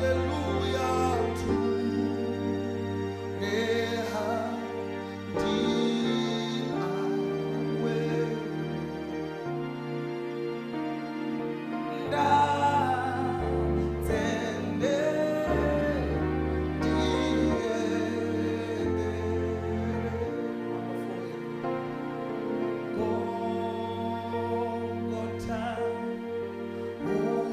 Haleluya tuleha ndiawe ndatende ndiendele. Number 4. Golgotha urwaho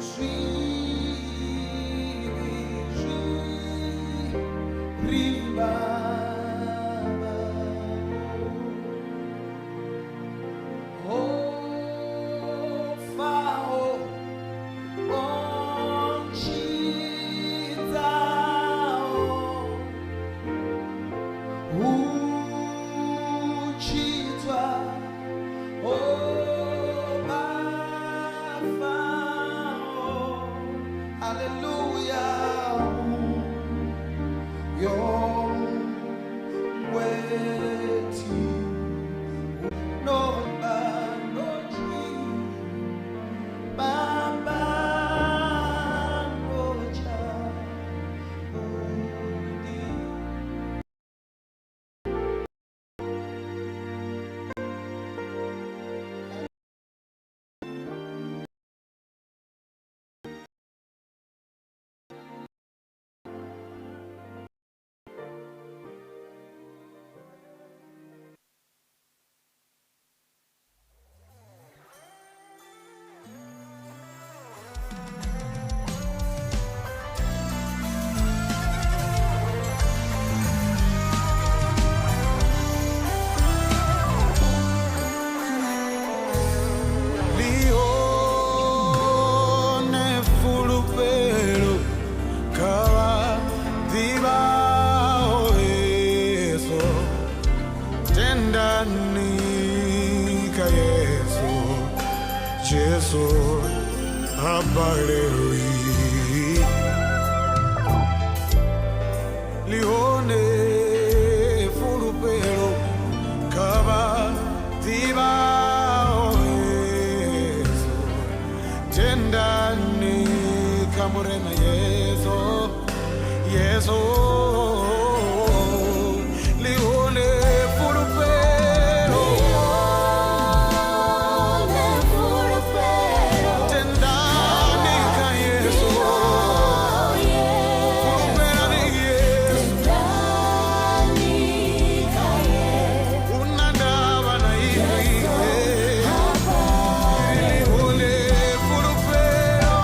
zvivi zviri ofawo onchidzawo uchitswa obafao. Haleluya yomwethi nobanochi babanocha udi. Lione fulufhelo kha vha ḓivhaho Yesu, tendani kha Yesu, Jesu ha balelwi. Lione fulufhelo kha vha ḓivhaho Yesu, tendani kha Murena Yesu, Yesu. Lione fulufhelo, tendani kha Yesu, fulufhelani Yesu, una ndavha na inwi. Lione fulufhelo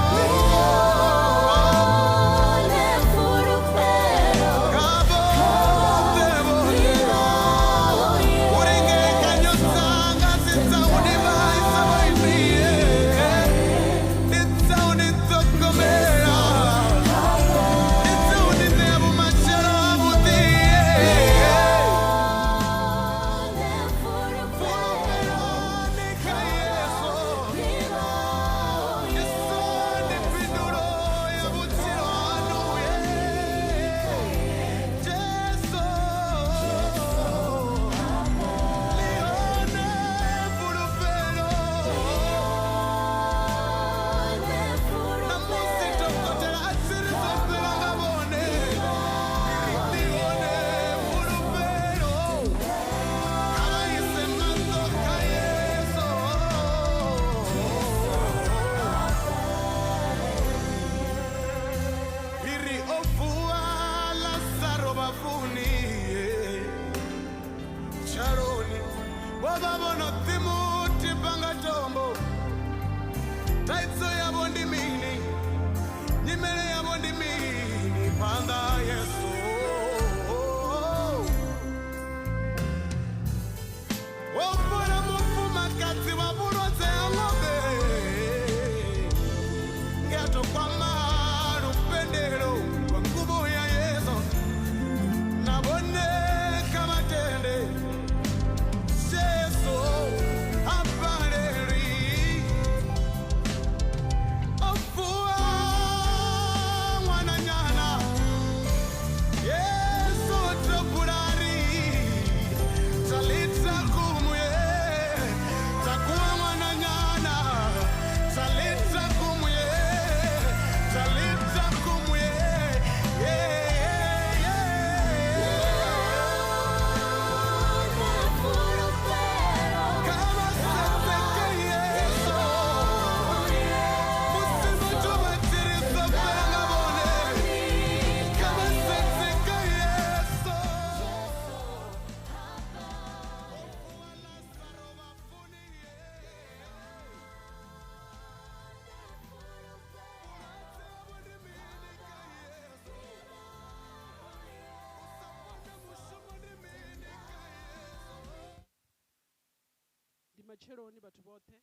kha vhoṱhe vhone uri ngekanyo dzanga dzi dza u ni vhaisa vhaimie, ndi dza u ni ṱhogomela, ndi dza u ni ṋea vhumatshelo havhuḓi. Fulufhelani kha Yesu, Yesu ndi phindulo ya vhutshilo haṋu. Jesu ḽihone fulufhelo. Ṋamusi dokotela a tshi ri zwo fhela nga vhone, ḽihone fulufhelo. Kha vha ise maṱo kha Yesu. Iri o vuwa Lazaro vhafuni, tshaloni vho vha vho no ḓi mu tiba nga tombo. Thaidzo yavho ndi mini? Nyimele yavho ndi mini phanḓa ha Yesu? Wo fhola mufumakadzi wa vhulwadze ha ṅombe nge a to kwama lupendelo lwa nguvho ya Yesu. Na vhone kha vhatende, Jesu ha balelwi. O vuwa ṅwananyana, Yesu tobulari talitha kumu ye takuwa. Ndi matsheloni vhathu vhoṱhe.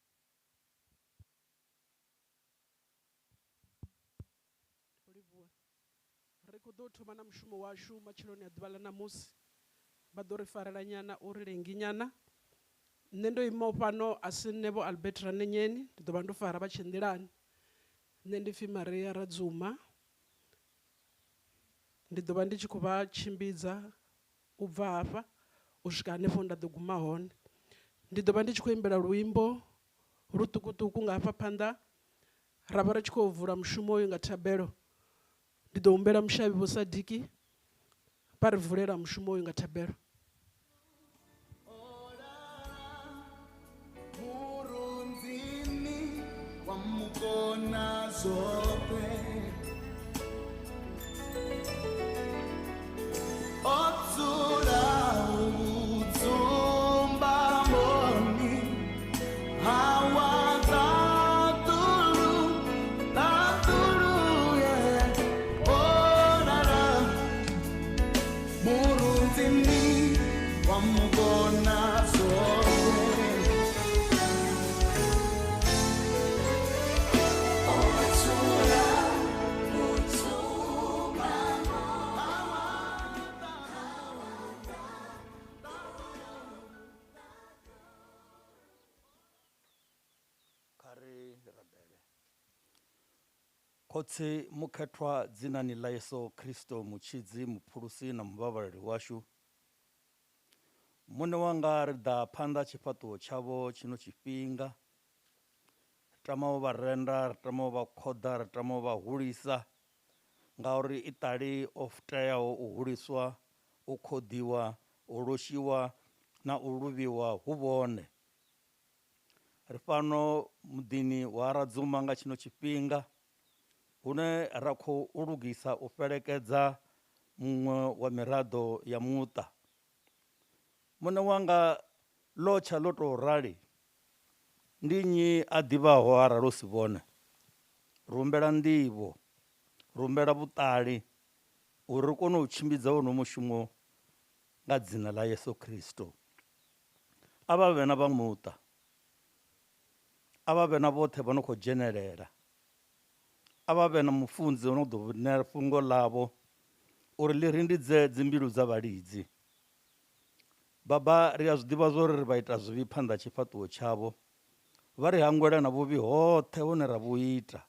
Ndi khou livhuwa. Ri khou ḓo thoma na mushumo washu matsheloni a ḓuvha ḽa ṋamusi. Vha ḓo ri farela nyana uri lengi nyana. Nṋe ndo imaho fhano a si nṋe Vho Albert Ranenyeni, ndi ḓo vha ndo fara vha tshe nḓilani. Nṋe ndi pfi Maria Radzuma. Ndi ḓo vha ndi tshi khou vha tshimbidza u bva hafha u swika hanefho nda ḓo guma hone. Ndi ḓo vha ndi tshi khou imbela luimbo luṱukuṱuku nga hafha phanḓa, ra vha ri tshi khou vula mushumo uyu nga thabelo. Ndi ḓo humbela mushavhi Vho Sadiki vha ri vulela mushumo uyu nga thabelo. Murunzini wa mukona zwoṱhe o dzula vhudzumbamoni ha wa ṱaḓulu, ṱaḓulu, yeah. O lala murunzini wa mukona zwoṱhe. Kha ri rabele. Khotsi mukhethwa dzinani ḽa Yesu Kristo mutshidzi muphulusi na muvhavhaleli washu, Muṋe wanga ri ḓa phanḓa tshifhaṱuwo tshavho tshino tshifhinga. Ri tama u vha renda, ri tama u vha khoḓa, ri tama u vha hulisa ngauri iṱali o teaho u huliswa, u khoḓiwa, u loshiwa na u luvhiwa hu vhone. Ri fhano muḓini wa Radzuma nga tshino tshifhinga hune ra khou lugisa u fhelekedza muṅwe wa miraḓo ya muṱa. Muṋe wanga ḽo tsha ḽo tou rali, ndi nnyi a ḓivhaho arali u si vhone? Ri humbela nḓivho, ri humbela vhuṱali uri ri kone u tshimbidza wono mushumo nga dzina ḽa Yesu Kristo. A vha vhe na vha muṱa, a vha vhe na vhoṱhe vha no khou dzhenelela, a vha vhe na mufunzi o no ḓo ṋea fhungo ḽavho uri ḽi rindidze dzimbilu dza vhalidzi. Baba, ri a zwi ḓivha zwa uri ri vha ita zwivhi phanḓa tshifhaṱuwo tshavho, vha ri hangwela na vhuvhi hoṱhe hune ra vhu ita.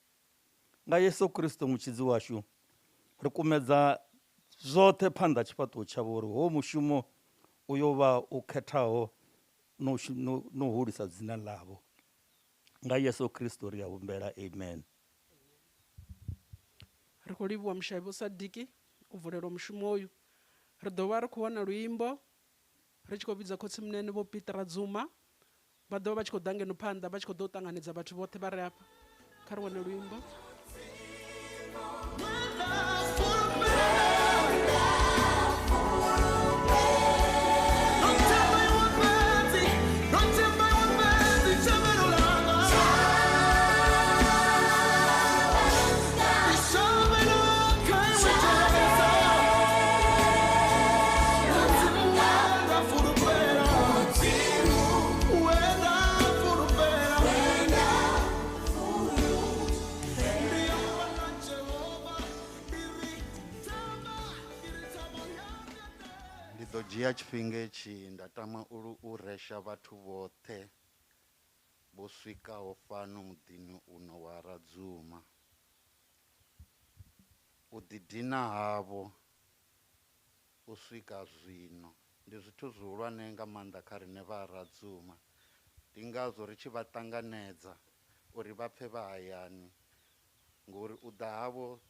Nga Yesu Kristo mutshidzi washu, ri kumedza zwoṱhe phanḓa tshifhaṱuwo tshavho uri ho mushumo u yo vha u khethaho no hulisa dzina ḽavho. Nga Yesu Kristo ri a humbela, amen. Ri khou livhuwa mushavhi Vho Sadiki u vulelwa mushumo uyu. Ri ḓo vha ri khou wana luimbo ri tshi khou vhidza khotsimunene Vho Peter Radzuma. Vha ḓo vha vha tshi khou ḓa ngeno phanḓa vha tshi khou ḓo ṱanganedza vhathu vhoṱhe vha re afha. Kha ri wane luimbo. Ndi ḓo dzhia tshifhinga itshi nda tama u resha vhathu vhoṱhe vho swikaho fhano muḓini uno wa Radzuma. U ḓidina havho u swika zwino ndi zwithu zwihulwane nga maanḓa kha riṋe vha Radzuma. Ndi ngazwo ri tshi vha ṱanganedza uri vha pfe vha hayani, ngori u ḓa havho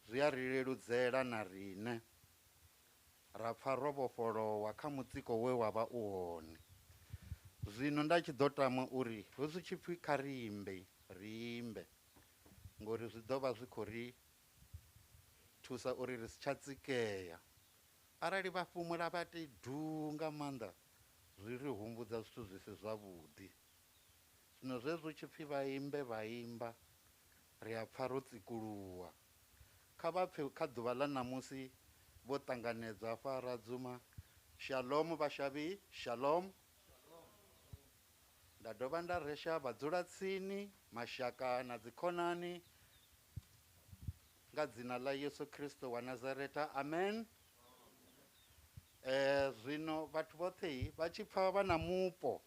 zwi a ri leludzela na riṋe ra pfa ro vhofholowa kha mutsiko we wa vha u hone. Zwino nda tshi ḓo tama uri hezwi tshi pfi kha ri imbe, ri imbe, ngori zwi ḓo vha zwi khou ri thusa uri ri si tsha tsikea. Arali vha fhumula vha ti du nga maanḓa, zwi ri humbudza zwithu zwi si zwavhuḓi. Zwino zwezwo tshi pfi vha imbe vha imba, ri a pfa ro tsikuluwa. Kha vha pfe kha ḓuvha ḽa ṋamusi vho ṱanganedzwa hafha Radzuma. Shalom vhashavhi, shalom. Nda dovha nda resha vhadzulatsini, mashaka na dzikhonani nga dzina ḽa Yesu Kristo wa Nazareta. Amen. Zwino vhathu vhoṱhe vha tshi pfa vha na mupo,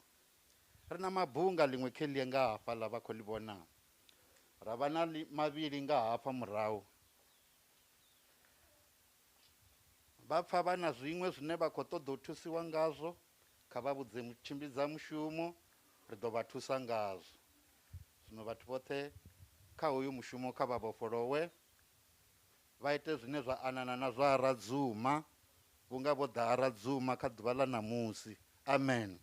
ri na mabunga ḽiṅwe kheḽi nga hafhaḽa vha khou ḽi vhona, ra vha na mavhili nga hafha murahu. Vha pfa vha na zwiṅwe zwine vha khou ṱoḓa u thusiwa ngazwo, kha vha vhudze mutshimbidza mushumo, ri ḓo vha thusa ngazwo. Zwino vhathu vhoṱhe kha hoyu mushumo kha vha vhofholowe, vha ite zwine zwa anana na zwa Radzuma, vhunga vho ḓa Radzuma kha ḓuvha ḽa ṋamusi. Amen.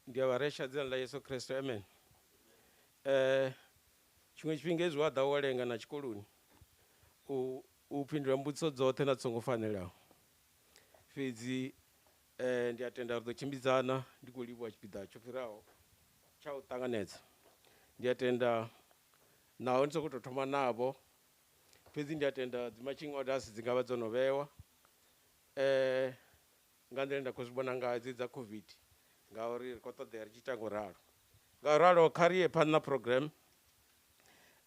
Ndi a vha resha dzina ḽa Yesu Kristo. Amen. Tshiṅwe tshifhinga hezwi wa ḓa wo lenga na tshikoloni, u fhindula mbudziso dzoṱhe na songo fanelaho. Fhedzi ndi a tenda ri ḓo tshimbidzana, ndi khou livhuwa tshipiḓa tsho fhiraho tsha u ṱanganedza. Ndi a tenda naho ndi sokou tou thoma navho, fhedzi ndi a tenda dzi marching orders dzi nga vha dzo no vhewa nga nḓila nda khou zwi vhona ngayo dzi dza COVID, ngauri ri khou ṱoḓea ri tshi ita ngo ralo. Ngauralo kha ri ye phanḓa na program.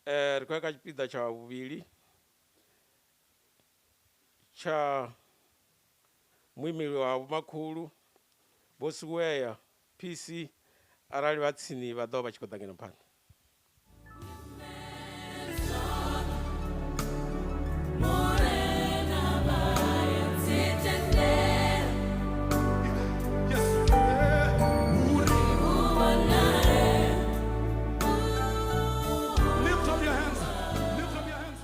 Ri khou ya kha tshipiḓa tsha vhuvhili tsha muimeli wa vhomakhulu Vho Siweya PC, arali vha tsini vha ḓo vha tshi khou ḓa ngeno phanḓa. Lift up your hands. Lift up your hands.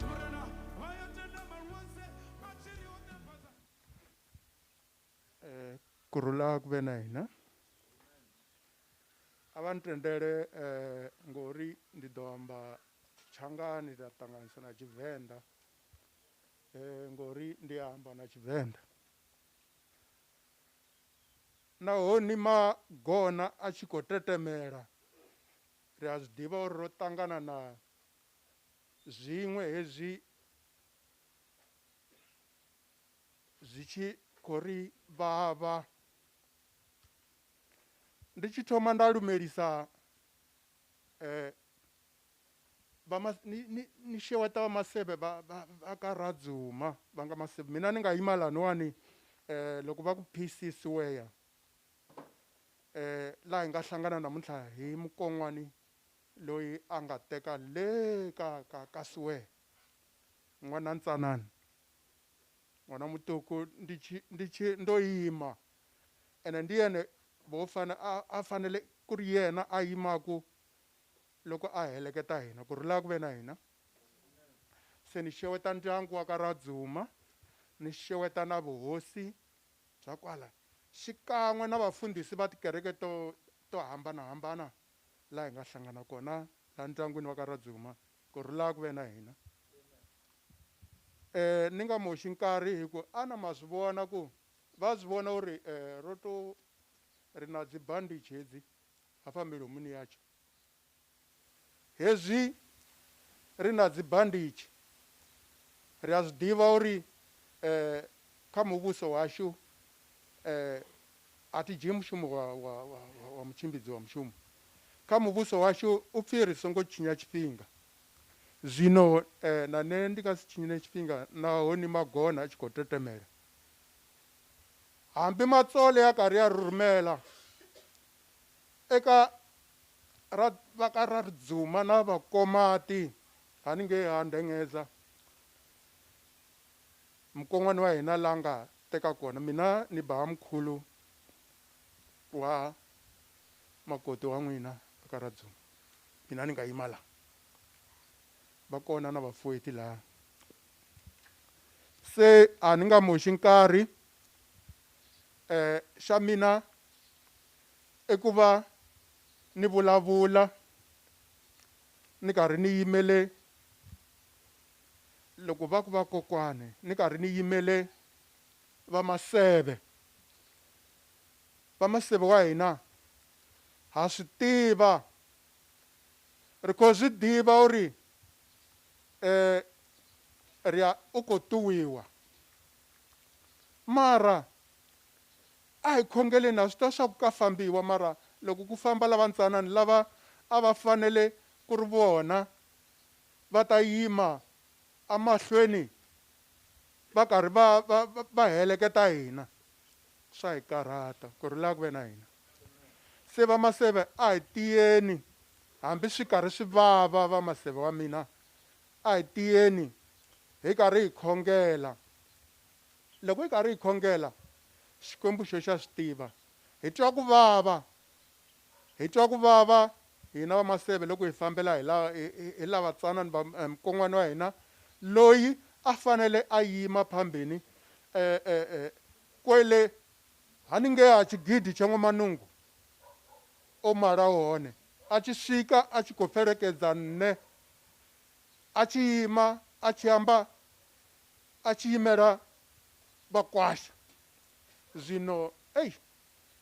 Morena, vha ya tenda malwadze, matshili oṱhe fhadza. Kurhula ku ve na hina. A va ni tendele ngori ndi ḓo amba Tshangani nda ṱanganisa na Tshivenḓa, ngori ndi amba na Tshivenḓa. Nahone magona a tshi khou tetemela, ri a zwi ḓivha uri ro ṱangana na zwiṅwe hezwi zwi tshi khou ri vhavha. Ndi tshi thoma nda lumelisa vha ni xeweta va Maseve va ka Radzuma va nga Maseve, mina ni nga yima laniwani loko va ku PC Siweya laha hi nga hlangana namuntlha hi mukon'wani loyi a nga teka le ka Siweya, n'wana ntsanana, n'wana muṱuku. Ndi tshi ndo yima ene ndi yene vo fana a fanele ku ri yena a yimaku loko a heleketa hina kurhula ku ve na hina. Se ni xeweta ndyangu wa ka Radzuma, ni xeweta na vuhosi bya kwala xikan'we na vafundhisi va tikereke to hambanahambana laha hi nga hlangana kona laha ndyangwini wa ka Radzuma. Kurhula ku ve na hina. Ni nga moxi nkarhi hi ku ana ma swi vona ku va swi vona uri ro to ri na dzi bandage hedzi hafha milomoni yatsho. Hezwi ri na dzi bandage, ri a zwi ḓivha uri kha muvhuso washu a thi dzhii mushumo wa mutshimbidzi wa mushumo. Kha muvhuso washu u pfi ri songo tshinya tshifhinga. Zwino na nṋe ndi nga si tshinye tshifhinga nahone magona a tshi khou tetemela. Hambi matsole ya karhi ya rhurhumela eka ra va ka ra Dzuma na vakomati haningei ha Ndengeza, mukon'wana wa hina la nga teka kona. Mina ni ba mkhulu wa makoti wa n'wina eka Radzuma, mina ni nga yima la, va kona na vafueti laha. Se a ni nga moxi nkarhi, xa mina i ku va ni vulavula ni karhi ni yimele loko va ku va kokwani, ni karhi ni yimele va Maseve. Va Maseve wa hina ha swi tiva Ri khou zwi ḓivha uri ri a u khou ṱuwiwa mara a hi khongeleni na swi tiva swa ku ka fambiwa mara loko ku famba lava ntsanani lava a va fanele ku ri vona va ta yima emahlweni va karhi va heleketa hina swa hi karhata ku ri laha ku ve na hina se va maseve a hi tiyeni hambi swi karhi swi vava va maseve wa mina a hi tiyeni hi karhi hi khongela loko hi karhi hi khongela Xikwembu xo xa swi tiva hi twa ku vava hi twa ku vava hina va maseve loko hi fambela hi lava tsanani va mukon'wana wa hina loyi a fanele a yima phambeni kwele haningei ha tshigidi tsha N'wamanungu o mala hone a tshi swika a tshi khou fhelekedza nṋe a tshi ima a tshi amba a tshi imela vhakwasha zwino ei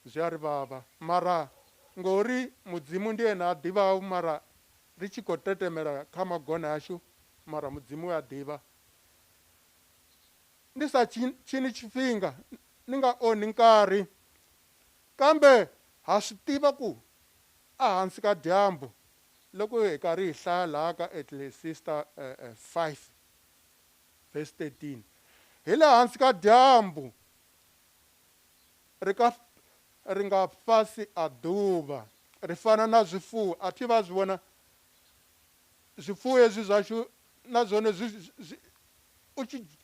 zwi a ri vhavha mara ngori Mudzimu ndi ene a ḓivhaho mara ri tshi khou tetemela kha magona ashu mara Mudzimu a ḓivha ndi sa tshini tshifhinga ni nga oni nkarhi kambe ha swi tiva ku ehansi ka dyambu loko hi karhi hi hlaya laha ka Ecclesiastes 5 verse 13 hi le hansi ka dyambu ri nga fasi a ḓuvha ri fana na zwifuwo a thi vha zwi vhona zwifuwo hezwi zwashu na zwone zwi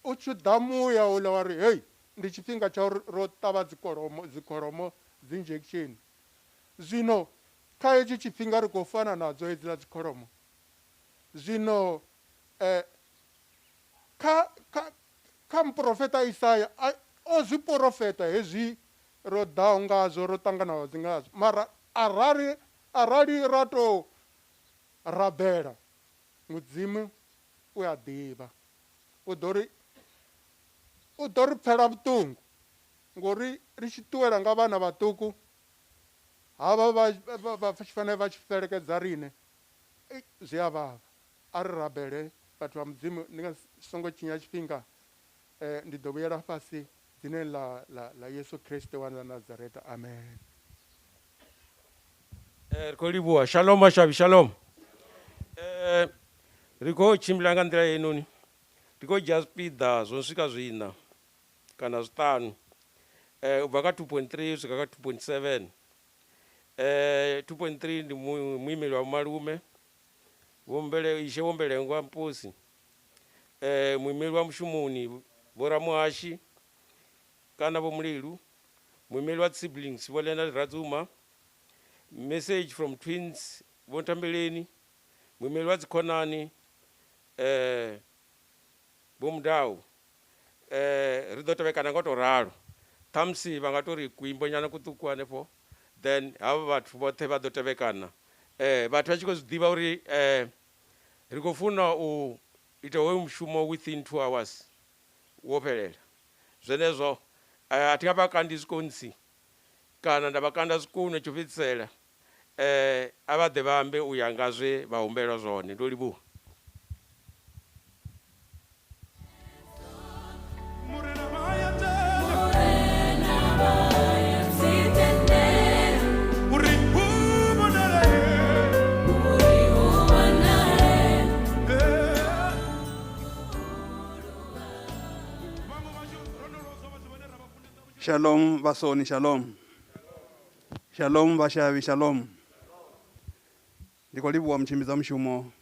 u tshi ḓa muya uḽa wa ri hei ndi tshifhinga tsha uri ro ṱavha dzikholomo dzi injection zwino kha hetshi tshifhinga ri khou fana nadzo hedziḽa dzikholomo zwino kha muprofeta Isaya o zwi porofeta hezwi ro ḓaho ngazwo ro ṱanganaho ngazwo mara arali ra to rabela Mudzimu u a ḓivha u ḓo ri pfela vhuṱungu ngori ri tshi ṱuwela nga vhana vhaṱuku havha vha tshi fanela vha tshi fhelekedza riṋe zwi a vhavha a ri rabele vhathu vha Mudzimu ndi nga songo tshinya tshifhinga ndi ḓo vhuyela fhasi dzineni ḽa Yesu Kristo wa Nazareta amen. Ri khou livhuwa shalom mashavhi shalom. Ri khou tshimbila nga nḓila heinoni ri khou dzhia zwipiḓa zwo swika zwiṋa kana zwiṱanu u bva kha 2.3 u swika kha 2.7. 2.3 ndi muimeli wa malume Ishe Vho Mbelengwa Mposi, muimeli wa mushumoni Vho Ramuhashi kana Vho Mulilu, muimeli wa siblings Vho Leonard Radzuma, message from twins Vho Ntambeleni, muimeli wa dzikhonani Vho Mudau. Ri ḓo tevhekana nga to ralo ṱhamusi vha nga tori kuimbo nyana kuṱuku hanefho then havha vhathu vhoṱhe vha ḓo tevhekana. Vhathu vha tshi khou zwi ḓivha uri ri khou funa u ita hoyu mushumo within 2 hours wo fhelela zwenezwo a thi nga vha kandi zwikontsi kana nda vha kanda zwikunu tsho fhedzisela a vha ḓe vha ambe u ya nga zwe vha humbelwa zwone. Ndo livhuwa. Shalom vasoni shalom. Shalom vashavi shalom. Ndi khou livhuwa mutshimbidza mushumo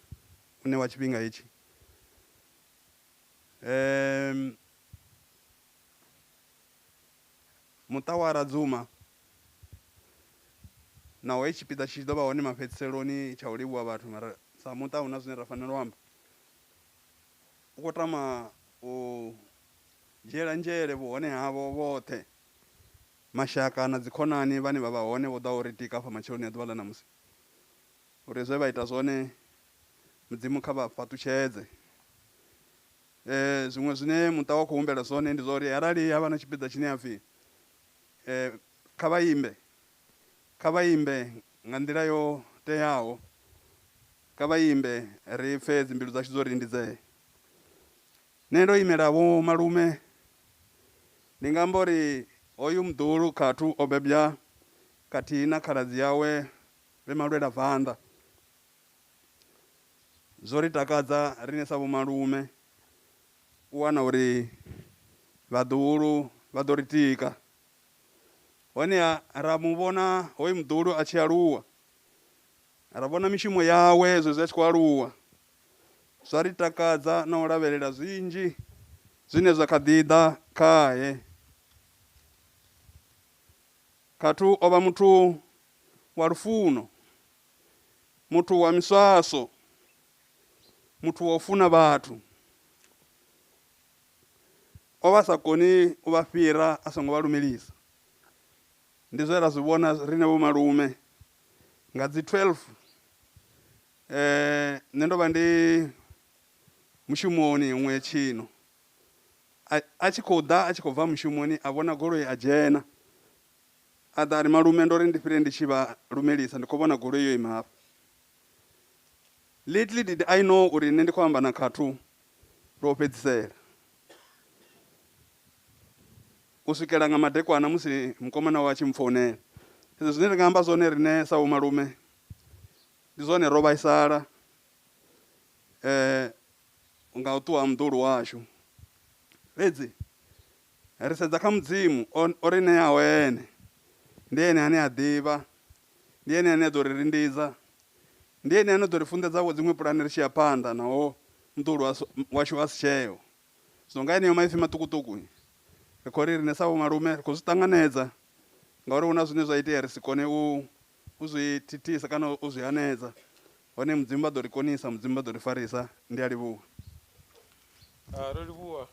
une wa tshifhinga itshi. Muṱa wa Radzuma naho hetshi tshipiḓa tshi ḓo vha hone mafhedziseloni tsha u livhuwa vhathu mara sa muṱa huna zwine ra fanela u amba. U khou tama u dzhiela nzhele vhuhone havho vhoṱhe mashaka na dzikhonani vhane vha vha hone vho ḓa uri tika afha matsheloni a ḓuvha ḽa ṋamusi uri zwe vha ita zwone Mudzimu kha vha fhaṱutshedze. Zwiṅwe zwine muṱa wa khou humbela zwone ndi zwa uri arali havha na tshipiḓa tshine ha pfhi kha vha imbe nga nḓila yo teaho Kha vha imbe ri pfe dzimbilu dzashu dzo rindidzea. Nṋe ndo imela vho malume, ndi nga amba uri hoyu muḓulu Khathu o bebwa khathihi na khaladzi yawe vhe Malwela Venḓa. Zwo ri takadza riṋe sa vho malume u wana uri vhaḓuhulu vha ḓo ri tika. Honeha ra mu vhona hoyu muḓulu a tshi aluwa, ra vhona mishumo yawe zwezwi a tshi khou aluwa, zwa ri takadza na u lavhelela zwinzhi zwine zwa kha ḓi ḓa khae. Khathu o vha muthu wa lufuno, muthu wa miswaswo, muthu wa u funa vhathu. O vha sa koni u vha fhira a songo vha lumelisa. Ndi zwe ra zwi vhona riṋe vho malume nga dzi 12. Nṋe ndo vha ndi mushumoni huṅwe tshino, a tshi khou ḓa a tshi khou bva mushumoni a vhona goloi a dzhena, a ḓa a ri malume ndo ri ndi fhire ndi tshi vha lumelisa, ndi khou vhona goloi yo ima hafha. Little did I know uri nṋe ndi khou amba na Khathu lwo fhedzisela u swikela nga madekwana musi mukomana wawe a tshi mpfounela. Fhedzi zwine ri nga amba zwone riṋe sa vho malume ndi zwone ro vhaisala nga u ṱuwa ha muḓulu washu, fhedzi ri sedza kha Mudzimu o ri ṋeaho ene. Ndi ene ane a ḓivha, ndi ene ane a ḓo ri rindidza, ndi ene ane a ḓo ri funḓedza vho dziṅwe pulane ri tshi ya phanḓa naho muḓulu washu a si tsheo. So nga eneo maipfi maṱukuṱuku ri khou ri riṋe sa vho malume ri khou zwi ṱanganedza, ngauri hu na zwine zwa itea ri si kone u zwi thithisa kana u zwi hanedza. Hone Mudzimu vha ḓo ri konisa, Mudzimu vha ḓo ri farisa. Ndi a livhuwa. Ro livhuwa.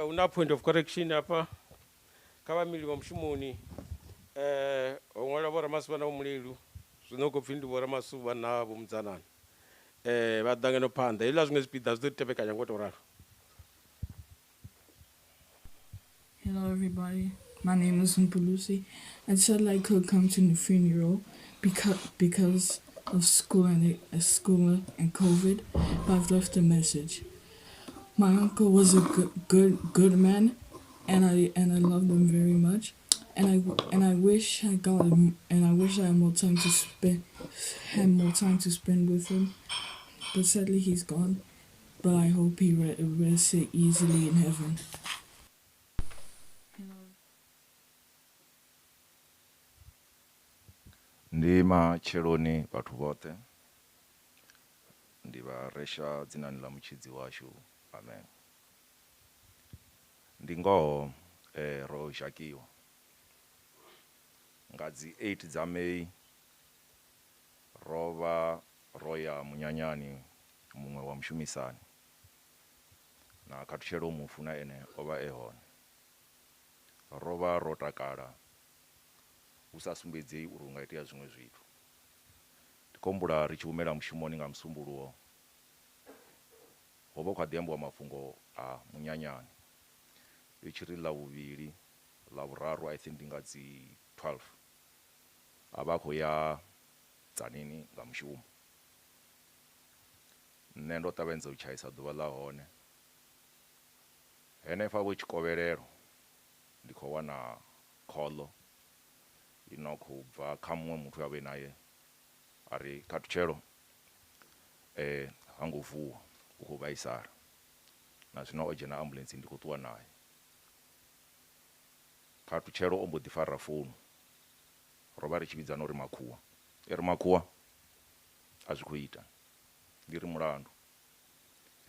Hu na point of correction hafha kha vhamili vha mushumoni. Ho ṅwalwa vho Ramasuvha na Vho Mulelu, zwino khou pfhi ndi Vho Ramasuvha na Vho Mudzanani. Vha ḓa ngeno phanḓa, hezwiḽa zwiṅwe zwipiḓa zwi ḓo tevhekanya ngo tou ralo. Hello everybody, my name is Mpulusi. I said I could come to the funeral because of school and COVID, but I've left a message. My uncle was a good man, and I loved him very much, and I wish I got him, and I wish I had more time to spend with him, but sadly he's gone. But I hope he rests easily in heaven. Ndi matsheloni vhathu vhoṱhe, ndi vha resha dzinani ḽa mutshidzi washu, amen. Ndi ngoho ro zhakiwa nga dzi 8 dza May, ro vha ro ya munyanyani muṅwe wa mushumisani na Khathutshelo mufu na ene o vha e hone. Ro vha ro takala hu sa sumbedzei uri hu nga itea zwiṅwe zwithu. Ndi khou humbula ri tshi humela mushumoni nga musumbuluwo, ho vha hu kha ḓi ambiwa mafhungo a munyanyani, i tshi ri ḽa vhuvhili ḽa vhuraru, I think ndi nga dzi 12, a vha khou ya Tzaneen nga mushumo. Nṋe ndo ṱavhanyedza u tshaisa ḓuvha ḽa hone henefha vho tshikovhelelo, ndi khou wana khoḽo ino khou bva kha muṅwe muthu a vhe naye, a ri Khathutshelo ha ngo vuwa, u khou vhaisala, na zwino o dzhena ambulance, ndi khou ṱuwa naye. Khathutshelo o mbo ḓi fara founu, ro vha ri tshi vhidzana uri makhuwa, i ri makhuwa a zwi khou ita, ndi ri mulandu,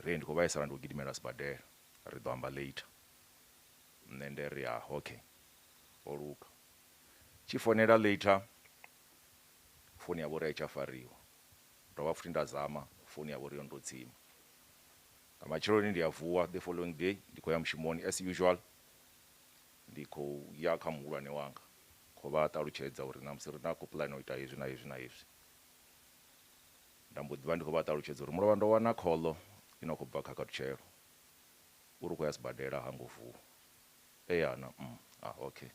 ri ndi khou vhaisala, ndi khou gidimela sibadela, ri ḓo amba later. Nṋe nde ri ha okay, o luga. Tshi founela later, founu yavho ri a i tsha fariwa, dovha futhi nda zama, founu yavho ri yo ndo tsima. Nga matsheloni ndi a vuwa the following day, ndi khou ya mushumoni as usual, ndi khou ya kha muhulwane wanga, khou vha ṱalutshedza uri ṋamusi ri na khou plan u ita hezwi na hezwi na hezwi. Nda mbo ḓivha ndi khou vha ṱalutshedza uri mulovha ndo wana khoḽo ino khou bva kha Khathutshelo, uri u khou ya sibadela ha ngo vuwa. Eyana, okay,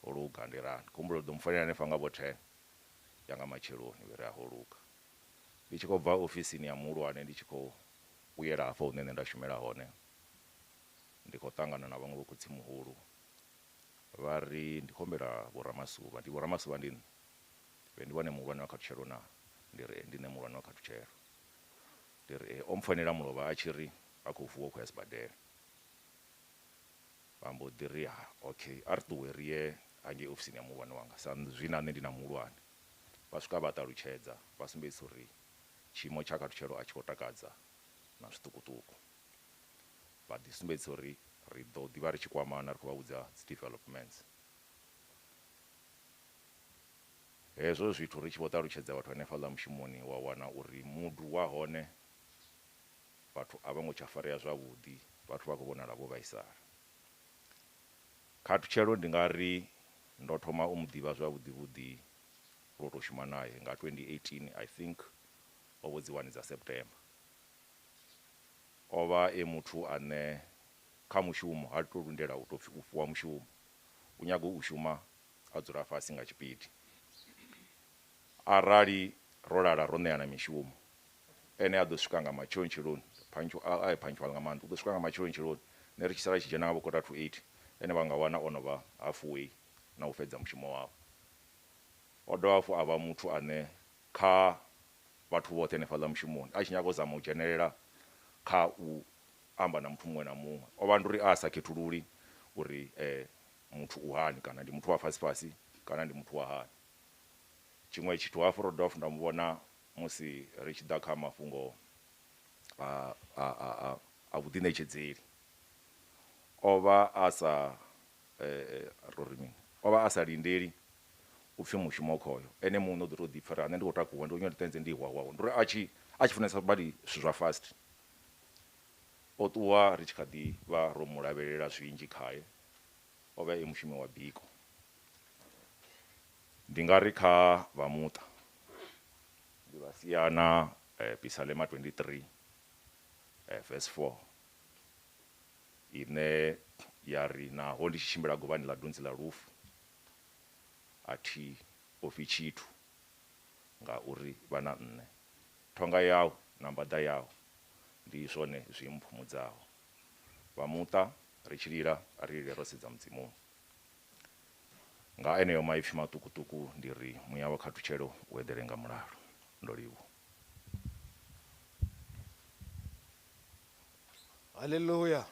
ho luga, ndi rani. Khou humbula uri ḓo mu founela hanefha nga vho 10 ya nga matsheloni, vhe ri a ho luga. Ndi tshi khou bva ofisini ya muhulwane ndi tshi khou vhuyela hafha hune nṋe nda shumela hone, ndi khou ṱangana na vhaṅwe vho khotsi muhulu vha ri ndi khou humbela Vho Ramasuvha, ndi Vho Ramasuvha ndi nṋe, vhe ndi vhone muhulwane wa Khathutshelo na, ndi ri ndi nṋe muhulwane wa Khathutshelo. Ndi ri o mpfoinela mulovha a tshi ri a khou vuwa u khou ya sibadela. Vha mbo ḓi ri ha okay a ri ṱuwe ri ye hangei ofisini ya muhulwane wanga sa zwi na nṋe ndi na muhulwane. Vha swika vha ṱalutshedza vha sumbedzisa uri tshiimo tsha Khathutshelo a tshi khou takadza na zwiṱukuṱuku. Vha ḓi sumbedzisa uri ri ḓo ḓivha ri tshi kwamana ri khou vha vhudza dzi developments. Hezwo zwithu ri tshi vho ṱalutshedza vhathu hanefhaḽa mushumoni wa wana uri mudu wa hone vhathu a vho ngo tsha farea zwavhuḓi, vhathu vha khou vhonala vho vhaisala. Khathutshelo ndi nga ri ndo thoma u mu ḓivha zwavhuḓi vhuḓi lwo to shuma naye nga 2018, I think o vho dzi 1 dza September. O vha e muthu ane kha mushumo ha to lindela u tou pfi u fhiwa mushumo, u nyaga u shuma a dzula fhasi nga tshipidi. Arali ro lala ro ṋeana mishumo, ene a ḓo swika nga matsheloni tsheloni, a punctual nga maanḓa, u ḓo swika nga matsheloni tsheloni, nṋe ri tshi sala tshi dzhena nga vho 7:45, ene vha nga wana o no vha halfway na u fhedza mushumo wawe. O dovha hafhu a vha muthu ane kha vhathu vhoṱhe hanefhaḽa mushumoni a tshi nyaga u zama u dzhenelela kha u amba na muthu muṅwe na muṅwe. O vha ndi uri a sa khethululi uri muthu u hani kana ndi muthu wa fhasi fhasi kana ndi muthu wa hani. Tshiṅwe tshithu hafhu ro dovha nda muvhona musi ri tshi ḓa kha mafhungo a vhuḓiṋetshedzeli, o vha a sa ri mini, o vha a sa lindeli u pfi mushumo khoyo, ene muṋe u ḓo tou ḓipfa uri nṋe ndi khou takuwa ndi khou nyanga ndi hwa hwa, ndi uri a tshi funesa badi zwithu zwa fast. O ṱuwa ri tshi kha ḓi vha ro mu lavhelela zwinzhi khaye, o vha e mushumi wa biko. Ndi nga ri kha vha muṱa ndi vha siana Pisalema 23 verse 4 ine ya ri naho ndi tshi tshimbila govhani ḽa dunzi ḽa lufu a thi ofhi tshithu ngauri vha na nṋe, thonga yau na mbaḓa yau ndi zwone zwi mphumudzaho. Vha muṱa ri tshi lila a ri lile ro sedza Mudzimuni. Nga eneyo maipfi maṱukuṱuku ndi ri muya wa Khathutshelo u eḓele nga mulalo. Ndo livhuwa. Hallelujah.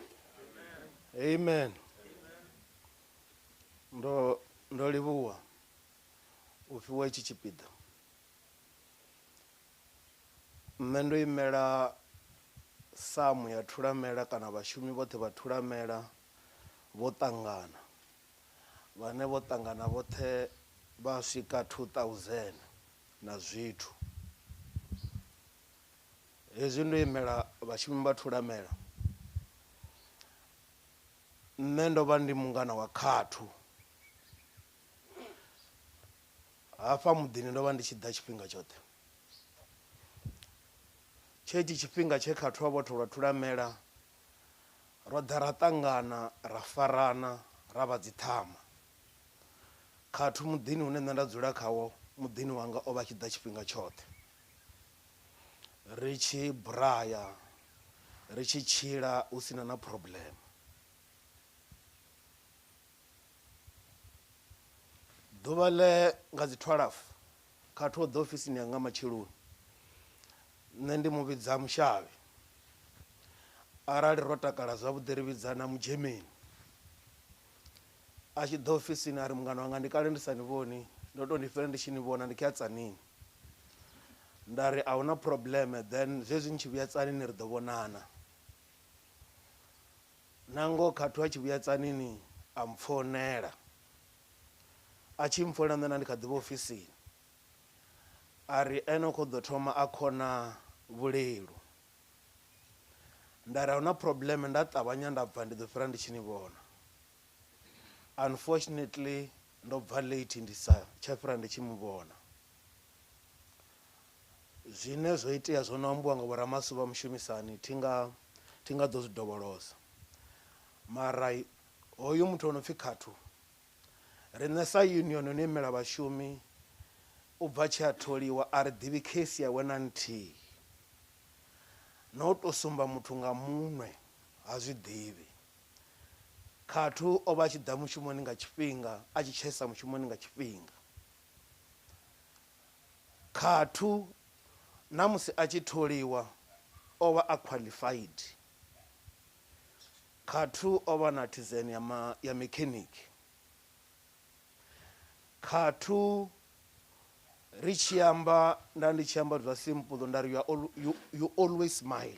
Amen. Ndo livhuwa u fhiwa itshi tshipiḓa. Nṋe ndo imela SAMU ya Thulamela kana vhashumi vhoṱhe vha Thulamela vho ṱangana, vhane vho ṱangana vhoṱhe vha swika 2000 na zwithu. Hezwi ndo imela vhashumi vha Thulamela. Nṋe ndo vha ndi mungana wa Khathu. Hafha muḓini ndo vha ndi tshi ḓa tshifhinga tshoṱhe. Tshetshi tshifhinga tshe Khathu a vho tholwa Thulamela, ro ḓa ra ṱangana ra farana ra vha dzi ṱhama. Khathu muḓini hune nṋe nda dzula khawo, muḓini wanga o vha tshi ḓa tshifhinga tshoṱhe. Ri tshi buraya, ri tshi tshila hu sina na problem. Ḓuvha ḽe nga dzi 12 Khathu o ḓa ofisini yanga matsheloni, nṋe ndi mu vhidza mushavhi. Arali ro takala zwavhuḓi ri vhidzana Mudzhemeni. A tshi ḓa ofisini a ri mungana wanga ndi kale ndi sa ni vhoni, ndo to ndi fhira ndi tshi ni vhona ndi khou ya Tzaneen. Nda ri a huna problem, then zwezwi ni tshi vhuya Tzaneen ri ḓo vhonana. Nangoho Khathu a tshi vhuya Tzaneen a mpfounela. A tshi mpfounela nṋe nda ndi kha ḓi vha ofisini. A ri ene u khou ḓo thoma a khona vhulelu. Nda ri a huna problem, nda ṱavhanya nda bva ndi ḓo fhira ndi tshi ni vhona. Unfortunately ndo bva late ndi sa tsha fhira ndi tshi mu vhona. Zwine zwo itea zwo no ambiwa nga Vho Ramasuvha mushumisani thi nga ḓo zwi dovholosa. Mara hoyu muthu o no pfi Khathu, riṋe sa union no imela vhashumi U bva tshi a tholiwa a ri ḓivhi case yawe na nthihi. Na u tou sumba muthu nga munwe ha zwi ḓivhi. Khathu o vha a tshi ḓa mushumoni nga tshifhinga, a tshi tshaisa mushumoni nga tshifhinga. Khathu na musi a tshi tholiwa o vha a qualified. Khathu o vha na artisan ya ma, ya mechanic. Khathu ri tshi amba nda ndi tshi amba zwa simple nda ri you, are all, you, you always smile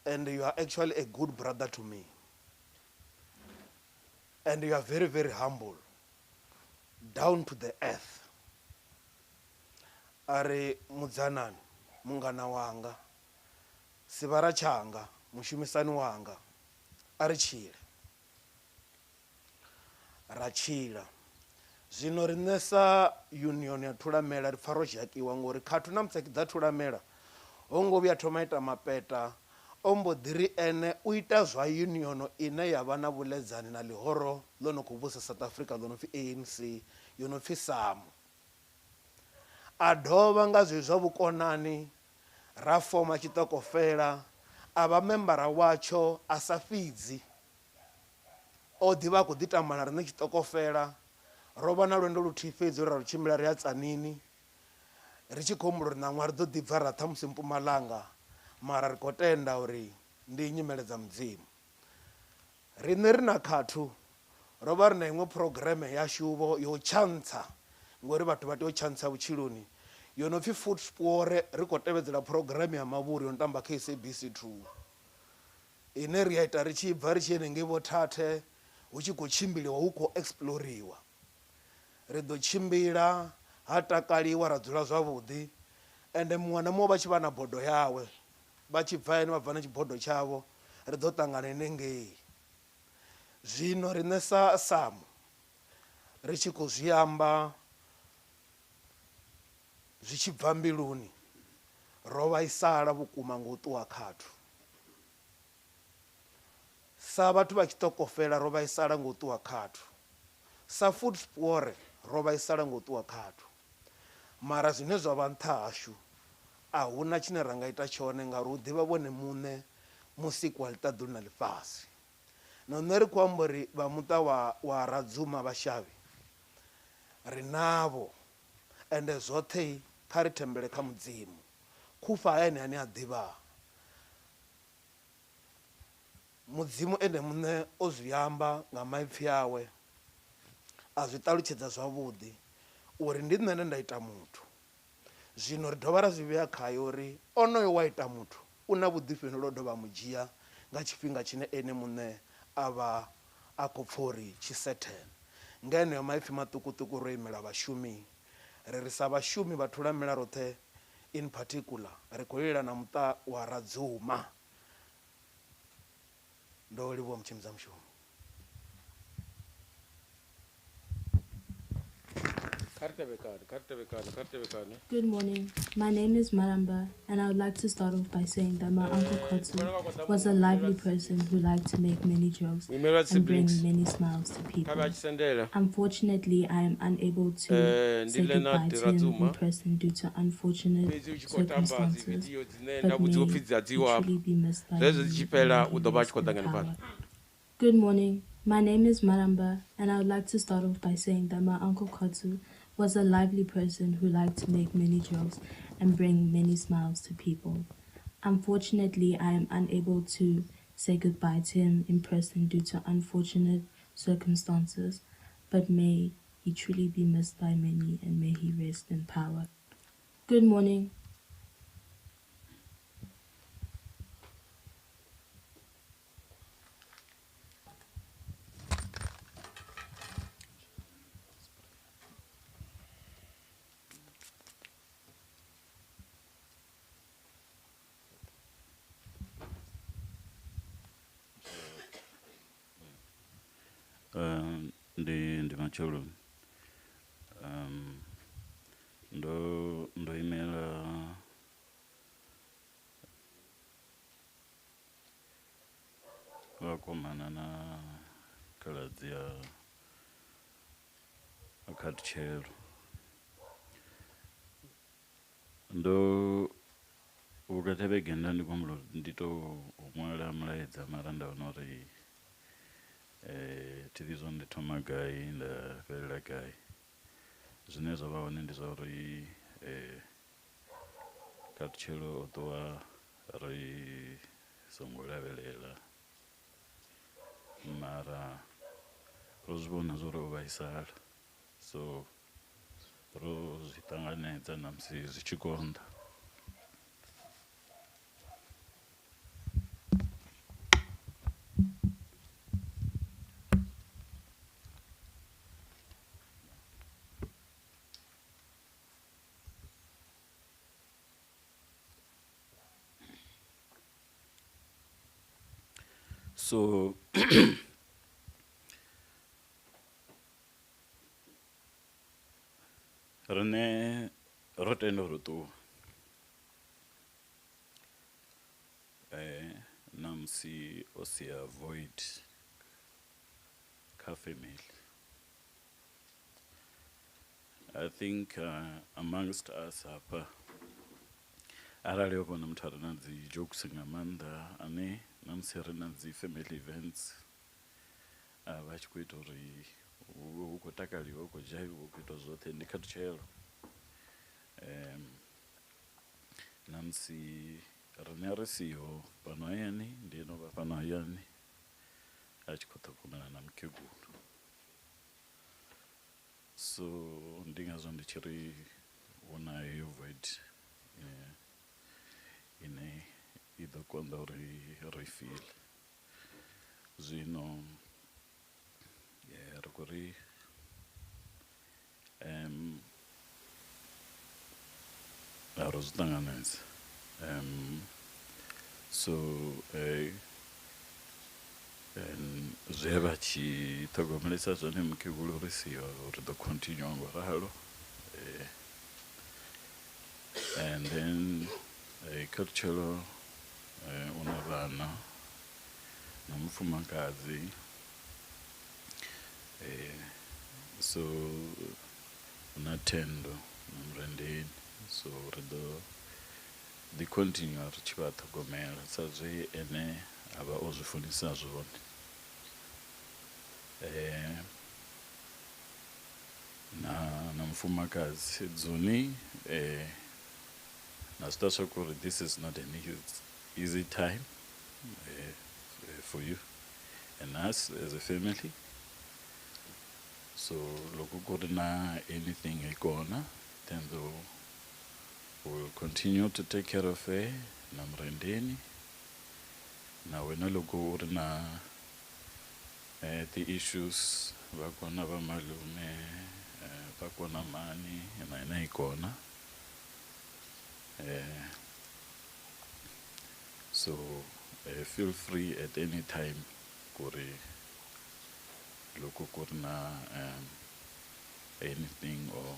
and you are actually a good brother to me and you are very very humble, down to the earth. A ri mudzanani mungana wanga sivhara tshanga mushumisani wanga a ri tshile ra tshila. Zwino riṋe sa union ya Thulamela ri pfa ro zhakiwa ngori khathu na musi a tshi ḓa Thulamela ho ngo vhuya thoma ita mapeta, o mbo ḓi ri ene u ita zwa union ine ya vha na vhuledzani na ḽihoro ḽo no khou vhusa South Africa ḽo no pfi ANC yo no pfi SAMU. A dovha nga zwezwi zwa vhukonani ra foma tshiṱokofela a vha membara watsho a sa fhidzi. O ḓi vha a khou ḓi tamba na riṋe tshiṱokofela. Ro vha na lwendo luthihi fhedzi lwe ra lu tshimbila ri ya Tzaneen ri tshi khou humbula uri ṋaṅwaha ri ḓo ḓi bva ra ṱhamusi Mpumalanga, mara ri khou tenda uri ndi nyimele dza Mudzimu. Riṋe ri na khathu ro vha ri na iṅwe phurogireme yashu-vho yo tshantsa, ngori vhathu vha tea u tshantsa vhutshiloni, yo no pfi Food Spoor. Ri khou tevhedzela phurogireme ya Mavhuri yo no tamba kha SABC 2 ine ri a ita ri tshi bva ri tshi henengei vho Thathe hu tshi khou tshimbiliwa hu khou exploriwa. Ri ḓo tshimbila ha takaliwa ra dzula zwavhuḓi, ende muṅwe na muṅwe vha tshi vha na bodo yawe, vha tshi bva ene vha bva na tshibodo tshavho, ri ḓo ṱangana henengei. Zwino riṋe sa SAMU ri tshi khou zwi amba zwi tshi bva mbiluni, ro vhaisala vhukuma nga u ṱuwa khathu. Sa vhathu vha tshiṱokofela ro vhaisala nga u ṱuwa khathu. Sa Food Spoor ro vhaisala nga u ṱuwa khathu. Mara zwine zwa vha nṱha hashu a huna tshine ra nga ita tshone ngauri hu ḓivha vhone muṋe musiki wa ḽiṱaḓulu na ḽifhasi. Na nṋe ri khou amba uri vha muṱa wa, wa Radzuma Vhashavhi ri navho, ende zwoṱhe kha ri thembele kha Mudzimu. Khufha ene ane a ḓivha. Mudzimu ene muṋe o zwi amba nga maipfi awe, a zwi ṱalutshedza zwavhuḓi uri ndi nṋe nde nda ita muthu. Zwino ri dovha ra zwi vhea khaye uri onoyo wa ita muthu u na vhuḓifhinduleli ho dovha a mu dzhia nga tshifhinga tshine ene muṋe a vha a khou pfa uri tshi certain. Nga eneo maipfi maṱukuṱuku ro imela vhashumi, ri ri sa vhashumi vha Thulamela roṱhe in particular ri khou lila na muṱa wa Radzuma. Ndo livhuwa mutshimbidza mushumo. Kha ri tevhekane, kha ri tevhekane, kha ri tevhekane. Good morning. My name is Maramba, and I would like to start off by saying that my uncle Khathu was a lively person who liked to make many jokes Muimeli wa and bring siblings. many smiles to Kha people. vha tshi sendela. Unfortunately, I am unable to Ndi say goodbye Leonard to him in Radzuma. person due to unfortunate Fhedzi u tshi khou tamba dzi circumstances, video dzine nda but vhudziwa may upfi dzi a he dziwa hafha. truly be missed by Zwezwo zwi tshi many fhela and u may ḓo he vha a tshi rest khou in ḓa ngeno power. fhaḽa. Good morning. My name is Maramba, and I would like to start off by saying that my uncle Khathu was a lively person who liked to make many jokes and bring many smiles to people. Unfortunately, I am unable to say goodbye to him in person due to unfortunate circumstances, but may he truly be missed by many and may he rest in power. Good morning. Ndi matsheloni. Ndo imela vhakomana na khaladzi ya Khathutshelo. Ndo vhukati ha vhege nda ndi khou humbula uri ndi to ṅwala mulaedza mara nda wana uri thi ḓivhi zwa uri ndi thoma gai nda fhelela gai. Zwine zwa vha hone ndi zwa uri khathutshelo o ṱuwa ri songo lavhelela mara ro zwi vhona zwa uri o vhaisala so ro zwi ṱanganedza ṋamusi zwi tshi konḓa. So riṋe ro tenda uri u ṱuwa ṋamusi o sia void kha family. I think amongst us hafha arali ho vha na muthu a re na dzi jokes nga maanḓa ane ṋamusi ri na dzi family events a vha tshi khou ita uri hu vhe hu khou takaliwa hu khou dzhaiwa hu khou itwa zwoṱhe ndi khathutshelo. Ṋamusi riṋe ri siho fhano hayani ndi ene o vha fhano hayani a tshi khou ṱhogomela na mukegulu. So ndi ngazwo ndi tshi ri hu na heyo void ine i ḓo konḓa uri ri fiḽe. Zwino ri khou ri ro zwi ṱanganedza so zwe vha tshi ṱhogomelisa zwone mukegulu ri siho ri ḓo continue ngo ralo and then khathutshelo u na vhana na mufumakadzi so na Thendo na Murendeni so ri ḓo ḓi continue ri tshi vha ṱhogomela sa zwe ene a vha o zwi funisa zwone. Na mufumakadzi Dzuni na zwi ḓivha zwa uri this is not an easy time for you and us as a family. So loko ku ri na anything hi kona Thendo will continue to take care of her na Murendeni na wena loko u ri na ti-issues va kona va malume va kona mhani na hina hi kona so feel free at any time ku ri loko ku ri na anything or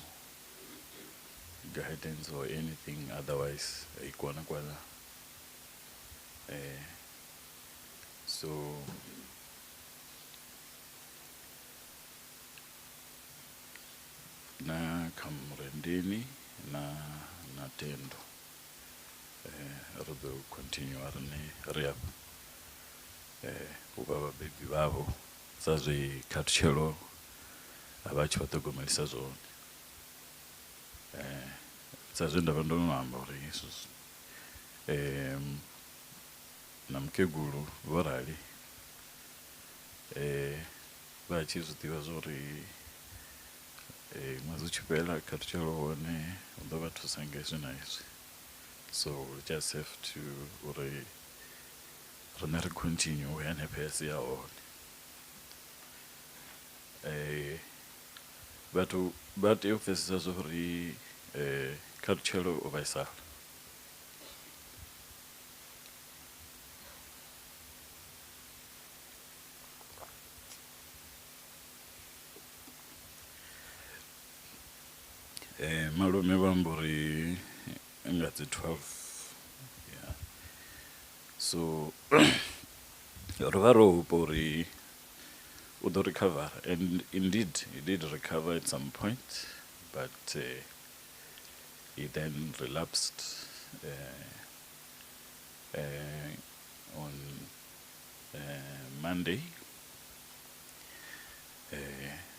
guidance or anything otherwise hi kona kwala so na kha Murendeni na Thendo ri ḓo continue riṋe ri afha u vha vhabebi vhavho sa zwe khathutshelo a vha tshi vha ṱhogomelisa zwone. Sa zwe nda vha ndo no amba uri na mukegulu vho rali vha tshi zwi ḓivha zwa uri ṅwedzi u tshi fhela khathutshelo hone u ḓo vha thusa nga hezwi na hezwi. So we just have to uri riṋe ri continue hanefha he a sia hone. Vhathu vha tea u pfhesesa zwa uri khathutshelo o vhaisala. Malume vha amba uri nga dzi 12 yeah. So ro vha ro hopa uri u ḓo recover and indeed he did recover at some point but He then relapsed on Monday.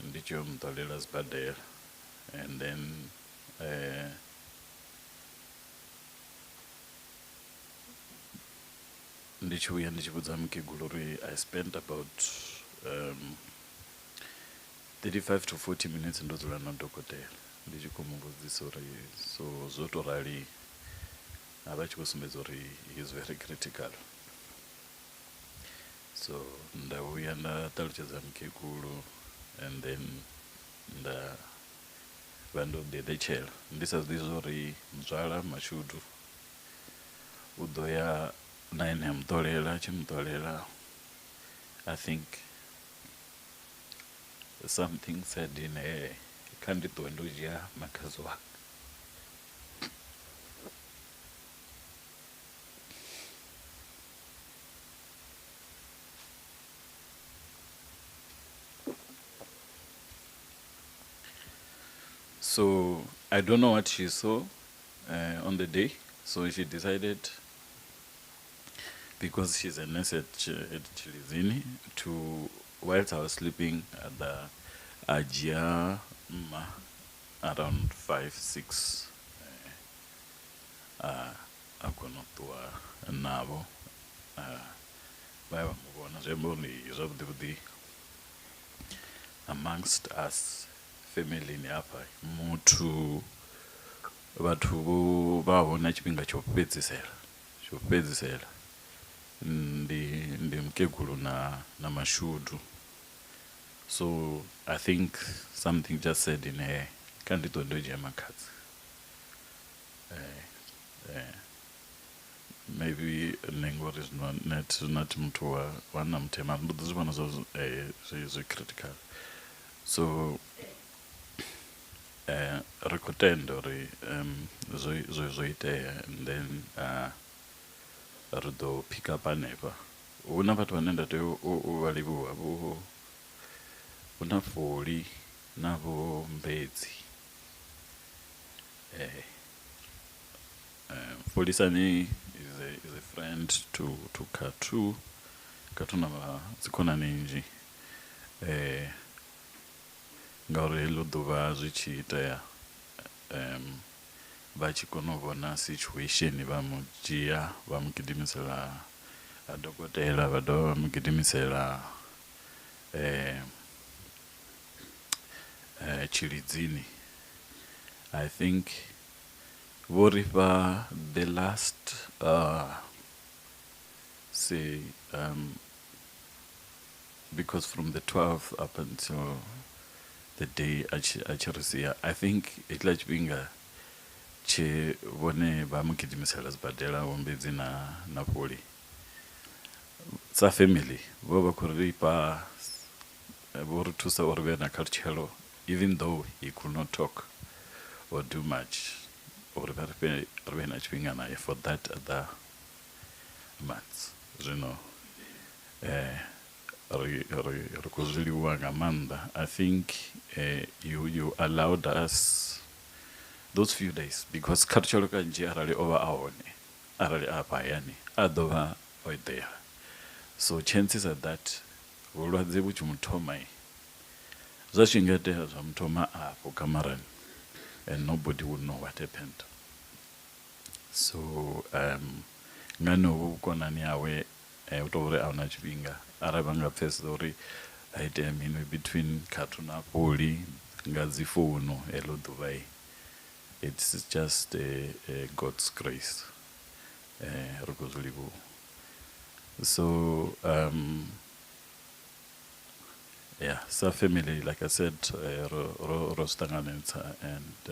Ndi tshi yo mu ṱolela sibadela and then ndi tshi vhuya ndi tshi vhudza mukegulu uri I spent about 35 to 40 minutes ndo dzula na dokotela ndi tshi khou mu vhudzisa uri so zwo to rali, a vha tshi khou sumbedza uri he is very critical. So nda vhuya nda ṱalutshedza mukegulu and then nda vha ndo ḓi eḓetshela ndi sa zwiḓivhi zwa uri nzwala Mashudu u ḓo ya na ene a muṱolela, a tshi muṱolela I think something said in her kha ndi ṱuwe ndo dzhia makhadzi wanga. So I don't know what she saw on the day. So she decided, because she's a nurse at Tshilidzini, to, whilst I was sleeping at the Ajia Ma around 5, 6, a kona u ṱuwa navho, vha ya vha mu vhona. Zwi amba uri zwavhuḓi vhuḓi amongst us family hafha muthu vhathu vho vha hone tshifhinga tsho fhedzisela tsho fhedzisela ndi mukegulu na Mashudu. So I think something just said in her kha ndi ṱuwe ndo dzhia makhadzi. Maybe nṋe ngori zwino nṋe thi muthu wa na muthu mara ndo ḓi zwi vhona zwa zwi critical. So ri khou tenda uri zwo itea and then ri ḓo pick up hanefha. Hu na vhathu vhane nda tea u vha livhuwa, hu na Foli na vho Mbedzi. Folisani is a friend to Khathu. Khathu na vha dzikhonani nnzhi. Ngauri heḽo ḓuvha zwi tshi itea vha tshi kona u vhona situation vha mu dzhia vha mu gidimisela ha dokotela, vha dovha vha mu gidimisela Tshilidzini. I think vho ri fha the last say because from the 12th up until the day a tshi ri sia, I think hetshiḽa tshifhinga tshe vhone vha mu gidimisela sibadela vho Mbedzi na Foli sa family vho vha khou ri fha, vho ri thusa uri vhe na khathutshelo even though he could not talk or do much, uri vha ri fhe ri vhe na tshifhinga naye for that other months. Zwino ri khou zwi livhuwa nga maanḓa. I think you allowed us those few days because khathutshelo kanzhi arali o vha a hone, arali a afha hayani a ḓo vha o eḓela. So chances are that vhulwadze vhu tshi mu thoma zwa tshi nga itea zwa mu thoma afho kamarani and nobody would know what happened. So nga honovhu vhukonani hawe hu tou uri ahuna tshifhinga arali vha nga pfhesesa uri ha itea mini between Khathu na Foli nga dzi founu heḽo ḓuvha, it's just God's grace. Ri khou zwi livhuwa. So yeah, sa family, like I said, ro zwi ṱanganedza and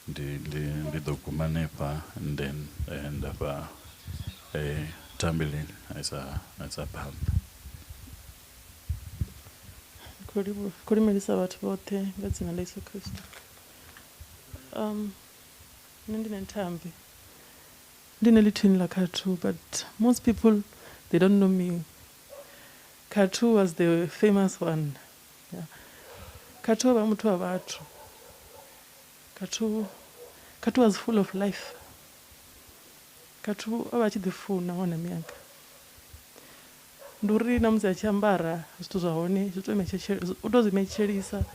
ndi ḓo guma hanefha and then nda fha Tambilini a isa phanḓa. Khou lumelisa vhathu vhoṱhe nga dzina ḽa Yesu Kristo. Nṋe ndi Thambi, ndi ne ḽithini ḽa Khathu, but most people they don't know me. Khathu was the famous one. Yeah. Khathu o vha muthu wa vhathu. Khathu Khathu was full of life. Khathu o vha a tshi ḓi funa ṅwana miyanga. Ndi uri na musi a tshi ambara zwithu zwa hone zwi to metshetshela u to zwi metshelisa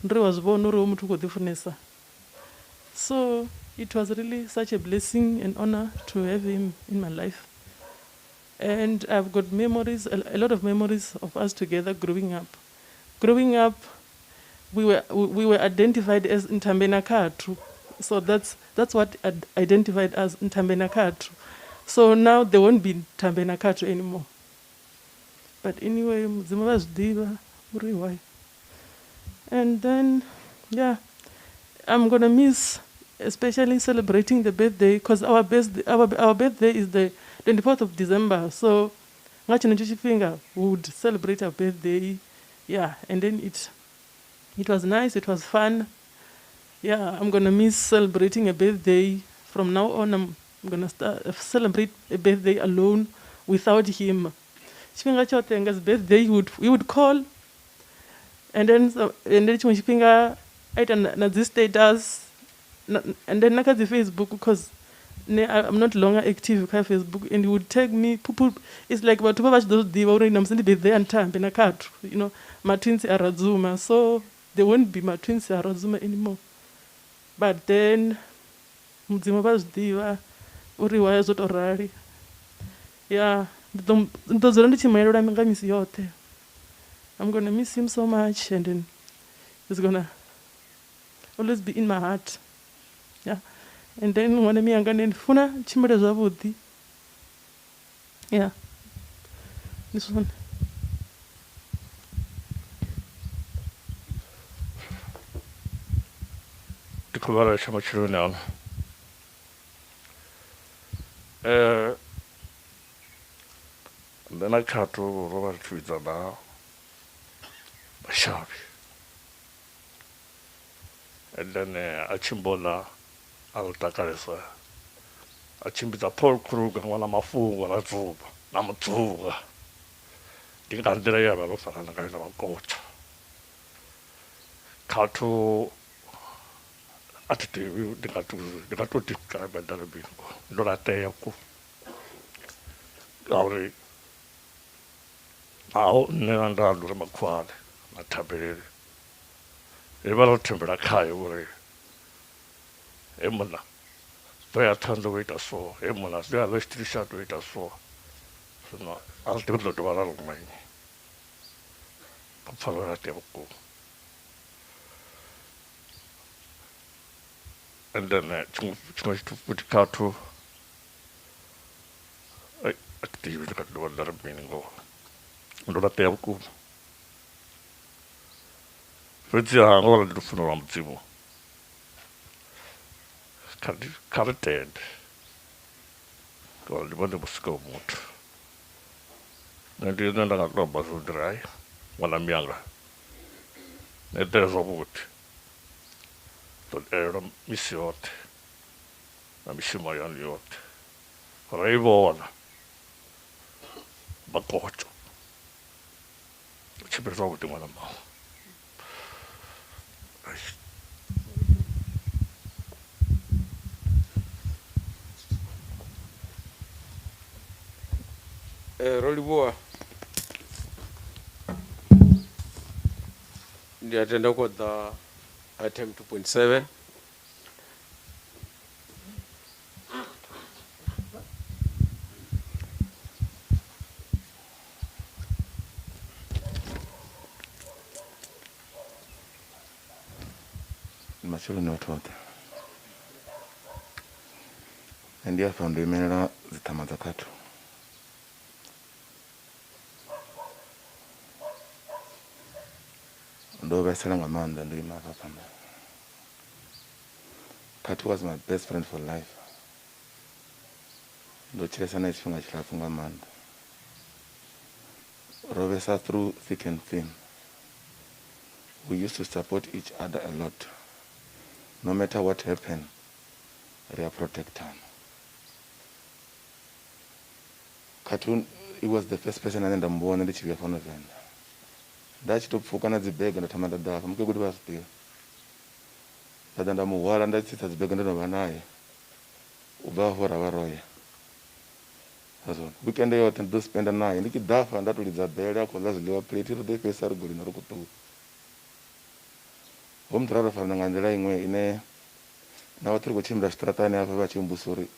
ndi uri wa zwi vhona uri hoyu muthu u khou ḓi funesa. So it was really such a blessing and honor to have him in my life. And I've got memories, a lot of memories of us together growing up. Growing up, we were, we were identified as Ntambe Nakatu. So that's, that's what identified us, Ntambe Nakatu. So now there won't be Ntambe Nakatu anymore. But anyway, Mudzimu vha zwi ḓivha uri why. And then, yeah, I'm gonna miss especially celebrating the birthday because our, best, our, our birthday is the 24th of December. So nga tshenetsho tshifhinga we would celebrate our birthday. Yeah, and then it, it was nice, it was fun. Yeah, I'm gonna miss celebrating a birthday. From now on, I'm gonna start, celebrate a birthday alone without him. Tshifhinga tshoṱhe nga his birthday, he would, he would call and then so, and then tshiṅwe tshifhinga a ita na dzi status na, and then na kha dzi Facebook because ne I'm not longer active kha Facebook and he would tag me people it's like vhathu vha vha tshi ḓo zwi ḓivha uri namusi ndi birthday ya Nthambi na Khathu you know matwins a Radzuma so they won't be matwins a Radzuma anymore but then Mudzimu vha zwi ḓivha uri why zwo to rali ya ndi ḓo ndi ḓo dzula ndi tshi mu elelwa nga misi yoṱhe I'm gonna miss him so much and then he's gonna always be in my heart yeah and then ṅwana miyanga nṋe ndi funa tshimbile zwavhuḓi yeah ndi zwone. Ndi khou vha losha matsheloni ano. Nṋe na Khathu ro vha ri tshi vhidzana mashavhi and then a tshi mbona a ri takalesa a tshimbidza Paul Kruger ṅwana mafhungo na dzuvha na mudzunga ndi nga nḓila ye avha ro farana ngayo na vhakotsha. Khathu a thi ḓivhi ndi nga to ndi nga to describe nda ri mini ndo laṱea vhukuma ngauri naho nṋe na nda ndo ri makhuwani na thabeleli ri vha ro thembela khaye uri he munna ḓo ya ṱhanḓa u ita so he munna ḓo ya ḽo u ita so zwino a ri ḓivhi ri ḓo dovha ra ruma nnyi pfa ro laṱea vhukuma. And then tshiṅwe tshiṅwe tshithu futhi khathu a thi ḓivhi ndi nga dovha nda ri mini ngoho ndo laṱea vhukuma fhedziha ngauri ndi lufuno lwa mudzimu kha ri kha ri tende ngauri ndi vhone vho sikaho muthu nṋe ndi nṋe nda nga to amba zwo ndi ri hai ṅwana miyanga ni eḓele zwavhuḓi ḓo elelwa misi yoṱhe na mishumo yanu yoṱhe ra i vhona makotsho tshimbile zwavhuḓi ṅwana mawe. Ro livhuwa ndi a tenda khou ḓa item 2.7 Ndi matsheloni vhathu vhoṱhe nṋe ndi afha ndo imelela dziṱhama dza khathu ndo vhaisala nga maanḓa ndo ima hafha phanḓa Khathu was my best friend for life ndo tshilesa naye tshifhinga tshilapfhu nga maanḓa ro vhesa through thick and thin we used to support each other a lot no matter what happened ri a protectana Khathu he was the first person ane nda mu vhona ndi tshi vhuya fhano Venḓa nda tshi to pfuka na dzi bege nda thoma nda ḓa hafha mukegulu vha zwi ḓivha. Nda ḓa nda mu hwala nda tsitsa dzi bege ndo no vha naye. U bva hafho ra vha ro ya. Zwone weekend yoṱhe ndi ḓo spenda naye ndi tshi ḓa hafha nda to lidza bele a khou ḽa zwiḽiwa plate ri ḓo i fhedzisa ri golini ri khou ṱuwa. Ho muthu ra ro farana nga nḓila iṅwe ine na vhathu ri khou tshimbila zwiṱaraṱani hafha vha tshi mbudzisa uri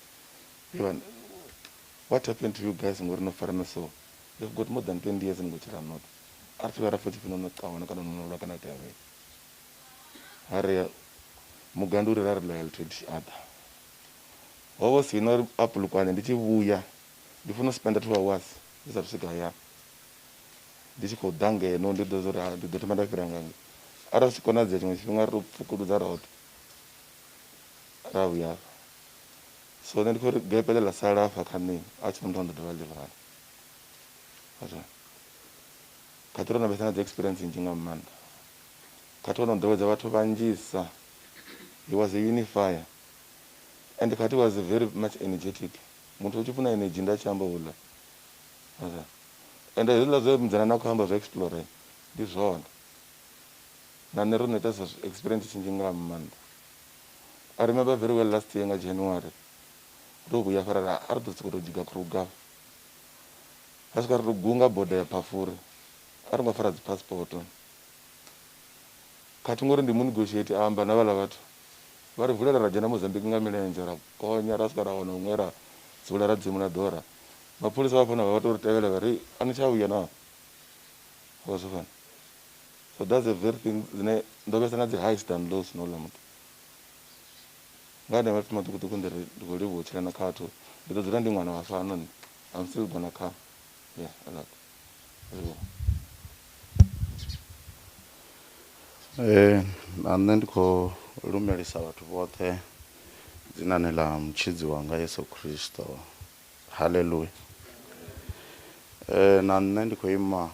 what happened to you guys ngori no farana so you've got more than 20 years ni khou tshila noṱhe a ri vhuya ra pfha tshipfi no no ṱangana kana no no lwa kana itea mini. Ha ri muga ndi uri ra ri loyal to each other. Ho vha hu si na uri a Polokwane ndi tshi vhuya ndi funa u spenda 2 hours ndi sathu swika hayani ndi tshi khou ḓa ngeno ndi ḓo uri ndi ḓo thoma nda fhira nga ngei arali zwi tshi konadzea tshiṅwe tshifhinga ri to pfukuludza roṱhe ra vhuya hafha. So nṋe ndi khou ri gepe ḽe ḽa sala hafha kha nṋe a tshi muthu ndo dovha ḽi vala. Khathihi ro no vhesa na dzi experience nnzhi nga maanḓa. Khathihi o no ḓowedza vhathu vhanzhisa. He was a unifier and Khathi was very much energetic. Muthu u tshi funa energy nda tshi amba houḽa. Ende hezwiḽa zwe Mudzanani a khou amba zwa explore ndi zwone. Na nṋe ro no ita experience tshinzhi nga maanḓa. I remember very well last year nga January ro vhuya hafha ra ri a ri ḓo sokou tou dzhiga Kruger. Ra swika ri tou gunga boda ya Phafuri a ri ngo fara dzi passport. Khathi ngori ndi mu negotiate a amba na vhaḽa vhathu vha ri vulela ra dzhena Mozambique nga milenzhe ra gonya ra swika ra wana huṅwe ra dzula ra dzimula ḓora. Mapholisa vha hafha vha to ri tevhela vha ri a ni tsha vhuya naa. Vha zwo fana. So that's the very thing dzine ndo vhesa na dzi highs than lows na houḽa muthu. Nga hanea maipfi maṱukuṱuku ndi ri ndi khou livhuwa u tshila na Khathu ndi ḓo dzula ndi ṅwana wa fhano nṋe. I'm still gonna come. Yeah, I love. Livhuwa. Na nṋe ndi khou lumelisa vhathu vhoṱhe dzinani ḽa mutshidzi wanga Yesu Kristo. Haleluya. Na nṋe ndi khou ima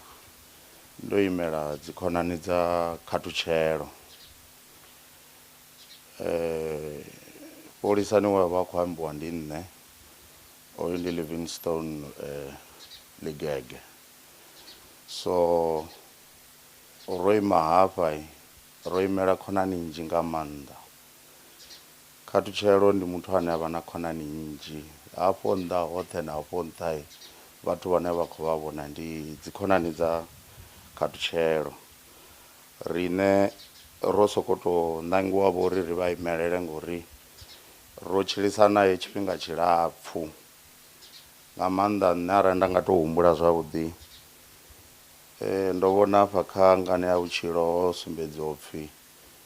ndo imela dzikhonani dza Khathutshelo. Fholisani we vha khou ambiwa ndi nṋe, oyu ndi Livingstone Ligege. So ro ima hafha ro imela khonani nnzhi nga maanḓa. Khathutshelo ndi muthu ane avha na khonani nnzhi hafho nnḓa hoṱhe na hafho nṱha vhathu vhane vha khou vha vhona ndi dzikhonani dza Khathutshelo. Riṋe ro soko to ṋangiwa vho uri ri vha imelele ngori ro tshilisa naye tshifhinga tshilapfhu nga maanḓa. Nṋe arali nda nga to humbula zwavhuḓi ndo vhona hafha kha ngano ya vhutshilo ho sumbedziwa upfhi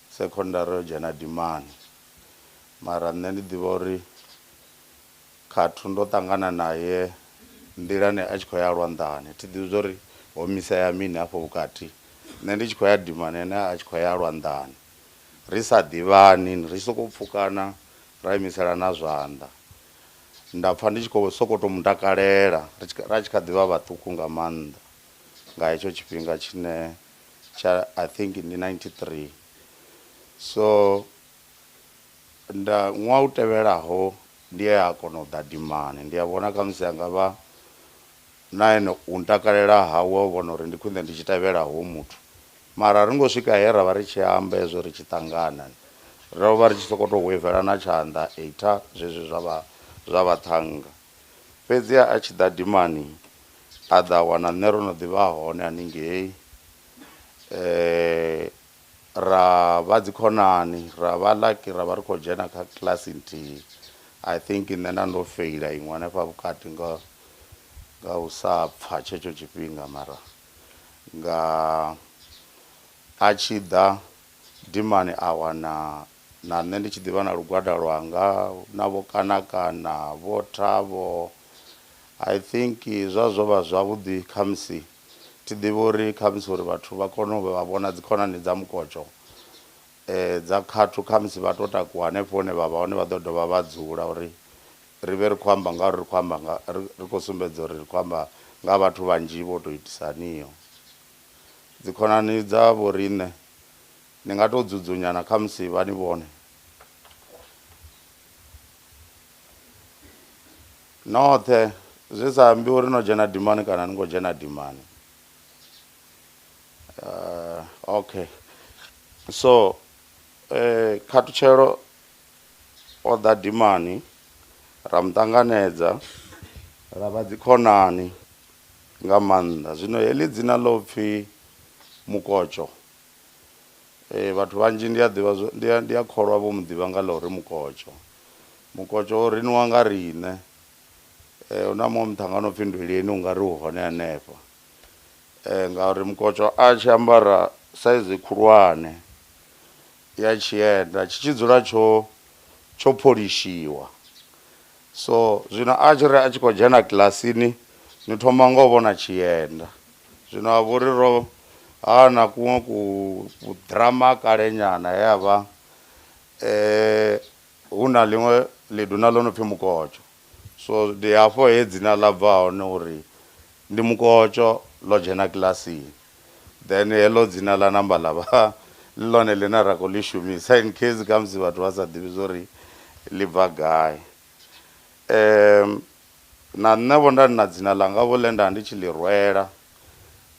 secondary yo dzhena Dimani, mara nṋe ndi ḓivha uri Khathu ndo ṱangana naye nḓilani a tshi khou ya Lwanḓani. Thi ḓivhi zwori ho misea mini hafho vhukati, nṋe ndi tshi khou ya Dimani ene a tshi khou ya Lwanḓani, ri sa ḓivhani ri soko pfukana ra imiselana zwanḓa. Nda pfha ndi tshi khou soko to mutakalela ra tshi kha ḓivha vhaṱuku nga maanḓa nga hetsho tshifhinga tshine tsha I think ndi 93. So nda ṅwaha u tevhelaho ndi ye a kona u ḓa Dimani, ndi a vhona khamusi anga vha na ene u ntakalela hawe o vhona uri ndi khwine ndi tshi tevhela ho muthu. Mara ri ngo swika he ra vha ri tshi amba hezwo ri tshi ṱangana, ro vha ri tshi soko to weivelana tshanḓa eitha zwezwi zwa vhaṱhannga. Fhedziha a tshi ḓa Dimani a ḓa wana nṋe ro no ḓivha hone haningei, ra vha dzikhonani ra vha lucky ra vha ri khou dzhena kha kiḽasi nthihi. I think nṋe nda ndo feila iṅwe hanefha vhukati nga u sa pfha tshetsho tshifhinga, mara nga a tshi ḓa Dimani a wana na nṋe ndi tshi ḓivha na lugwada lwanga na vho Kanakana vho Thabo. I think zwa zwo vha zwavhuḓi khamusi thi ḓivhi uri khamusi uri vhathu vha kone u vha vhona dzikhonani dza Mukotsho dza Khathu khamusi vha to takuwa hanefho hune vha vha hone vha ḓo dovha vha dzula uri ri vhe ri khou amba nga uri ri khou amba nga ri khou sumbedza uri ri khou amba nga vhathu vhanzhi vho to itisaniho. Dzikhonani dza vho riṋe ni nga to dzudzanyana khamusi vha ni vhone noṱhe, zwi sa ambi uri no dzhena Dimani kana ni ngo dzhena Dimani. Okay, so Khathutshelo o ḓa dimani ra mu ṱanganedza ra vha dzikhonani nga maanḓa. Zwino heḽi dzina ḽo pfhi Mukotsho, vhathu vhanzhi ndi a ḓivha zwo, ndi a, ndi a kholwa vho mu ḓivha nga ḽa uri Mukotsho. Mukotsho o riniwa nga riṋe, hu na muṅwe muṱhannga no pfhi Ndweleni u nga ri u hone hanefha, ngauri Mukotsho a tshi ambara saizi khulwane ya tshienda tshi tshi dzula tsho tsho pholishiwa. So zwino a tshi ri a tshi khou dzhena kilasini ni thoma ngo vhona tshienda. Zwino ha vha uri ro hana kuṅwe ku ku drama kale nyana he a vha hu na ḽiṅwe ḽiduna ḽo no pfhi Mukotsho. So ndi hafho he dzina ḽa bva hone uri ndi Mukotsho ḽo dzhena kilasini. Then heḽo dzina ḽa namba ḽa vha ḽi ḽone ḽine ra khou ḽi shumisa in case khamusi vhathu vha sa ḓivhi zwori ḽi bva gai. Na nṋe vho nda ndi na dzina ḽanga vho ḽe nda ndi tshi ḽi rwela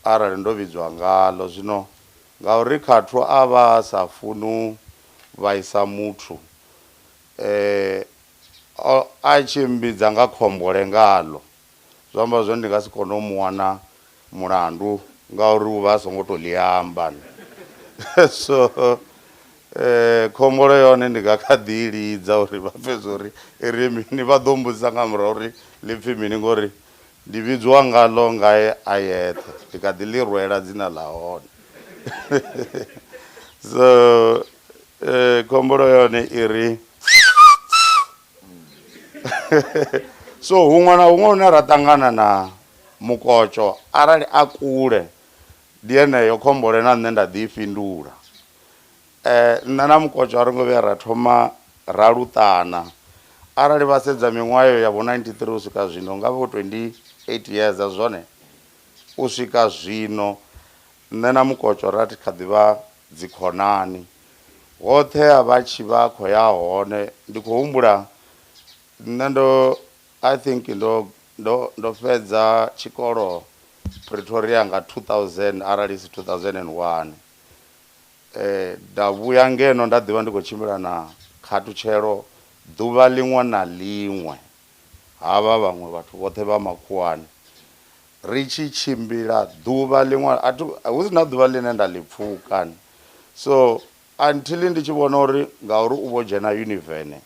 arali ndo vhidzwa ngaḽo. Zwino ngauri Khathu a vha a sa funi u vhaisa muthu, a tshi mmbidza nga khombole ngaḽo, zwi amba zwori ndi nga si kone u mu wana mulandu ngauri u vha a songo to ḽi amba. So khombole yone ndi nga kha ḓi lidza uri vha pfe zwori i ri mini, vha ḓo mbudzisa nga murahu uri ḽi pfhi mini ngori ndi vhidziwa ngaḽo ngae a yeṱhe, ndi kha ḓi ḽi rwela dzina ḽa hone. So khombolo yone i ri so huṅwe na huṅwe hune ra ṱangana na Mukotsho arali a kule ndi yeneyo khombole na nṋe nda ḓi fhindula. Nṋe na Mukotsho a ri ngo vhuya ra thoma ra luṱana. Arali vha sedza miṅwaha ya vho 93 u swika zwino nga vho 28 years zwone u swika zwino nṋe na Mukotsho ra kha ḓi vha dzikhonani. Hoṱhe a vha tshi vha khou ya hone ndi khou humbula nṋe ndo I think ndo ndo ndo fhedza tshikolo Pretoria nga 2000 arali si 2001. Nda vhuya ngeno nda ḓivha ndi khou tshimbila na Khathutshelo ḓuvha ḽiṅwe na ḽiṅwe. Havha vhaṅwe vhathu vhoṱhe vha makhuwani ri tshi tshimbila ḓuvha ḽiṅwe hu si na ḓuvha ḽine nda ḽi pfuka. So until ndi tshi vhona uri ngauri u vho dzhena Univen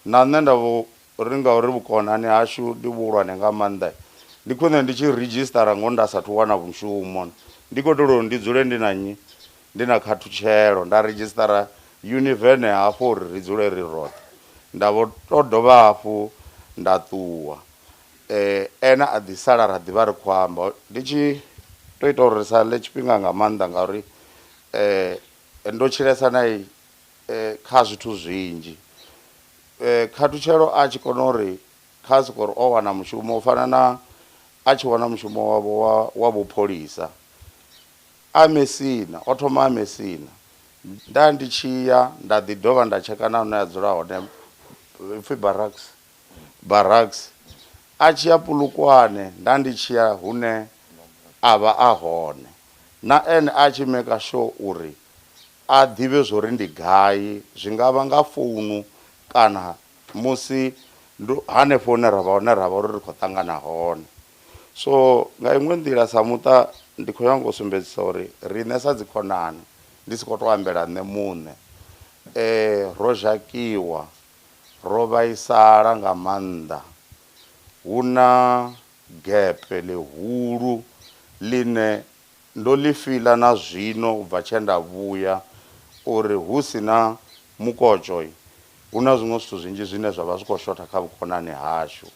na nṋe nda vho ri ngauri vhukonani hashu ndi vhuhulwane nga maanḓa, ndi khwine ndi tshi ridzhisitara ngoho nda sathu wana mushumo, ndi khou itela uri ndi dzule ndi na nnyi, ndi na Khathutshelo. Nda ridzhisitara Univen hafho uri ri dzule ri roṱhe, nda vho to dovha hafhu nda ṱuwa, ene a ḓi sala ra ḓivha ri khou amba. Ndi tshi to ita uri ri sa ḽe tshifhinga nga maanḓa ngauri ndo tshilesa nae kha zwithu zwinzhi. Khathutshelo a tshi kona uri kha soko uri o wana mushumo u fana na a tshi wana mushumo wavho wa wa vhupholisa a Messina, o thoma a Messina. Nda ndi tshi ya nda ḓi dovha nda tsheka na hune a dzula hone ipfhi Barracks, Barracks. A tshi ya Polokwane nda ndi tshi ya hune a vha a hone, na ene a tshi maker sure uri a ḓivhe zwori ndi gai, zwi nga vha nga founu kana musi ndo hanefho hune ra vha hone ra vha uri ri khou ṱangana hone. So nga iṅwe nḓila sa muṱa ndi khou nyanga u sumbedzisa uri riṋe sa dzikhonani ndi si khou tou ambela nṋe muṋe, ro zhakiwa, ro vhaisala nga maanḓa, hu na gepe ḽihulu ḽine ndo ḽi fiḽa na zwino u bva tshe nda vhuya uri hu si na Mukotsho hu na zwiṅwe zwithu zwinzhi zwine zwa vha zwi khou shotha kha vhukonani hashu.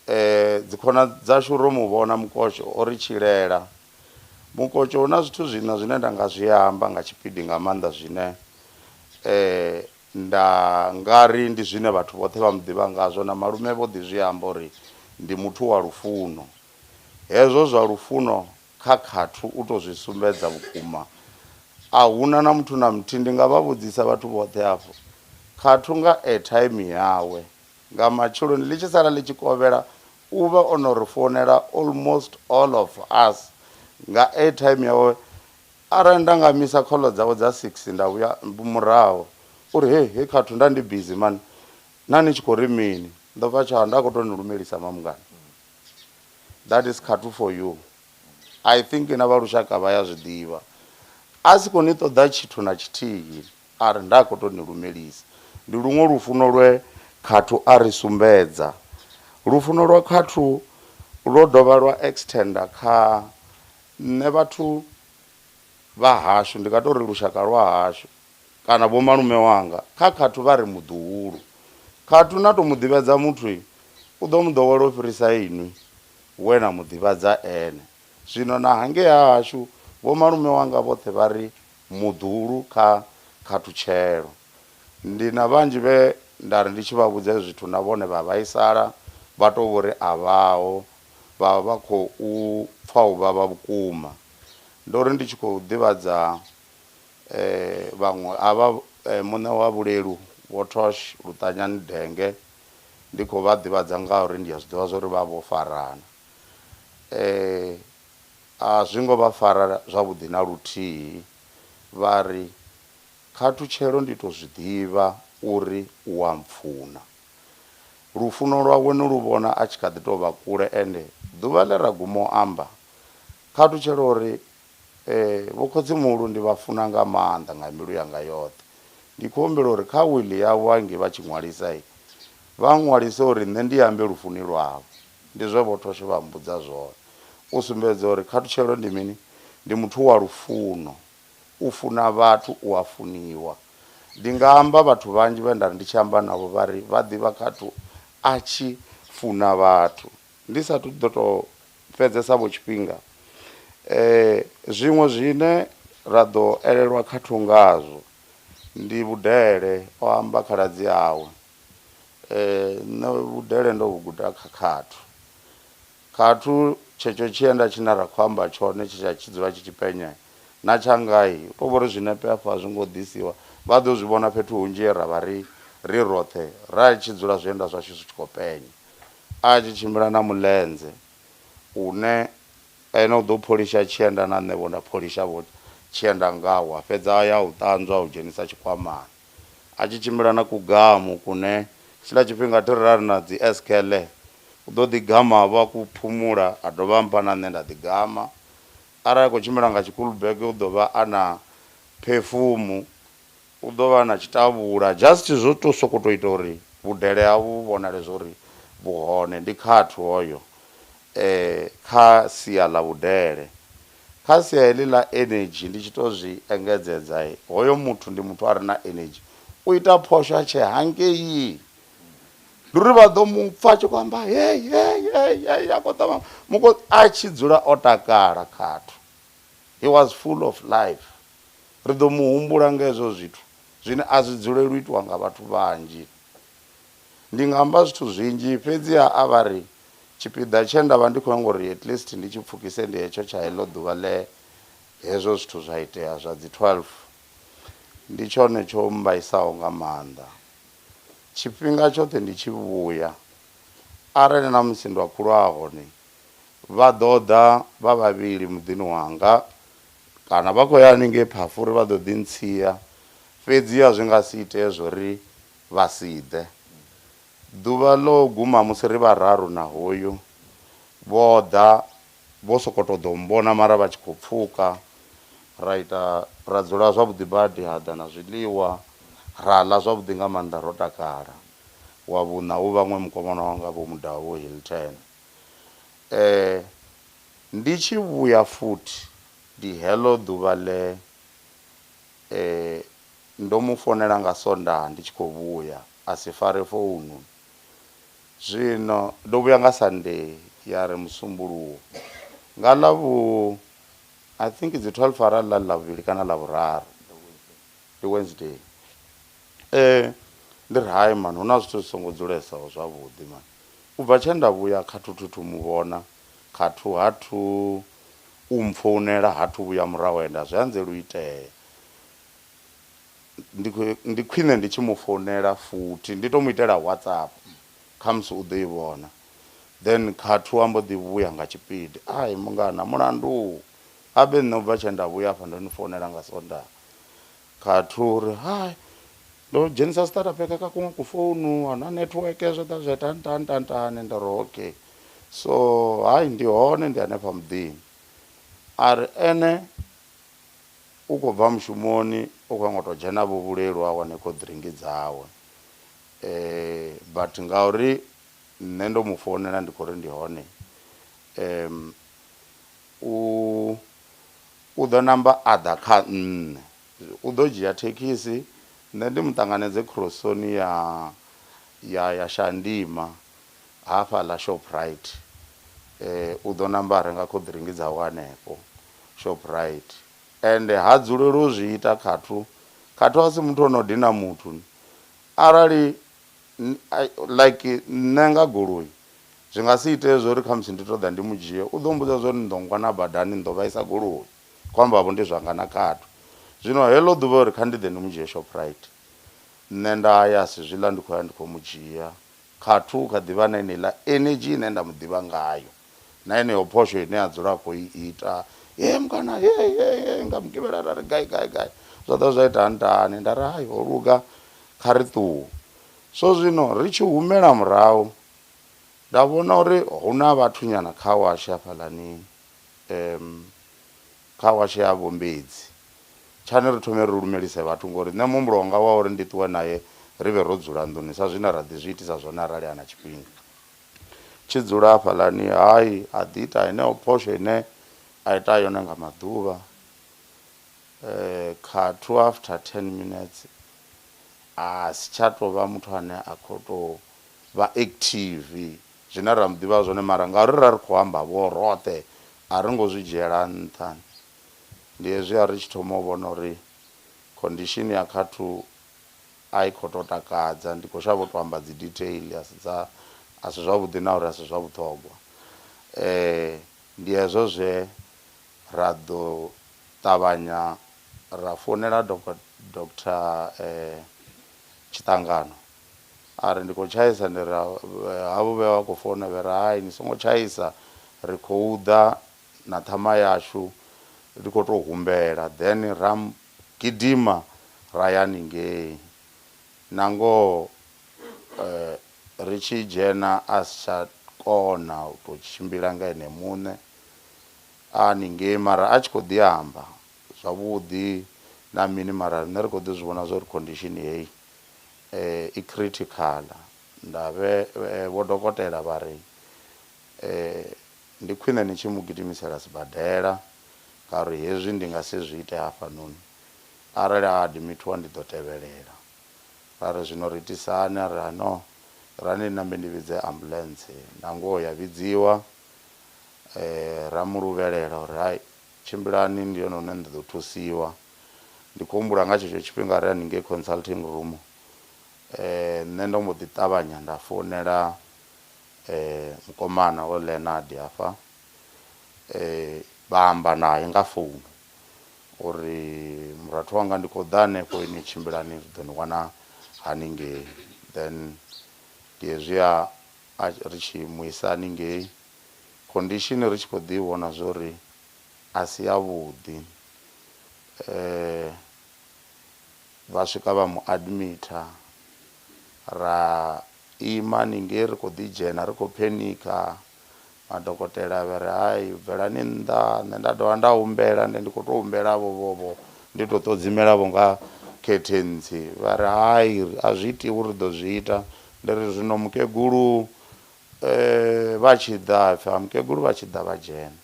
Dzikhona dzashu ro mu vhona Mukotsho o ri tshilela. Mukotsho hu na zwithu zwiṋa zwine nda nga zwi amba nga tshipidi nga maanḓa zwine nda nga ri ndi zwine vhathu vhoṱhe vha mu ḓivha ngazwo na malume vho ḓi zwi amba uri ndi muthu wa lufuno. Hezwo zwa lufuno kha Khathu u to zwi sumbedza vhukuma. A huna na muthu na muthihi, ndi nga vha vhudzisa vhathu vhoṱhe hafho. Khathu nga airtime yawe nga matsheloni ḽi tshi sala ḽi tshi kovhela u vha o no ri founela almost all of us nga airtime yawe. Arali nda nga misa khoḽo dzawe dza 6 nda vhuya murahu uri he he khathu nda ndi busy mani na ni tshi khou ri mini, ndo pfa tsha nda khou tou ni lumelisa mamungana. That is khathu for you. I think na vha lushaka vha ya zwi ḓivha. A si khou ni ṱoḓa tshithu na tshithihi, a ri nda khou tou ni lumelisa. Ndi luṅwe lufuno lwe Khathu a ri sumbedza. Lufuno lwa Khathu lwo dovha lwa extender kha nṋe vhathu vha hashu, ndi nga tou ri lushaka lwa hashu kana vho malume wanga. Kha Khathu vha ri muḓuhulu. Khathu na tou mu ḓivhadza muthu u ḓo mu ḓowela u fhirisa inwi we na mu ḓivhadza ene. Zwino na hangei ha hashu vho malume wanga vhoṱhe vha ri muḓuhulu kha Khathutshelo. Ndi na vhanzhi vhe nda ri ndi tshi vha vhudza hezwi zwithu na vhone vha vhaisala vha tou vho ri a vhaho, vha vha vha khou pfa u vhavha vhukuma. Ndo ri ndi tshi khou ḓivhadza vhaṅwe havha muṋe wa Vhulelu Vho Tosh Luṱanyani Denge ndi khou vha ḓivhadza ngauri ndi a zwi ḓivha zwa uri vha vho farana. A zwi ngo vha fara zwavhuḓi na luthihi, vha ri, Khathutshelo ndi tou zwi ḓivha uri u a mpfuna. Lufuno lwawe ni lu vhona a tshi kha ḓi tou vha kule ende ḓuvha ḽe ra guma u amba, Khathutshelo o ri, Ee, vhokhotsimulu ndi vha funa nga maanḓa nga mbilu yanga yoṱhe. Ndi khou humbela uri kha wiḽi yavho hangei vha tshi ṅwalisa, vha ṅwalise uri nṋe ndi ambe lufuni lwavho. Ndi zwe Vho Thoshe vha mmbudza zwone. U sumbedza uri khathutshelo ndi mini? Ndi muthu wa lufuno. U funa vhathu, u a funiwa. Ndi nga amba vhathu vhanzhi vhe nda ri ndi tshi amba navho vha ri vha ḓivha Khathu a tshi funa vhathu. Ndi sa athu ḓo tou fhedzesa vho tshifhinga, zwiṅwe zwine ra ḓo elelwa Khathu ngazwo ndi vhudele, o amba khaladzi awe. Nṋe vhudele ndo vhu guda kha Khathu. Khathu tshetsho tshienda tshine ra khou amba tshone tshe tsha tshi dzula tshi tshi penya na tshangai, u tou vha uri zwinepe afha a zwi ngo ḓisiwa, vha ḓo zwi vhona fhethu hunzhi he ra vha ri ri roṱhe ra tshi dzula zwienda zwashu zwi tshi khou penya. A tshi tshimbila na mulenze une ene u ḓo pholisha tshienda na nṋe vho nda pholisha vho tshienda ngawo a fhedza a ya u ṱanzwa a u dzhenisa tshikwamani. A tshi tshimbila na kugamu kune tshiḽa tshifhinga thi ri ra ri na dzi eskele U ḓo ḓi gama vho a ku phumula a dovha a mpha na nṋe nda ḓi gama. Arali a khou tshimbila nga tshikulubege u ḓo vha a na phefumu, u ḓo vha a na tshitavhula just zwo tou sokou tou ita uri vhudele havho vhu vhonale zwa uri vhu hone. Ndi khathu hoyo kha sia ḽa vhudele. Kha sia heḽi ḽa energy ndi tshi tou zwi engedzedza hoyo muthu ndi muthu a re na energy, u ita phosho a tshe hangei. Ndi uri vha ḓo mu pfa a tshi khou amba hei hei hei hei a khou ṱavha muko a tshi dzula o takala khathu. He was full of life. Ri ḓo mu humbula nga hezwo zwithu zwine a zwi dzuleli u itiwa nga vhathu vhanzhi. Ndi nga amba zwithu zwinzhi fhedziha a vha ri tshipiḓa tshe nda vha ndi khou nyanga uri at least ndi tshi pfukise ndi hetsho tsha heḽo ḓuvha ḽe hezwo zwithu zwa itea zwa dzi 12. Ndi tshone tsho mmbaisaho nga maanḓa. Tshifhinga tshoṱhe ndi tshi vhuya, arali na musi ndo khulu a hone, vha ḓo ḓa vha vhavhili muḓini wanga, kana vha khou ya haningei Phafuri vha ḓo ḓi ntsia, fhedzi a zwi nga si itee zwo ri vha si ḓe. Ḓuvha ḽo guma musi ri vhararu na hoyu, vho ḓa Vho sokou tou ḓo mmbona mara vha tshi khou pfuka, ra ita ra dzula zwavhuḓi badi ha ḓa na zwiḽiwa ra ḽa zwavhuḓi nga maanḓa ro takala. Wa vhuṋa hu vhaṅwe mukomana wanga Vho Mudau Vho Hilton. Ndi tshi vhuya futhi ndi heḽo ḓuvha ḽe ndo mu founela nga Sondaha ndi tshi khou vhuya a si fare founu. Zwino ndo vhuya nga Sunday ya ri Musumbuluwo nga ḽa vhu I think dzi 12 arali ḽa ḽavhuvhili kana ḽavhuraru ndi Wednesday ndi ri hai mani hu na zwithu zwi songo dzulesaho zwavhuḓi mani u bva tshe nda vhuya kha thu thu thu muvhona kha thu ha thu u mpfounela ha thu vhuya murahu ende a zwi anzeli u itea. Ndi ndi khwine ndi tshi mu founela futhi ndi to mu itela WhatsApp khamusi u ḓo i vhona then khathu a mbo ḓi vhuya nga tshipidi ai mungana mulandu. Habe nṋe ubva tshe nda vhuya afha ndo ni founela nga Sondaha. Khathu uri hai ndo dzhenisa starter pack kha kuṅwe kufounu ahuna network zwo ḓa zwa ita ntani ntani ntani nda ri okay. So hai ndi hone ndi hanefha muḓini. A ri ene u khou bva mushumoni u khou nyanga u tou dzhena vho vhulelu a wane cold drink dzawe. But ngauri nṋe ndo mu founela ndi khou ri ndi hone u u ḓo namba a ḓa kha nṋe u ḓo dzhia thekhisi nṋe ndi mu ṱanganedze khirosoni ya ya ya Shandima hafhaḽa Shoprite u ḓo namba a renga cold drink dzawe hanefho Shoprite ende ha dzuleli u zwi ita khathu khathu a si muthu ono dina muthu arali like nṋe nga goloi zwi nga si itee zwori khamusi ndi to ḓa ndi mu dzhie u ḓo mbudza zwori ni ḓo ngwana badani ni ḓo vhaisa goloi khou amba vho ndi zwanga na khathu zwino heḽo ḓuvha uri kha ndi ḓe ndi mu dzhie Shoprite nṋe nda ya si zwiḽa ndi khou ya ndi khou mu dzhia khathu u kha ḓivha na yeneiḽa energy ine nda mu ḓivha ngayo na yeneyo phosho ine a dzula a khou i ita ye mukana ye ye ye nga mugivhela ra ri gai gai gai zwa ḓa zwa ita ntani nda ri hai ho luga kha ri ṱuwe so zwino ri tshi humela murahu nda vhona uri hu na vhathu nyana kha washe hafhaḽani kha washe ya Vhombedzi tshani ri thome ri lumelise vhathu ngori nṋe muhumbulo wanga wa uri ndi ṱuwe naye ri vhe ro dzula nḓuni sa zwine ra ḓi zwi itisa zwone arali a na tshifhinga tshi dzula hafhaḽani hai a ḓi ita heneyo phosho ine a ita yone nga maḓuvha khathu after 10 minutes a si tsha tou vha muthu ane a khou tou vha active zwine ra mu ḓivha zwone mara ngauri ra ri khou amba vho roṱhe a ri ngo zwi dzhiela nṱha ndi hezwi a ri tshi thoma u vhona uri condition ya khathu a i khou tou takadza ndi khou shavha u tou amba dzi detail a si dza a si zwavhuḓi na uri a si zwa vhuṱhogwa ndi hezwo zwe ra ḓo ṱavhanya ra founela Dr Tshiṱangano a ri ndi khou tshaisa ndi ri havho vhe vha khou founa vhe ri hai ni songo tshaisa ri khou ḓa na ṱhama yashu ri khou tou humbela then ra gidima ra ya haningei na ngoho ri tshi dzhena a si tsha kona u tou tshimbila nga ene muṋe a haningei mara a tshi khou ḓi amba zwavhuḓi na mini mara riṋe ri khou ḓi zwi vhona zwa uri condition heyi i critical nda vhe vho dokotela vha ri ndi khwine ni tshi mu gidimisela sibadela ngauri hezwi ndi nga si zwi ite hafhanoni arali a admitiwa ndi ḓo tevhelela ra ri zwino ri itisani a ri no rani nambe ndi vhidze ambulance na ngoho ya vhidziwa ra mu luvhelela uri hai tshimbilani ndi hone hune nda ḓo thusiwa ndi khou humbula nga tshetsho tshifhinga ri haningei consulting room nṋe ndo mbo ḓi ṱavhanya nda founela mukomana wa Leonard hafha vha amba naye nga founu uri murathu wanga ndi khou ḓa hanefho ini tshimbilani ri ḓo ni wana haningei then ndi hezwiya ri tshi mu isa haningei condition ri tshi khou ḓi vhona zwori a si ya vhuḓi vha swika vha mu admita ra ima haningei ri khou ḓi dzhena ri khou phenikha madokotela vha ri hai bvelani nnḓa nṋe nda dovha nda humbela nde ndi khou tou humbela vho vho vho ndi tou ṱodzimela vho nga curtains vha ri hai a zwi itiwi ri ḓo zwi ita ndi ri zwino mukegulu vha tshi ḓa pfhi ha mukegulu vha tshi ḓa vha dzhena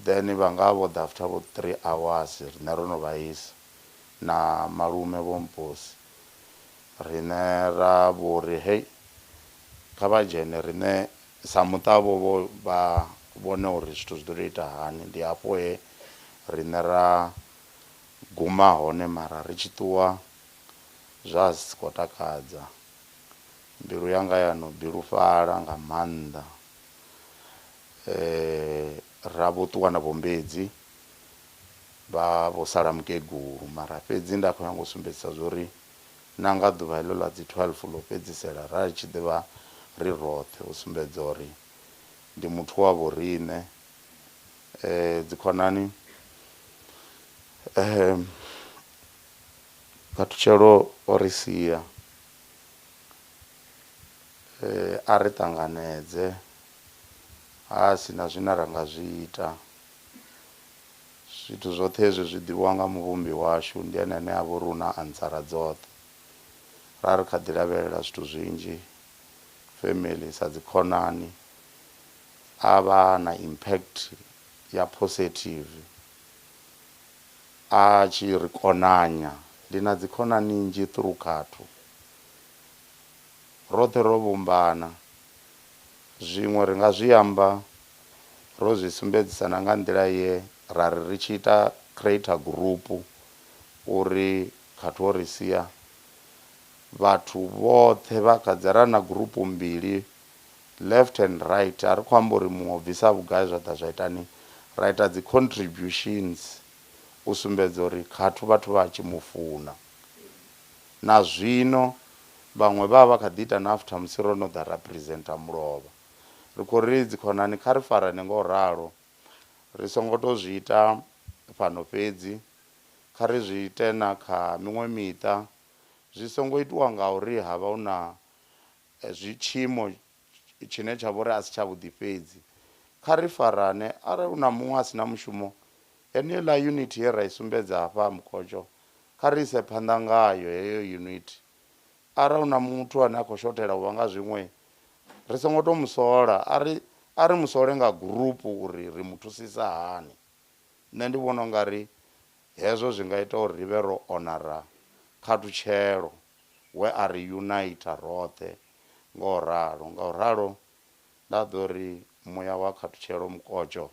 then vha nga vho ḓa after vho 3 hours riṋe ro no vha isa na malume vho mposi riṋe ra vho ri hei kha vha dzhene riṋe sa muṱa vho vho vha vhone uri zwithu zwi ḓo tou ita hani ndi hafho he riṋe ra guma hone mara ri tshi ṱuwa zwa si khou takadza mbilu yanga ya no bilufhala nga maanḓa ra vho ṱuwa na vhombedzi vha vho sala mukegulu mara fhedzi nda khou nyanga u sumbedzisa zwori na nga ḓuvha heḽo ḽa dzi 12 ḽo fhedzisela ra tshi ḓivha ri roṱhe u sumbedza uri ndi muthu wa vho riṋe. Dzikhonani Khathutshelo o ri sia a ri ṱanganedze ha si na zwine ra nga zwi ita. Zwithu zwoṱhe hezwi zwi ḓivhiwa nga muvhumbi washu, ndi ene ane a vha uri u na antsara dzoṱhe. Ra ri kha ḓi lavhelela zwithu zwinzhi family sa dzikhonani a vha na impact ya positive a tshi ri konanya. Ndi na dzikhonani nnzhi through Khathu, roṱhe ro vhumbana. Zwiṅwe ri nga zwi amba ro zwi sumbedzisa na nga nḓila ye ra ri ri tshi ita creator group uri Khathu o ri sia, vhathu vhoṱhe vha kha dzi ra na group mbili left and right a ri khou amba uri muṅwe u bvisa vhugai zwa ḓa zwa itani ra ita dzi contributions u sumbedza uri Khathu vhathu vha tshi mu funa. Na zwino vhaṅwe vha vha kha ḓi ita na after musi ro no ḓa ra presenter mulovha. Ri khou ri dzikhonani kha ri farane ngo ralo ri songo to zwi ita fhano fhedzi kha ri zwi ite na kha miṅwe miṱa zwi songo itiwa nga uri ha vha hu na zwi tshiimo tshine tsha vha uri a si tshavhuḓi fhedzi. Kha ri farane arali hu na muṅwe a si na mushumo heneiḽa unit ye ra i sumbedza hafha ha Mukotsho kha ri ise phanḓa ngayo heyo unit. Arali hu na muthu ane a khou shothela u vha nga zwiṅwe ri songo tou mu sola, a ri a ri mu sole nga group uri ri mu thusisa hani. Nṋe ndi vhona u nga ri hezwo zwi nga ita uri ri vhe ro onara khathutshelo we a ri uniter roṱhe ngo ralo. Ngauralo nda ḓo ri muya wa khathutshelo Mukotsho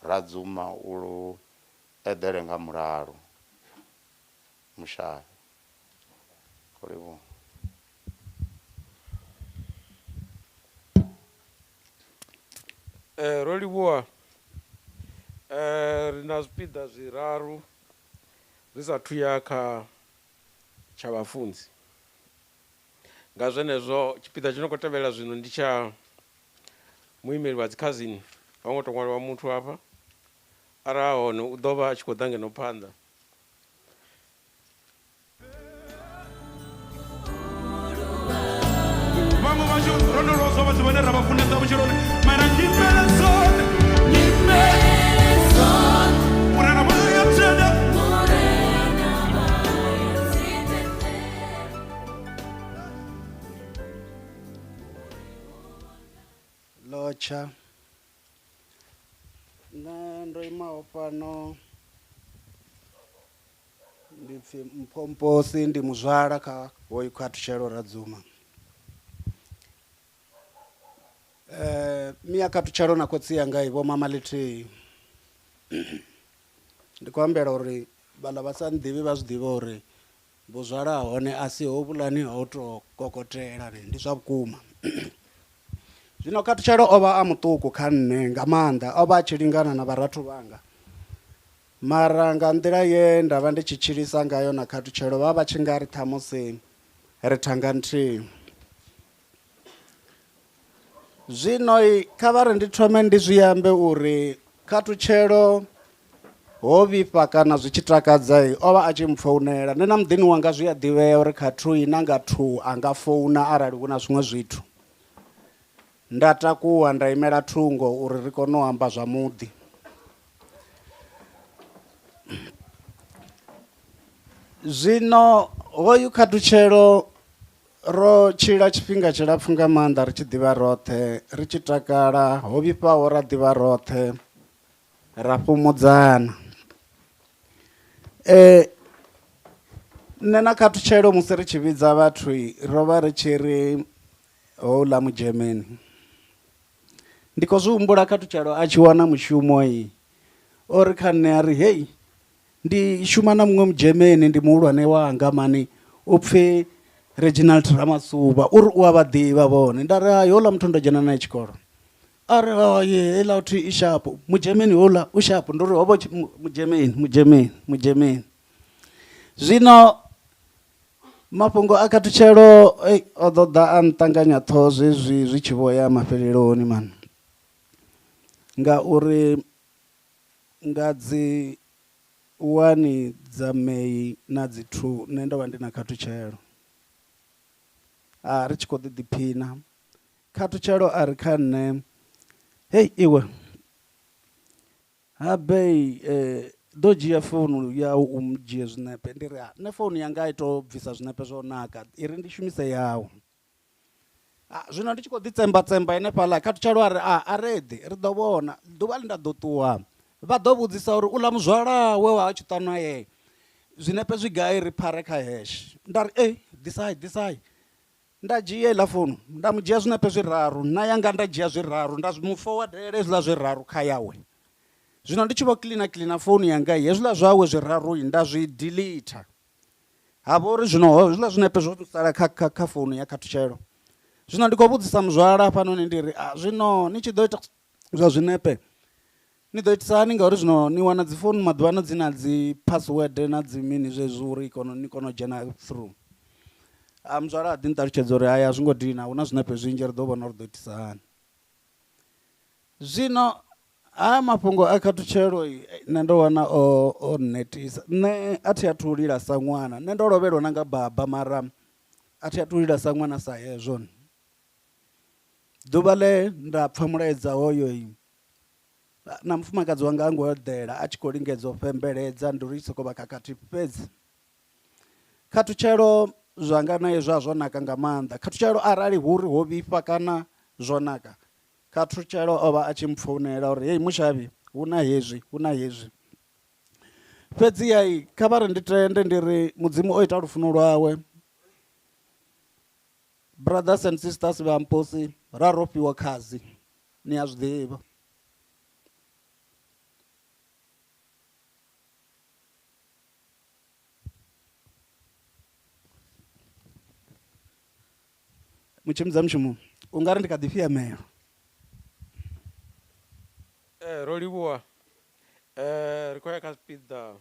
Radzuma u eḓele nga mulalo. Mushavhe. Khou livhuwa. Eh, ro livhuwa eh, ri na zwipiḓa zwiraru ri sa thu ya kha tsha vhafunzi nga zwenezwo tshipiḓa tshi no khou tevhela zwino ndi tsha muimeli wa dzikhazini a ngo to ṅwaliwa muthu hafha arali a hone u ḓo vha a tshi khou ḓa ngeno phanḓa Vhaṅwe vhashu ro no lozwa vhathu vhane ra vha funesa vhutshiloni mara nyimele dzoṱhe nyimele dzoṱhe murena vha ya tenda Lotsha nṋe ndo imaho fhano Ndi pfi Mpho Mposi ndi muzwala kha hoyu Khathutshelo Radzuma. Mia Khathutshelo na khotsi yanga vho mama ḽithihi. Ndi khou ambela uri vhaḽa vha sa nḓivhi vha zwi ḓivhe uri vhuzwala ha hone a si hovhuḽani ha u tou kokotela ni, ndi zwa vhukuma. Zwino Khathutshelo o vha a muṱuku kha nṋe nga maanḓa, o vha a tshi lingana na vharathu vhanga. Mara nga nḓila ye nda vha ndi tshi tshilisa ngayo na khathutshelo vha vha tshi nga ri ṱhamusi ri thanga nthihi. Zwino kha vha ri ndi thome ndi zwi ambe uri khathutshelo ho vhifha kana zwi tshi takadza o vha a tshi mpfounela. Nṋe na muḓini wanga zwi a ḓivhea uri khathuyi na nga thuu a nga founa arali hu na zwiṅwe zwithu. Nda takuwa nda imela thungo uri ri kone u amba zwa muḓi. Zwino hoyu khathutshelo ro tshila tshifhinga tshilapfu nga maanḓa ri tshi ḓivha roṱhe, ri tshi takala, ho vhifhaho ra ḓivha roṱhe, ra fhumudzana. Nṋe na khathutshelo musi ri tshi vhidza vhathu ro vha ri tshi ri houḽa Mudzhemeni. Ndi khou zwi humbula khathutshelo a tshi wana mushumo i o ri kha nṋe a ri hei ndi shuma na muṅwe Mudzhemeni ndi muhulwane wanga mani u pfhi Reginald Ramasuvha uri u a vha ḓivha vhone. Nda ri hai houḽa muthu ndo dzhena nae tshikolo. A ri hai heiḽa thi i shapo Mudzhemeni houḽa u shapo ndo ri ho vha Mudzhemeni Mudzhemeni Mudzhemeni. Zwino Mafhungo a khathutshelo ei o ḓo ḓa a nṱanganya ṱhoho zwezwi zwi tshi vho ya mafheleloni mani, ngauri Nga dzi 1 dza May na dzi 2 nṋe ndo vha ndi na khathutshelo. A ri tshi khou ḓi ḓiphina. Khathutshelo a ri kha nṋe, hei iwe habe ḓo dzhia founu yau u dzhie zwinepe. Ndi ri nṋe founu yanga a i to bvisa zwinepe zwo naka, i ri ndi shumise yau. Zwino ndi tshi khou ḓi tsemba tsemba henefhaḽa, khathutshelo a ri a reḓi ri ḓo vhona ḓuvha ḽi nda ḓo ṱuwa vha ḓo vhudzisa uri uḽa muzwala we wa tshi ṱwa naye zwinepe zwi gai ri phare kha hash. Nda ri ei ḓisai ḓisai. Nda dzhia heiḽa founu nda mu dzhia zwinepe zwiraru, na yanga nda dzhia zwiraru nda mu forwardela hezwiḽa zwiraru kha yawe. Zwino ndi tshi vho kiḽina kiḽina founu yanga hezwiḽa zwawe zwiraru nda zwi delete. Ha vha uri zwino hezwiḽa zwinepe zwo sala kha kha founu ya khathutshelo. Zwino ndi khou vhudzisa muzwala hafhanoni ndi ri zwino ni tshi ḓo ita zwa zwinepe ni ḓo itisa hani ngauri zwino ni wana dzi founu maḓuvha ano dzi na dzi password na dzi mini zwezwi uri ni kone u dzhena through. Muzwala a ḓi nṱalutshedza uri haya a zwi ngo dina, hu na zwinepe zwinzhi ri ḓo vhona uri ḓo itisa hani. Zwino haya mafhungo a khathutshelo nṋe ndo wana o nnetisa. Nṋe a thi athu lila sa ṅwana, nṋe ndo lovhelwa na nga baba mara a thi athu lila sa ṅwana sa hezwo. Ḓuvha ḽe nda pfha mulaedza hoyo na mufumakadzi wanga a ngo eḓela a tshi khou lingedza u fhembeledza, ndi uri i sokou vha khakhathi fhedzi. Khathutshelo zwanga naye zwa zwo naka nga maanḓa. Khathutshelo arali hu uri ho vhifha kana zwo naka, khathutshelo o vha a tshi mpfounela uri hei mushavhi hu na hezwi hu na hezwi. Fhedzi yai kha vha ri ndi tende ndi ri Mudzimu o ita lufuno lwawe. Brothers and sisters vha Mposi ra ro fhiwa khazi, ni a zwi ḓivha. Mutshimbidza mushumo u nga ri ndi kha ḓi fhiamelo. Ro livhuwa. Ri khou ya kha zwipiḓa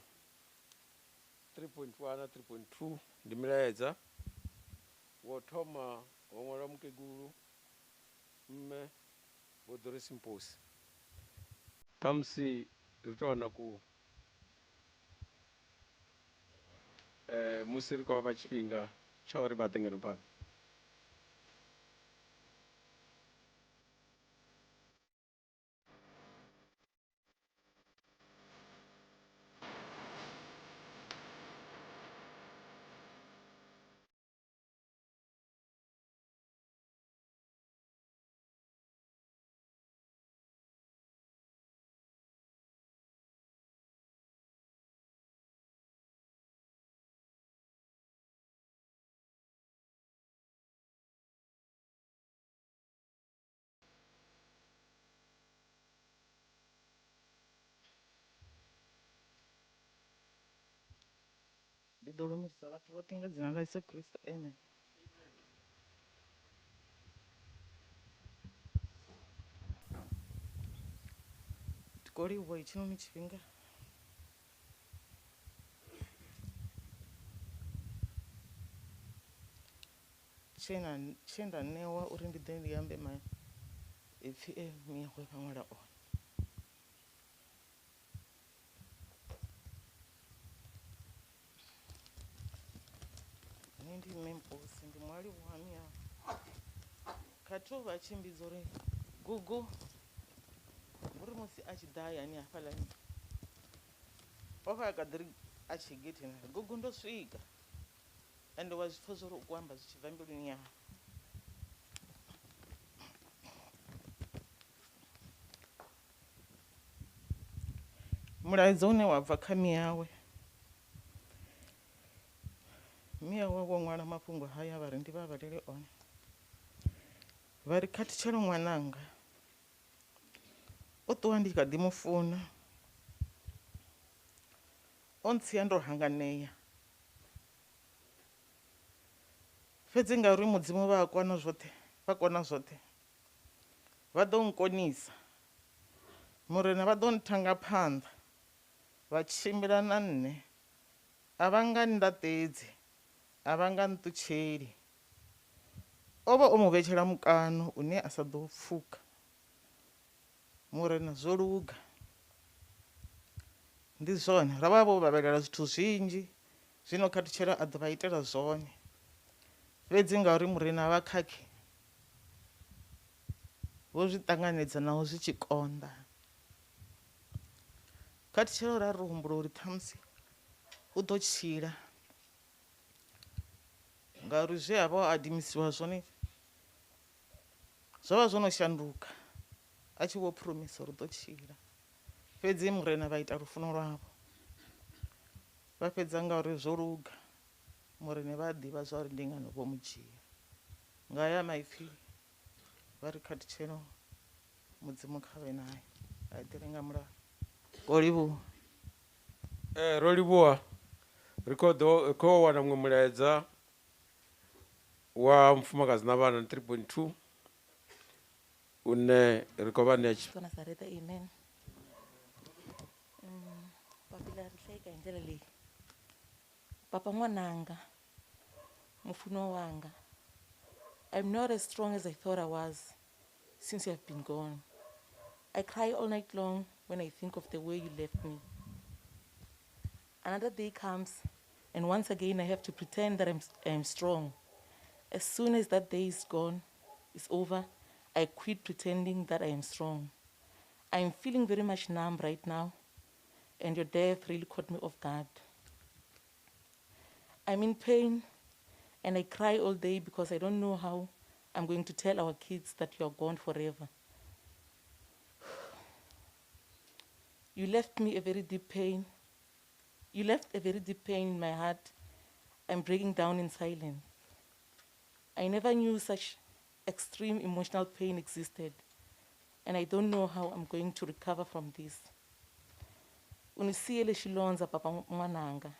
3.1 na 3.2 ndi milaedza. Wo thoma ho ṅwalwa mukegulu mme Vho Doris Mposi. Khamusi ri tou wana ku musi ri khou vha fha tshifhinga tsha uri vha ḓe ngeno phanḓa. Ndi ḓo lumelisa vhathu vhoṱhe nga dzina ḽa Yesu Kristo, amen. Ndi khou livhuwa hetshinoni tshifhinga. Tshe nda ṋewa uri ndi ḓe ndi ambe maipfi e miyawe vha ṅwala one. Nṋe ndi Mme Mposi, ndi muhali wa miyawe. Khathihi vha tshi mmbidza uri Gugu, ngori musi a tshi ḓa hayani hafhaḽani o vha a kha ḓi ri a tshi getheni a ri Gugu ndo swika, ende wa zwi pfha zwa uri u khou amba zwi tshi bva mbiluni yawe. Mulaedza une wa bva kha miyawe, miyawe vho ṅwala mafhungo haya vha ri ndi vha vhalele one. Vha ri khathutshelo ṅwananga, o ṱuwa ndi kha ḓi mu funa, o ntsia ndo hanganea. Fhedzi ngauri Mudzimu vha a kona zwoṱhe, vha kona zwoṱhe, vha ḓo nkonisa. Murena vha ḓo nthanga phanḓa, vha tshimbila na nṋe. A vha nga nndaṱedzi, a vha nga nṱutsheli. O vha o mu vhetshela mukano une a sa ḓo pfuka. Murena, zwo luga. Ndi zwone ra vha vho vhavhelela zwithu zwinzhi zwino Khathutshelo a ḓo vha itela zwone. Fhedzi ngauri Murena vha khakhi vho zwi ṱanganedza naho zwi tshi konḓa. Khathutshelo ra ri humbula uri ṱhamusi u ḓo tshila ngauri zwe a vha o adimisiwa zwone zwo vha zwo no shanduka a tshi vho phuromisa uri u ḓo tshila. Fhedzi Murena vha ita lufuno lwavho vha fhedza ngauri zwo luga. Murena vha a ḓivha zwa uri ndi ngani vho mu dzhia. Nga haya maipfi vha ri Khathutshelo Mudzimu kha vhe naye a eḓele nga mulalo. Ngo livhuwa. Ro livhuwa. Ri khou ḓo khou wana muṅwe mulaedza wa mufumakadzi na vhana 3.2 une ri khou vha ṋea Ka Nazareta, amen. Papila ri hlayeka hi ndlela leyi. Papa n'wananga, mufuno wanga, I'm not as strong as I thought I was since you have been gone. I cry all night long when I think of the way you left me. Another day comes, and once again I have to pretend that I'm strong. As soon as that day is gone, is over, I quit pretending that I am strong. I am feeling very much numb right now, and your death really caught me off guard. I'm in pain, and I cry all day because I don't know how I'm going to tell our kids that you are gone forever. You left me a very deep pain. You left a very deep pain in my heart. I'm breaking down in silence. I never knew such extreme emotional pain existed, and I don't know how I'm going to recover from this. U ni siyele xilondza papa n'wananga.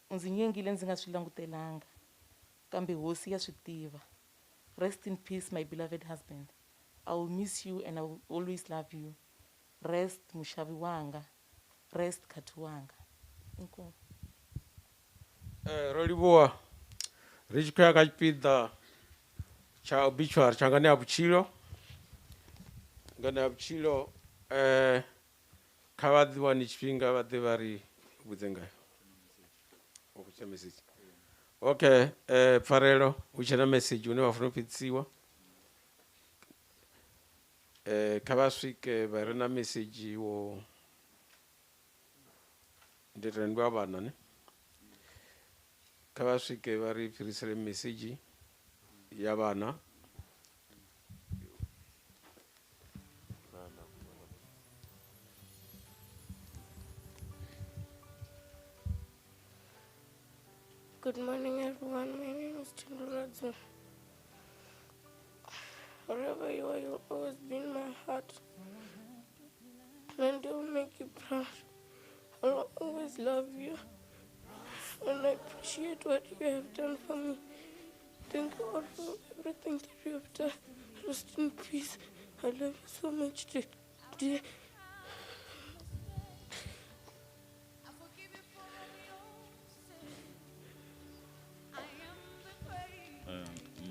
U ndzi nyengile ndzi nga swi langutelanga, kambe hosi ya swi tiva. Rest in peace, my beloved husband. I will miss you and I will always love you. Rest muxavi wanga. Rest khathu wanga. Inkomu. Ro livhuwa. Ri tshi khou ya kha tshipiḓa tsha obituary tsha nganea vhutshilo. Nganea vhutshilo kha vha ḓi wane tshifhinga vha ḓe vha ri vhudze ngayo. O khou message. Okay, pfarelo hu tshe na message une vha funa u fhedzisiwa. Kha vha swike vha re na message wo ndi rendwa vhana ne. Kha vha swike vha ri fhirisele message ya vhana. Good morning, everyone. My name is Chandurazu. Wherever you are, you'll always be in my heart. And I will make you proud. I'll always love you. And I appreciate what you have done for me. Thank you all for everything that you have done. Rest in peace. I love you so much, dear.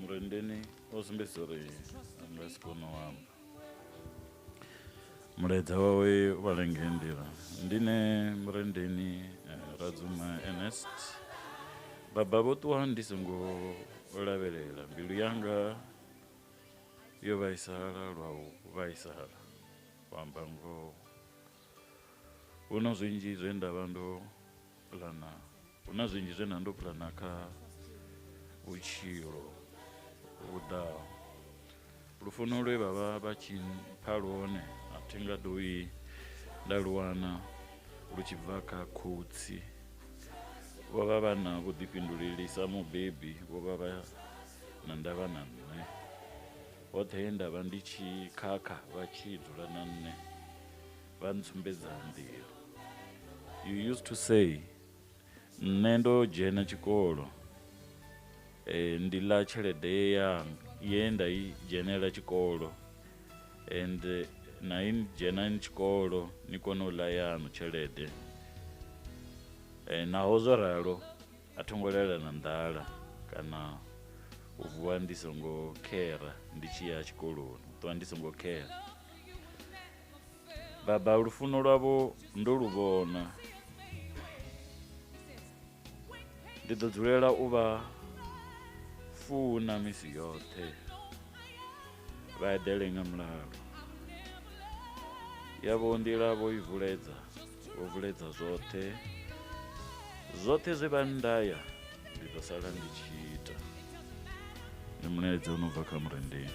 Murendeni o sumbedzisa uri a nga si kone u amba. Mulaedza wawe u vhale ngei nḓila. Ndi ne Murendeni Radzuma Ernest. Baba vho ṱuwa ndi songo lavhelela. Mbilu yanga yo vhaisala lwa u vhaisala. U amba ngoho. Hu na zwinzhi zwe nda vha ndo pulana. Hu na zwinzhi zwe nda ndo pulana kha vhutshilo vhu ḓaho. Lufuno lwe vha vha vha tshi mpha lwone a thi nga ḓo i nda lu wana lu tshi bva kha khotsi. Vho vha vha na vhuḓifhinduleli sa mubebi, vho vha vha na ndavha na nṋe. Hoṱhe he nda vha ndi tshi khakha vha tshi dzula na nṋe vha ntsumbedza nḓila. You used to say, nṋe ndo dzhena tshikolo, ndi ḽa tshelede ya ye nda i dzhenela tshikolo, and na i dzhena tshikolo ni kone u ḽa yaṋu tshelede. Naho zwo ralo a tho ngo lala na nḓala kana u vuwa ndi songo khera ndi tshi ya tshikoloni, u ṱuwa ndi songo khera. Baba lufuno lwavho ndo lu vhona. Ndi ḓo dzulela u vha funa misi yoṱhe. Vha eḓele nga mulalo. Yavho nḓila vho i vuledza, vho vuledza zwoṱhe. Zwoṱhe zwe vha nndaya ndi ḓo sala ndi tshi ita. Ndi mulaedza u no bva kha Murendeni.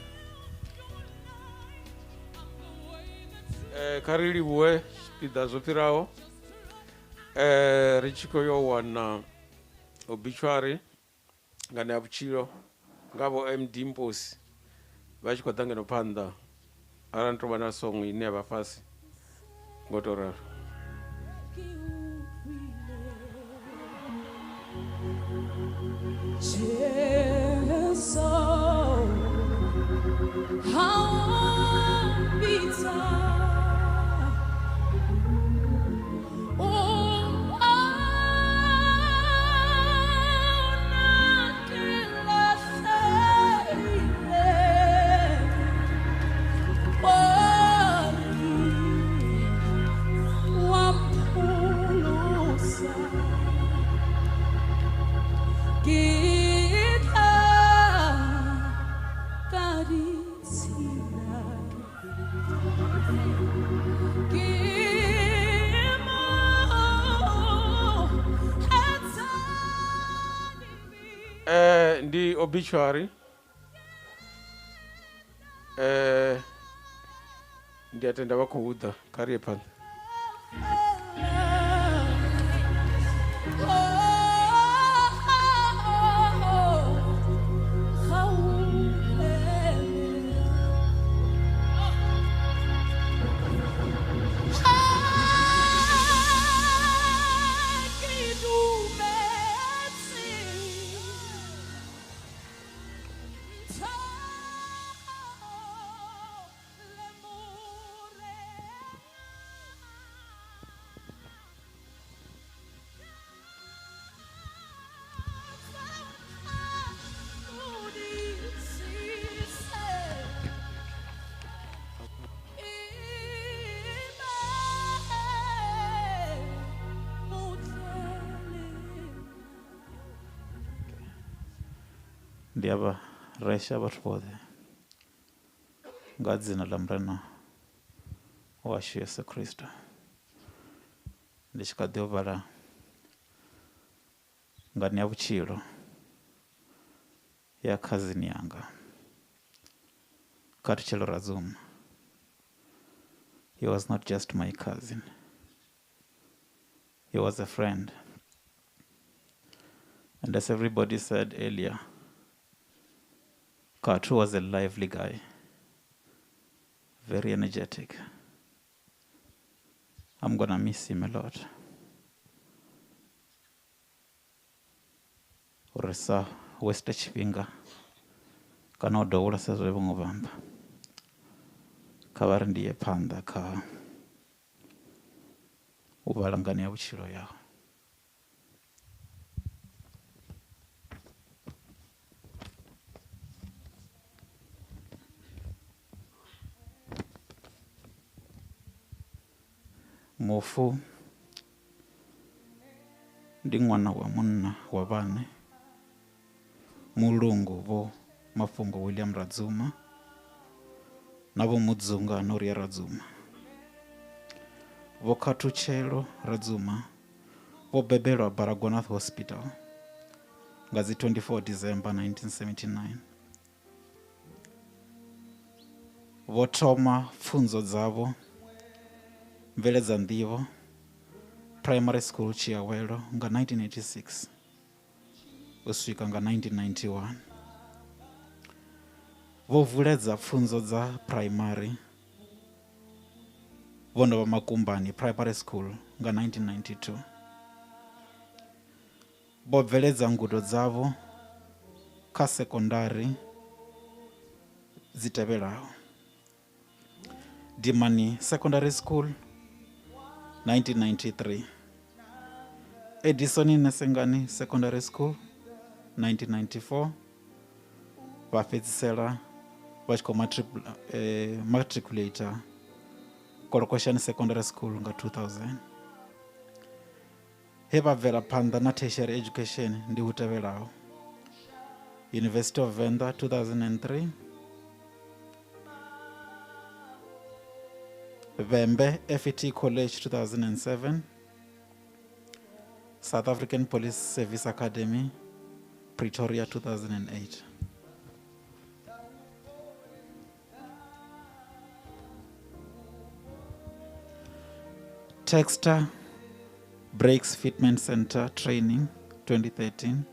Kha ri livhuwe tshipiḓa zwo fhiraho ri tshi khou yo wana obituary ngani ya vhutshilo nga vho MD Mposi vha tshi khou ḓa ngeno phanḓa arali ni tou vha na song ine ya vha fhasi ngo tou ralo. Jesu, ha o Ndi obituary ndi a tenda vha khou ḓa kha ri ye phanḓa. Ndi a vha resha vhathu vhoṱhe nga dzina ḽa Murena washu Yesu Kristo. Ndi tshi kha ḓi u vhala ngani ya vhutshilo ya khazini yanga Khathutshelo Radzuma. He was not just my cousin. He was a friend. And as everybody said earlier, Khathu was a lively guy, very energetic. I'm gonna miss him a lot. Uri sa waste tshifhinga kana u dovholola sa zwe vhaṅwe vha amba. Kha vha ri ndi ye phanḓa kha u vhala ngani ya vhutshilo yawe. Mufu ndi ṅwana wa munna wa vhaṋe Mulungu Vho Mafhungo William Radzuma na Vho Mudzunga Noria Radzuma. Vho Khathutshelo Radzuma vho bebelwa Baragwanath Hospital nga dzi 24 December 1979. Vho thoma pfunzo dzavho mveledza nḓivho primary school Tshiawelo nga 1986 u swika nga 1991. Vho vuledza pfunzo dza primary vho no vha Makumbani Primary School nga 1992. Vho bveledza ngudo dzavho kha sekondari dzi tevhelaho: Dimani Secondary School 1993, Edison Nesengani Secondary School 1994, vha fhedzisela vha tshi khou matriculator Kolokoshani Secondary School nga 2000. He vha bvela phanḓa na tertiary education ndi hu tevhelaho: University of Venda 2003, Vhembe FET College 2007, South African Police Service Academy Pretoria 2008. Texter Breaks Fitment Center Training 2013,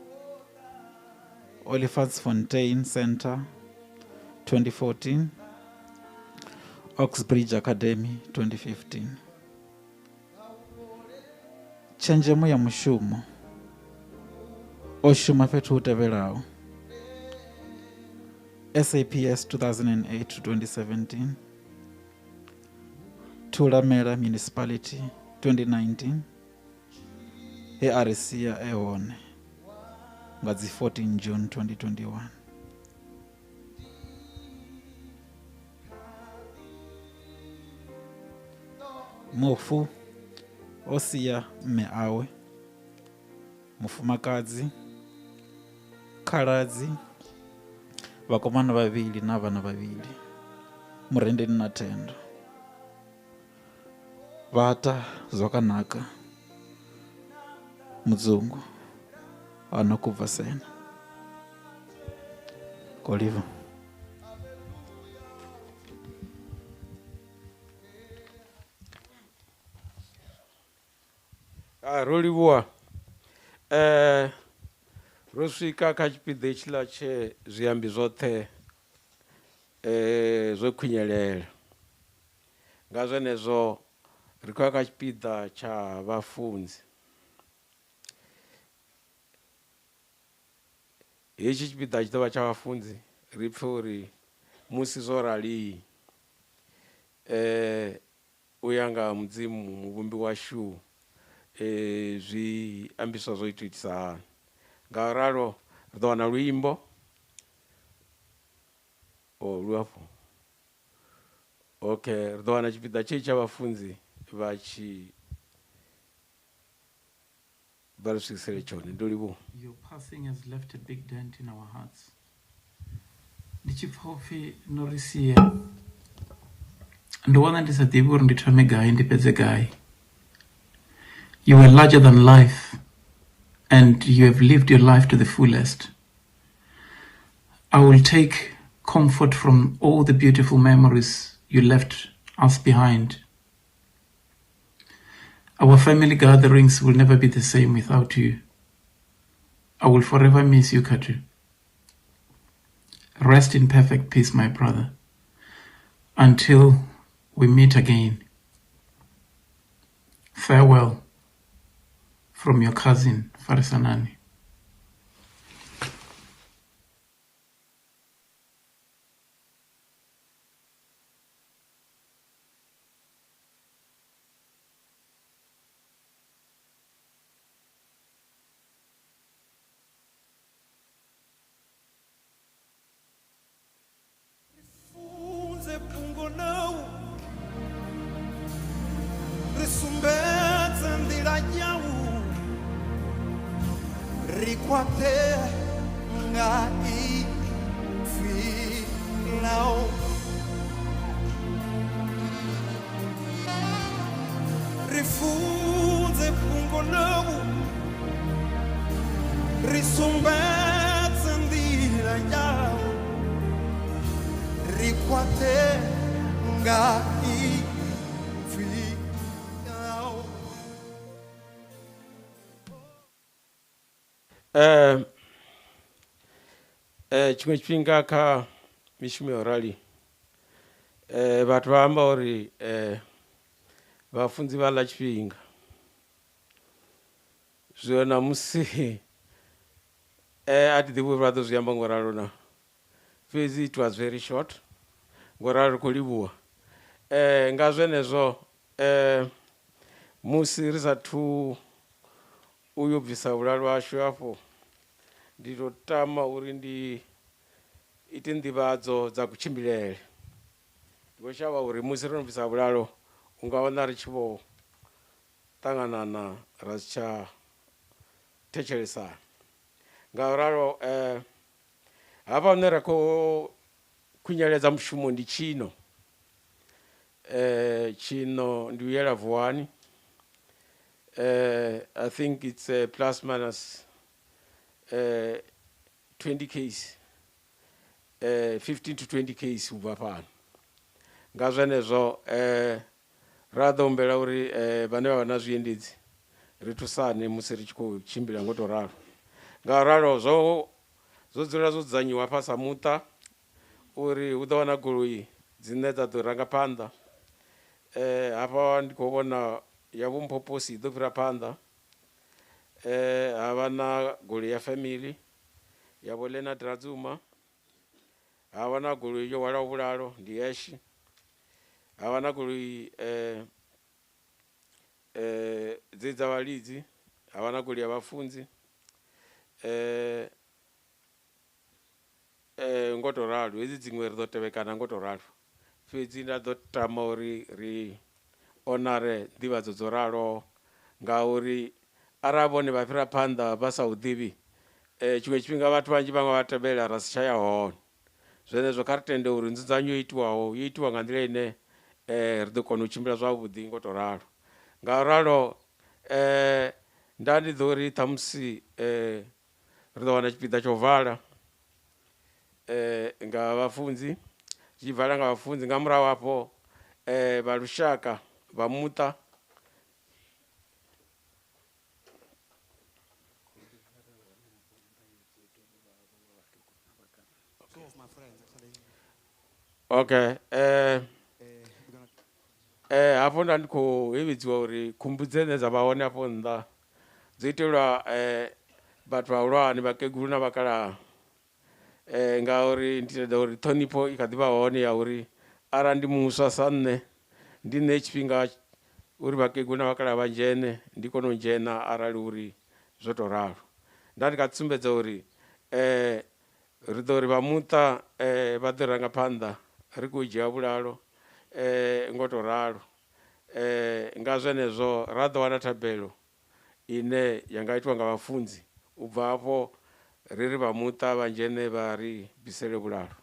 Olifantsfontein Center 2014, Oxbridge Academy 2015. Tshenzhemo ya mushumo: o shuma fhethu hu tevhelaho: SAPS 2008 to 2017, Thulamela Municipality 2019, he a ri sia e hone nga dzi 14 June 2021. Mufu o sia mme awe, mufumakadzi, khaladzi, vhakomana vhavhili na vhana vhavhili, Murendeni na Thendo. Vhata zwakanaka mudzungu anokubva sena Koliva. Ro livhuwa. Ro swika kha tshipiḓa hetshiḽa tshe zwiambi zwoṱhe zwo khwinyelela. Nga zwenezwo ri khou ya kha tshipiḓa tsha vhafunzi. Hetshi tshipiḓa tshi ḓo vha tsha vhafunzi, ri pfhe uri musi zwo rali u ya nga Mudzimu muvhumbi washu zwi ambiswa zwo itisa hani. Ngauralo ri ḓo wana luimbo lu afho. Okay, ri ḓo wana tshipiḓa tshe tsha vhafunzi vha tshi vha ri swikisele tshone. Ndo livhuwa. Your passing has left a big dent in our hearts. Ndi tshi pfa upfi no ri sia, ndo wana ndi sa ḓivhi uri ndi thome gai ndi fhedze gai. You were larger than life and you have lived your life to the fullest. I will take comfort from all the beautiful memories you left us behind. Our family gatherings will never be the same without you. I will forever miss you, Katu. Rest in perfect peace, my brother. Until we meet again. Farewell from your cousin, Farisanani. Tshiṅwe tshifhinga kha mishumo ya rali vhathu vha amba uri vhafunzi vha ḽa tshifhinga. Zwino namusi a thi ḓivhi uri vha ḓo zwi amba ngo ralo na, fhedzi it was very short, ngo ralo ri khou livhuwa. Nga zwenezwo musi ri sathu uyo bvisa vhulalo hashu afho, ndi to tama uri ndi ite nḓivhadzo dza kutshimbilele. Ndi khou shavha uri musi ro no bvisa vhulalo U nga wana ri tshi vho ṱanganana ra si tsha thetshelesana. Ngauralo hafha hune ra khou khunyeledza mushumo ndi tshino. Tshino ndi u yela Vuwani. I think it's plus minus 20 Ks, 15 to 20 Ks u bva fhano. Nga zwenezwo ra ḓo humbela uri vhane vha vha na zwiendedzi ri thusane musi ri tshi khou tshimbila ngo to ralo. Ngauralo zwo dzula zwo dzudzanyiwa hafha sa muṱa uri hu ḓo vha na goloi dzine dza ḓo ranga phanḓa. Hafha ndi khou vhona ya Vho Mphoposi i ḓo fhira phanḓa. Ha vha na goloi ya family ya Vho Leonard Radzuma. Ha vha na goloi yo hwalaho vhulalo ndi Ash. Ha vha na goloi dze dza vhalidzi, ha vha na goloi ya vhafunzi. Ngo to ralo hedzi dziṅwe ri ḓo tevhekana ngo to ralo. Fhedzi nda ḓo tama uri ri onare nḓivhadzo dzo ralo ngauri arali vhone vha fhira phanḓa vha sa u ḓivhi, tshiṅwe tshifhinga vhathu vhanzhi vha nga vha tevhela ra si tsha ya hone. Zwenezwo kha ri tende uri nzudzanyo yo itiwaho yo itiwa nga nḓila ine ri ḓo kona u tshimbila zwavhuḓi ngo to ralo. Ngauralo nda ndi ḓo ri ṱhamusi ri ḓo wana tshipiḓa tsho vala nga vhafunzi, tshi vala nga vhafunzi nga murahu hafho vha lushaka vha muṱa Okay. Hafho nda ndi khou hevhedziwa uri khumbu dzene dza vha hone hafho nnḓa dzo itelwa vhathu vhahulwane, vhakegulu na vhakalaha. Ngauri ndi tenda uri ṱhonifho i kha ḓi vha hone ya uri arali ndi muswa sa nṋe ndi ṋee tshifhinga uri vhakegulu na vhakalaha vha dzhene, ndi kone u dzhena arali uri zwo tou ralo. Nda ndi nga sumbedza uri ri ḓo ri vha muṱa vha ḓo ranga phanḓa ri khou dzhia vhulalo ngo to ralo. Nga zwenezwo ra ḓo wana thabelo ine ya nga itwa nga vhafunzi, u bva hafho ri ri vha muṱa vha dzhene vha ri bvisele vhulalo.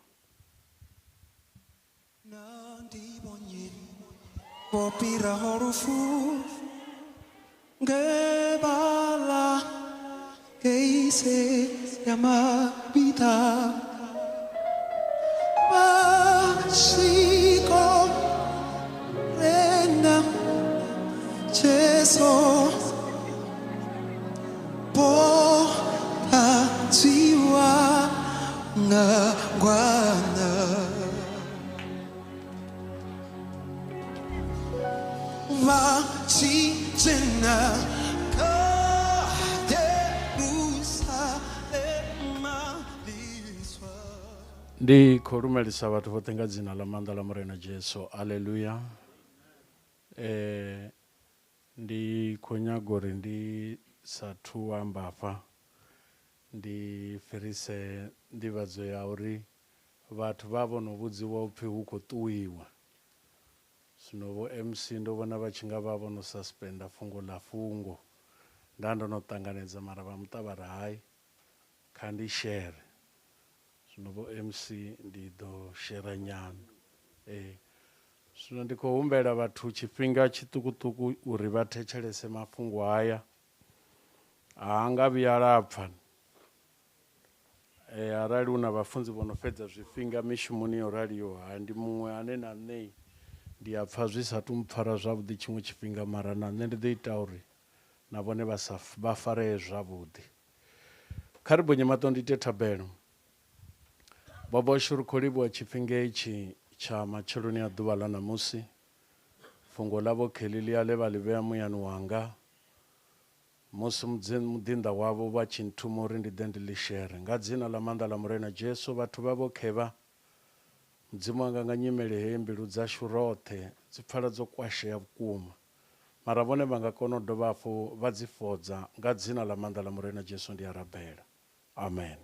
Ndi khou lumelisa vhathu vhoṱhe nga dzina ḽa maanḓa ḽa Murena Jesu. Haleluya. Ndi khou nyaga uri ndi sathu amba hafha ndi fhirise nḓivhadzo ya uri vhathu vha vho no vhudziwa upfhi hu khou ṱuwiwa. Zwino vho MC ndo vhona vha tshi nga vha vho no suspenda fhungo ḽa fhungo. Nda ndo no ṱanganedza mara vha muṱa vha ri hai kha ndi shere. Zwino vho MC ndi ḓo shera nyana. Zwino ndi khou humbela vhathu tshifhinga tshiṱukuṱuku uri vha thetshelese mafhungo haya. A nga vhuya lapfa. Arali hu na vhafunzi vho no fhedza zwifhinga mishumoni yo raliho, ha ndi muṅwe ane na nṋe ndi a pfa zwi sa tu mpfara zwavhuḓi tshiṅwe tshifhinga, mara na nṋe ndi ḓo ita uri na vhone vha sa vha faree zwavhuḓi. Kha ri bonye maṱo ndi ite thabelo. Baba washu, ri khou livhuwa tshifhinga itshi tsha matsheloni a ḓuvha ḽa ṋamusi. Fhungo ḽa Vho Kelly ḽi a ḽe vha ḽi vhea muyani wanga musi muḓinḓa wavho vha tshi nthuma uri ndi ḓe ndi ḽi shere. Nga dzina ḽa maanḓa ḽa Murena Jesu, vhathu vha Vho Khevha, Mudzimu anga, nga nyimele heyi mbilu dzashu roṱhe dzi pfala dzo kwashea vhukuma, mara vhone vha nga kona u dovha hafhu vha dzi fhodza. Nga dzina ḽa maanḓa ḽa Murena Jesu ndi a rabela. Amen.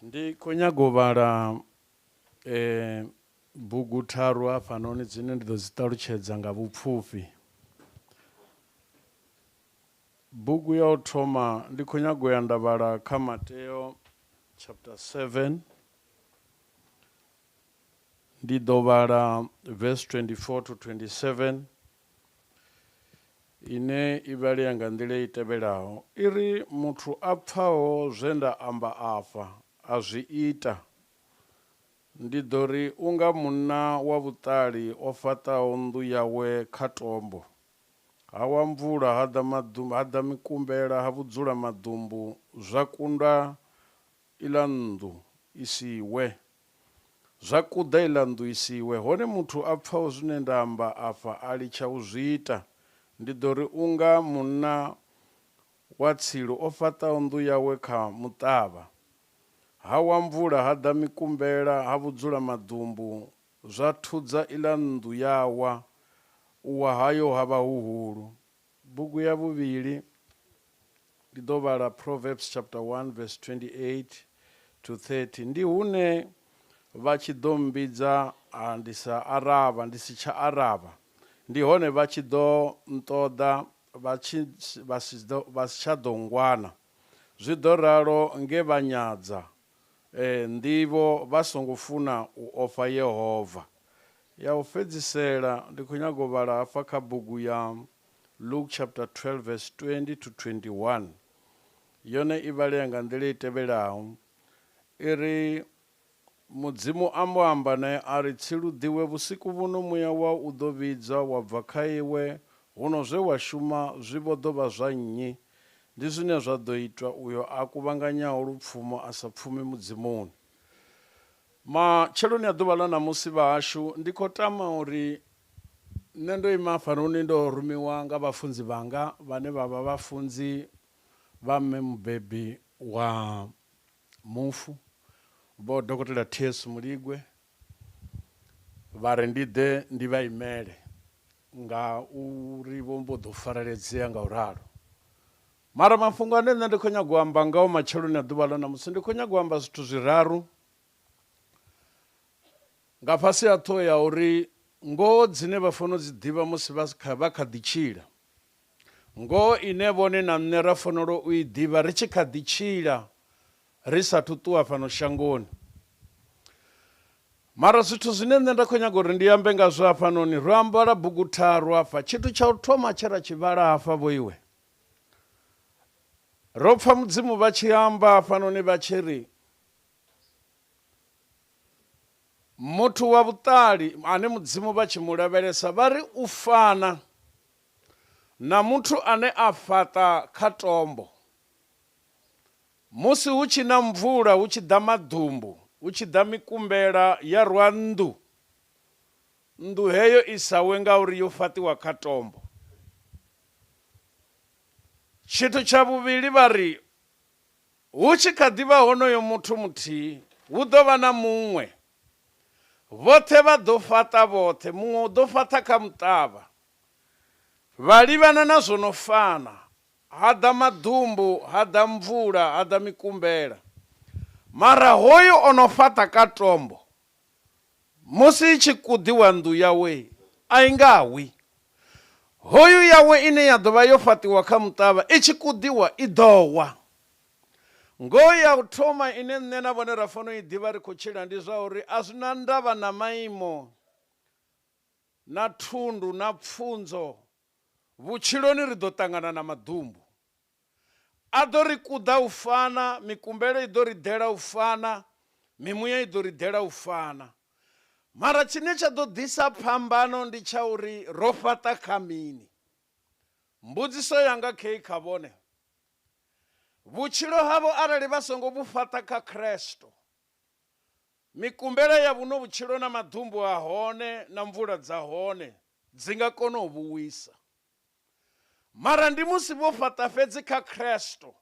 Ndi khou nyaga u vhala bugu tharu hafhanoni dzine ndi ḓo dzi ṱalutshedza nga vhupfufhi. Bugu ya u thoma ndi khou nyago ya nda vhala kha Mateo chapter 7, ndi ḓo vhala verse 24 to 27, ine i vhalea nga nḓila i tevhelaho. I ri, muthu a pfaho zwe nda amba afha a zwi ita, ndi ḓo ri u nga munna wa vhuṱali o fhaṱaho nnḓu yawe kha tombo. Ha wa mvula, ha ḓa maḓumbu, ha ḓa mikumbela, ha vhudzula maḓumbu, zwa kunda iḽa nnḓu i si we. Zwa kuḓa iḽa nnḓu i si we. Hone muthu a pfaho zwine nda amba afha a litsha u zwi ita, ndi ḓo ri u nga munna wa tsilu o fhaṱaho nnḓu yawe kha muṱavha. Ha wa mvula, ha ḓa mikumbela, ha vhudzula maḓumbu, zwa thudza iḽa nnḓu ya wa, u wa hayo ha vha huhulu. Bugu ya vhuvhili ndi ḓo vhala Proverbs chapter 1 verse 28 to 30. Ndi hune vha tshi ḓo mmbidza a ndi sa aravha, ndi si tsha aravha. Ndi hone vha tshi ḓo nṱoḓa vha tshi vha si ḓo vha si tsha ḓo ngwana. Zwi ḓo ralo nge vha nyadza nḓivho, vha songo funa u ofha Yehova. Ya u fhedzisela ndi khou nyaga u vhala hafha kha bugu ya Luke chapter 12 verse 20 to 21. Yone i vhalea nga nḓila i tevhelaho. I ri, Mudzimu a mbo amba nae a ri, Tsilu ḓiwe, vhusiku vhuno muya wau u ḓo vhidzwa wa bva kha iwe, huno zwe wa shuma zwi vho ḓo vha zwa nnyi? Ndi zwine zwa ḓo itwa uyo a kuvhanganyaho lupfumo a sa pfumi Mudzimuni. Matsheloni a ḓuvha ḽa ṋamusi, vhahashu, ndi khou tama uri nṋe ndo ima hafhanoni ndo rumiwa nga vhafunzi vhanga vhane vha vha vhafunzi vha mme mubebi wa mufu Vho Dokotela TS Muligwe, vha ri ndi ḓe ndi vha imele nga uri vho mbo ḓo fareledzea nga u ralo. Mara mafhungo ane nṋe ndi khou nyaga u amba ngao matsheloni a ḓuvha ḽa ṋamusi, ndi khou nyaga u amba zwithu zwiraru nga fhasi ha ṱhoho ya uri ngoho dzine vha fanela u dzi ḓivha musi vha kha ḓi tshila, ngoho ine vhone na nṋe ra fanela u i ḓivha ri tshi kha ḓi tshila ri sathu ṱuwa fhano shangoni. Mara zwithu zwine nṋe nda khou nyaga uri ndi ambe ngazwo hafhanoni, ro ambala bugu tharu hafha. Tshithu tsha u thoma tshe ra tshi vhala hafha vhoiwe, ro pfa Mudzimu vha tshi amba hafhanoni vha tshi ri muthu wa vhuṱali ane Mudzimu vha tshi mu lavhelesa vha ri u fana na muthu ane a fhaṱa kha tombo. Musi hu tshi na mvula, hu tshi ḓa maḓumbu, hu tshi ḓa mikumbela ya rwa nnḓu, nnḓu heyo i sa we ngauri yo fhaṱiwa kha tombo. Tshithu tsha vhuvhili vha ri, hu tshi kha ḓi vha honoyo muthu muthihi, hu ḓo vha na muṅwe. Vhoṱhe vha ḓo fhaṱa vhoṱhe, muṅwe u ḓo fhaṱa kha muṱavha. Vha livhana na zwo no fana, Ha ḓa maḓumbu, ha ḓa mvula, ha ḓa mikumbela. Mara hoyu o no fhaṱa ka tombo, musi i tshi kuḓiwa nnḓu yawe a i nga wi. Hoyu yawe ine ya ḓo vha yo fhaṱiwa kha muṱavha i tshi kuḓiwa i ḓo wa. Ngoho ya u thoma ine nṋe na vhone ra fanela u i ḓivha ri khou tshila ndi zwa uri a zwi na ndavha na maimo na thundu na pfunzo. Vhutshiloni ri ḓo ṱangana na maḓumbu. A ḓo ri kuḓa u fana, mikumbelo i ḓo ri ḓela u fana, mimuya i ḓo ri ḓela u fana. Mara tshine tsha ḓo ḓisa phambano ndi tsha uri ro fhaṱa kha mini. Mbudziso yanga khei kha vhone, Vhutshilo havho arali vha songo vhu fhaṱa kha Kristo, Mikumbela ya vhuno vhutshilo na maḓumbu a hone na mvula dza hone dzi nga kona u vhu wisa. Mara ndi musi vho fhaṱa fhedzi kha Kristo,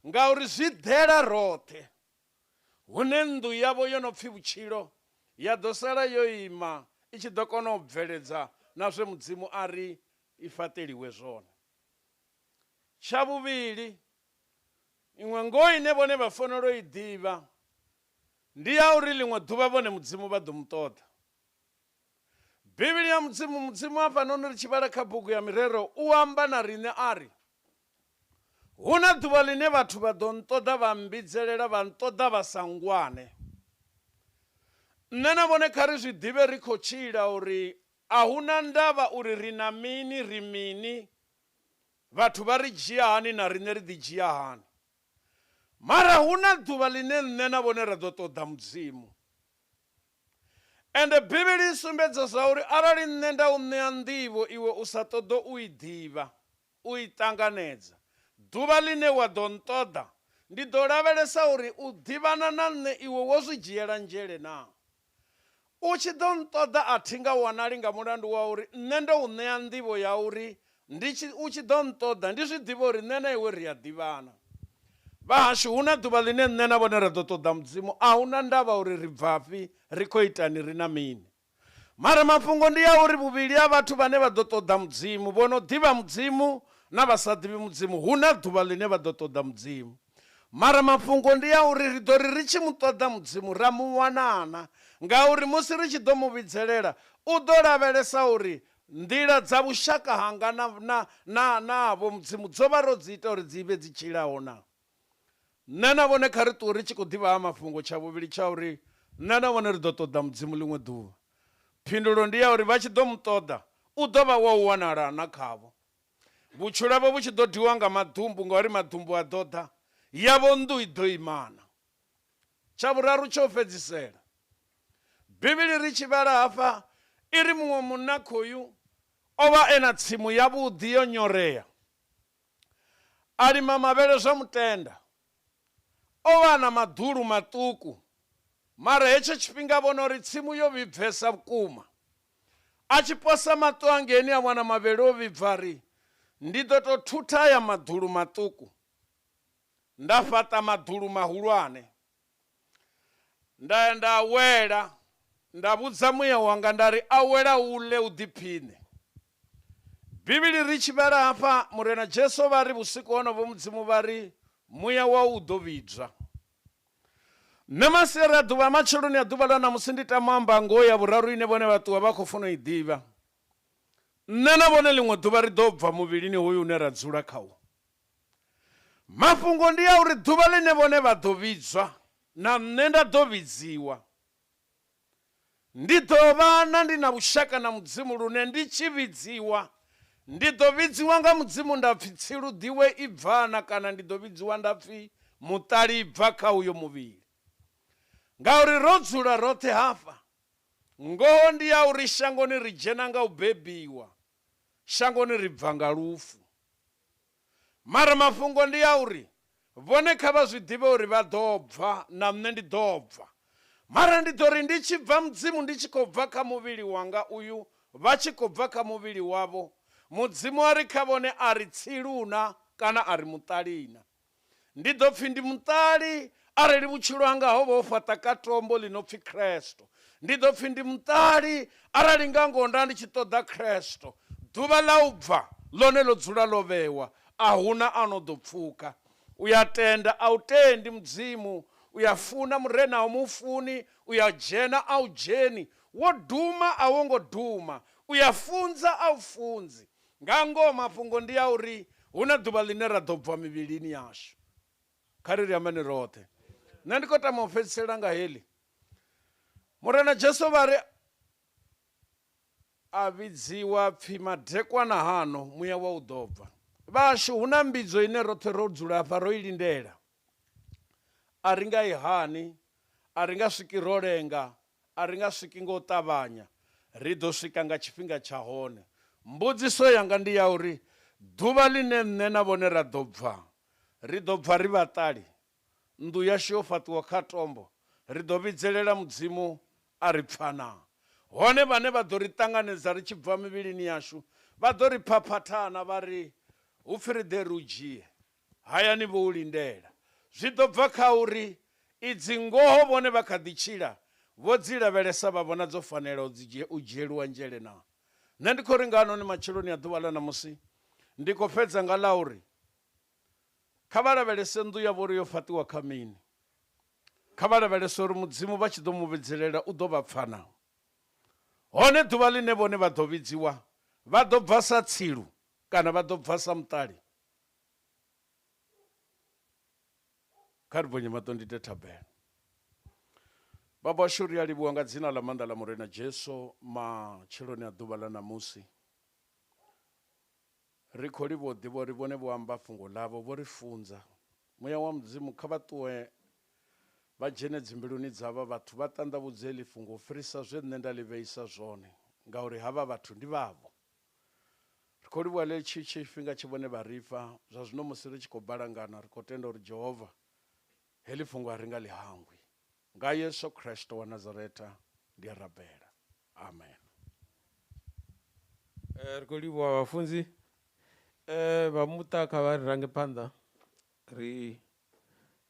ngauri zwi ḓela roṱhe, hune nnḓu yavho yo no pfi vhutshilo ya ḓo sala yo ima i tshi ḓo kona u bveledza na zwe Mudzimu a ri i fhaṱeliwe zwone. Tsha vhuvhili, iṅwe ngoho ine vhone vha fanela u i ḓivha ndi ya uri ḽiṅwe ḓuvha vhone Mudzimu vha ḓo mu ṱoḓa. Bivhili ya Mudzimu, Mudzimu hafhanoni ri tshi vhala kha bugu ya Mirero u amba na riṋe a ri, hu na ḓuvha ḽine vhathu vha ḓo nṱoḓa vha mbidzelela vha nṱoḓa vha sa ngwane. Nṋe na vhone kha ri zwi ḓivhe ri khou tshila uri a hu na ndavha uri ri na mini, ri mini, vhathu vha ri dzhia hani na riṋe ri ḓi dzhia hani. Mara hu na ḓuvha ḽine nṋe na vhone ra ḓo ṱoḓa Mudzimu. Ende Bivhili i sumbedza zwa uri arali nṋe nda u ṋea nḓivho iwe u sa ṱoḓo u i ḓivha, u i ṱanganedza, ḓuvha ḽine wa ḓo nṱoḓa, ndi ḓo lavhelesa uri u ḓivhana na nṋe iwe wo zwi dzhiela nzhele naa. U tshi ḓo nṱoḓa a thi nga wanali nga mulandu wa uri nṋe ndo u ṋea nḓivho ya uri ndi tshi, u tshi ḓo nṱoḓa ndi zwi ḓivhe uri nṋe na iwe ri a ḓivhana. Vha hashu, hu na ḓuvha ḽine nṋe na vhone ra ḓo ṱoḓa Mudzimu, a hu na ndavha uri ri bvafhi, ri khou itani, ri na mini. Mara mafhungo ndi a uri vhuvhili ha vhathu vhane vha ḓo ṱoḓa Mudzimu, vho no ḓivha Mudzimu na vha sa ḓivhi Mudzimu, hu na ḓuvha ḽine vha ḓo ṱoḓa Mudzimu. Mara mafhungo ndi a uri ri ḓo ri ri tshi mu ṱoḓa Mudzimu ra mu wanana, ngauri musi ri tshi ḓo mu vhidzelela, u ḓo lavhelesa uri nḓila dza vhushaka hanga na, na, na, navho Mudzimu dzo vha ro dzi ita uri dzi vhe dzi tshilaho na. Nṋe na vhone kha ri ṱuwe ri tshi khou ḓivha ha mafhungo tsha vhuvhili tsha uri nṋe na vhone ri ḓo ṱoḓa Mudzimu ḽiṅwe ḓuvha. Phindulo ndi ya uri vha tshi ḓo mu ṱoḓa, u ḓo vha wa u wanala na khavho. Vhutshilo havho vhu tshi ḓo diwa nga maḓumbu ngauri maḓumbu a ḓo ḓa, yavho nnḓu i ḓo imana. Tsha vhuraru tsha u fhedzisela, Bivhili ri tshi vhala hafha i ri muṅwe munna khoyu o vha e na tsimu yavhuḓi yo nyorea. A lima mavhele zwa mutenda. O vha a na maḓulu maṱuku, mara hetsho tshifhinga a vhona uri tsimu yo vhibvesa vhukuma. A tshi posa maṱo angeini a wana mavhele o vhibva a ri, Ndi ḓo tou thutha aya maḓulu maṱuku nda fhaṱa maḓulu mahulwane. Nda ya nda awela, nda vhudza muya wanga nda ri, Awela u ḽe u ḓiphiṋe. Bivhili ri tshi vhala hafha, Murena Jesu vha ri vhusiku honovho Mudzimu vha ri, Muya wau u ḓo vhidzwa. Nṋe masiari a ḓuvha, matsheloni a ḓuvha ḽa ṋamusi ndi tama u amba ngoho ya vhuraru ine vhone vha ṱuwa vha khou funa u i ḓivha. Nṋe na vhone ḽiṅwe ḓuvha ri ḓo bva muvhilini hoyu une ra dzula khawo. Mafhungo ndi a uri ḓuvha ḽine vhone vha ḓo vhidzwa, na nṋe nda ḓo vhidziwa. Ndi ḓo vha na ndi na vhushaka na Mudzimu lune ndi tshi vhidziwa, ndi ḓo vhidziwa nga Mudzimu nda pfi tsilu ḓiwe ibvana kana ndi ḓo vhidziwa nda pfi muṱali ibva kha uyo muvhili. Ngauri ro dzula roṱhe hafha. Ngoho ndi ya uri shangoni ri dzhena nga u bebiwa, shangoni ri bva nga lufu. Mara mafhungo ndi a uri vhone kha vha zwi ḓivhe uri vha ḓo bva, na nṋe ndi ḓo bva. Mara ndi ḓo ri ndi tshi bva Mudzimu ndi tshi khou bva kha muvhili wanga uyu, vha tshi khou bva kha muvhili wavho, Mudzimu a ri kha vhone a ri tsiluna kana a ri muṱalina. Ndi ḓo pfi ndi muṱali arali vhutshilo hanga ho vha ho fhaṱa ka tombo ḽi no pfi Kristo. Ndi ḓo pfi ndi muṱali arali nga ngoho nda ndi tshi ṱoḓa Kristo. Ḓuvha ḽa u bva ḽone ḽo dzula ḽo vhewa, a hu na a no ḓo pfuka. U ya tenda, a u tendi Mudzimu, u ya funa Murena, a u mu funi, u ya dzhena, a u dzheni, wo duma, a wo ngo duma, u ya funza, a u funzi. Nga ngoho mafhungo ndi a uri hu na ḓuvha ḽine ra ḓo bva mivhilini yashu. Kha ri ri ambani roṱhe. Nṋe ndi khou tama u fhedzisela nga heḽi. Murena Jesu vha ri a vhidziwa pfi madekwana hano muya wa u ḓo bva. Vhashu hu na mbidzo ine roṱhe ro dzula hafha ro i lindela. A ri nga i hani, a ri nga swiki ro lenga, A ri nga swiki nga u ṱavhanya, ri ḓo swika nga tshifhinga tsha hone. Mbudziso yanga ndi ya uri, ḓuvha ḽine nṋe na vhone ra ḓo bva, ri ḓo bva ri vhaṱali? Nnḓu yashu yo fhaṱiwa kha tombo, ri ḓo vhidzelela Mudzimu a ri pfa naa? Hone vhane vha ḓo ri ṱanganedza ri tshi bva mivhilini yashu vha ḓo ri phaphathana vha ri, Hu pfi ri ḓe ri u dzhie. Hayani vho u lindela. Zwi ḓo bva kha uri idzi ngoho vhone vha kha ḓi tshila, vho dzi lavhelesa vha vhona dzo fanela u dzi u dzhieliwa nzhele naa? Nṋe ndi khou ri nga hanoni matsheloni a ḓuvha ḽa ṋamusi, ndi khou fhedza nga ḽa uri kha vha lavhelese nnḓu yavho uri yo fhaṱiwa kha mini. Kha vha lavhelese uri Mudzimu vha tshi ḓo mu vhidzelela u ḓo vha pfa naa. Hone ḓuvha ḽine vhone vha ḓo vhidziwa, vha ḓo bva sa tsilu kana vha ḓo bva sa muṱali? Kha ri bonye maṱo ndi ite thabelo. Baba washu, ri a livhuwa nga dzina ḽa maanḓa ḽa Murena Jesu matsheloni a ḓuvha ḽa ṋamusi. Ri khou livhuwa u ḓivha uri vhone vho amba fhungo ḽavho, vho ri funza. Muya wa Mudzimu kha vha ṱuwe vha dzhene dzimbiluni dza havha vhathu vha ṱanḓavhudze heḽi fhungo u fhirisa zwe nṋe nda ḽi vheisa zwone, ngauri havha vhathu ndi vhavho. Ri khou livhuwa ḽetshi tshifhinga tshe vhone vha ri fha, zwa zwino musi ri tshi khou balangana ri khou tenda uri Jehovah heḽi fhungo a ri nga ḽi hangwi. Nga Yesu Kristo wa Nazareta ndi a rabela. Amen. Ri khou livhuwa vhafunzi vha muṱa kha vha ri range phanḓa ri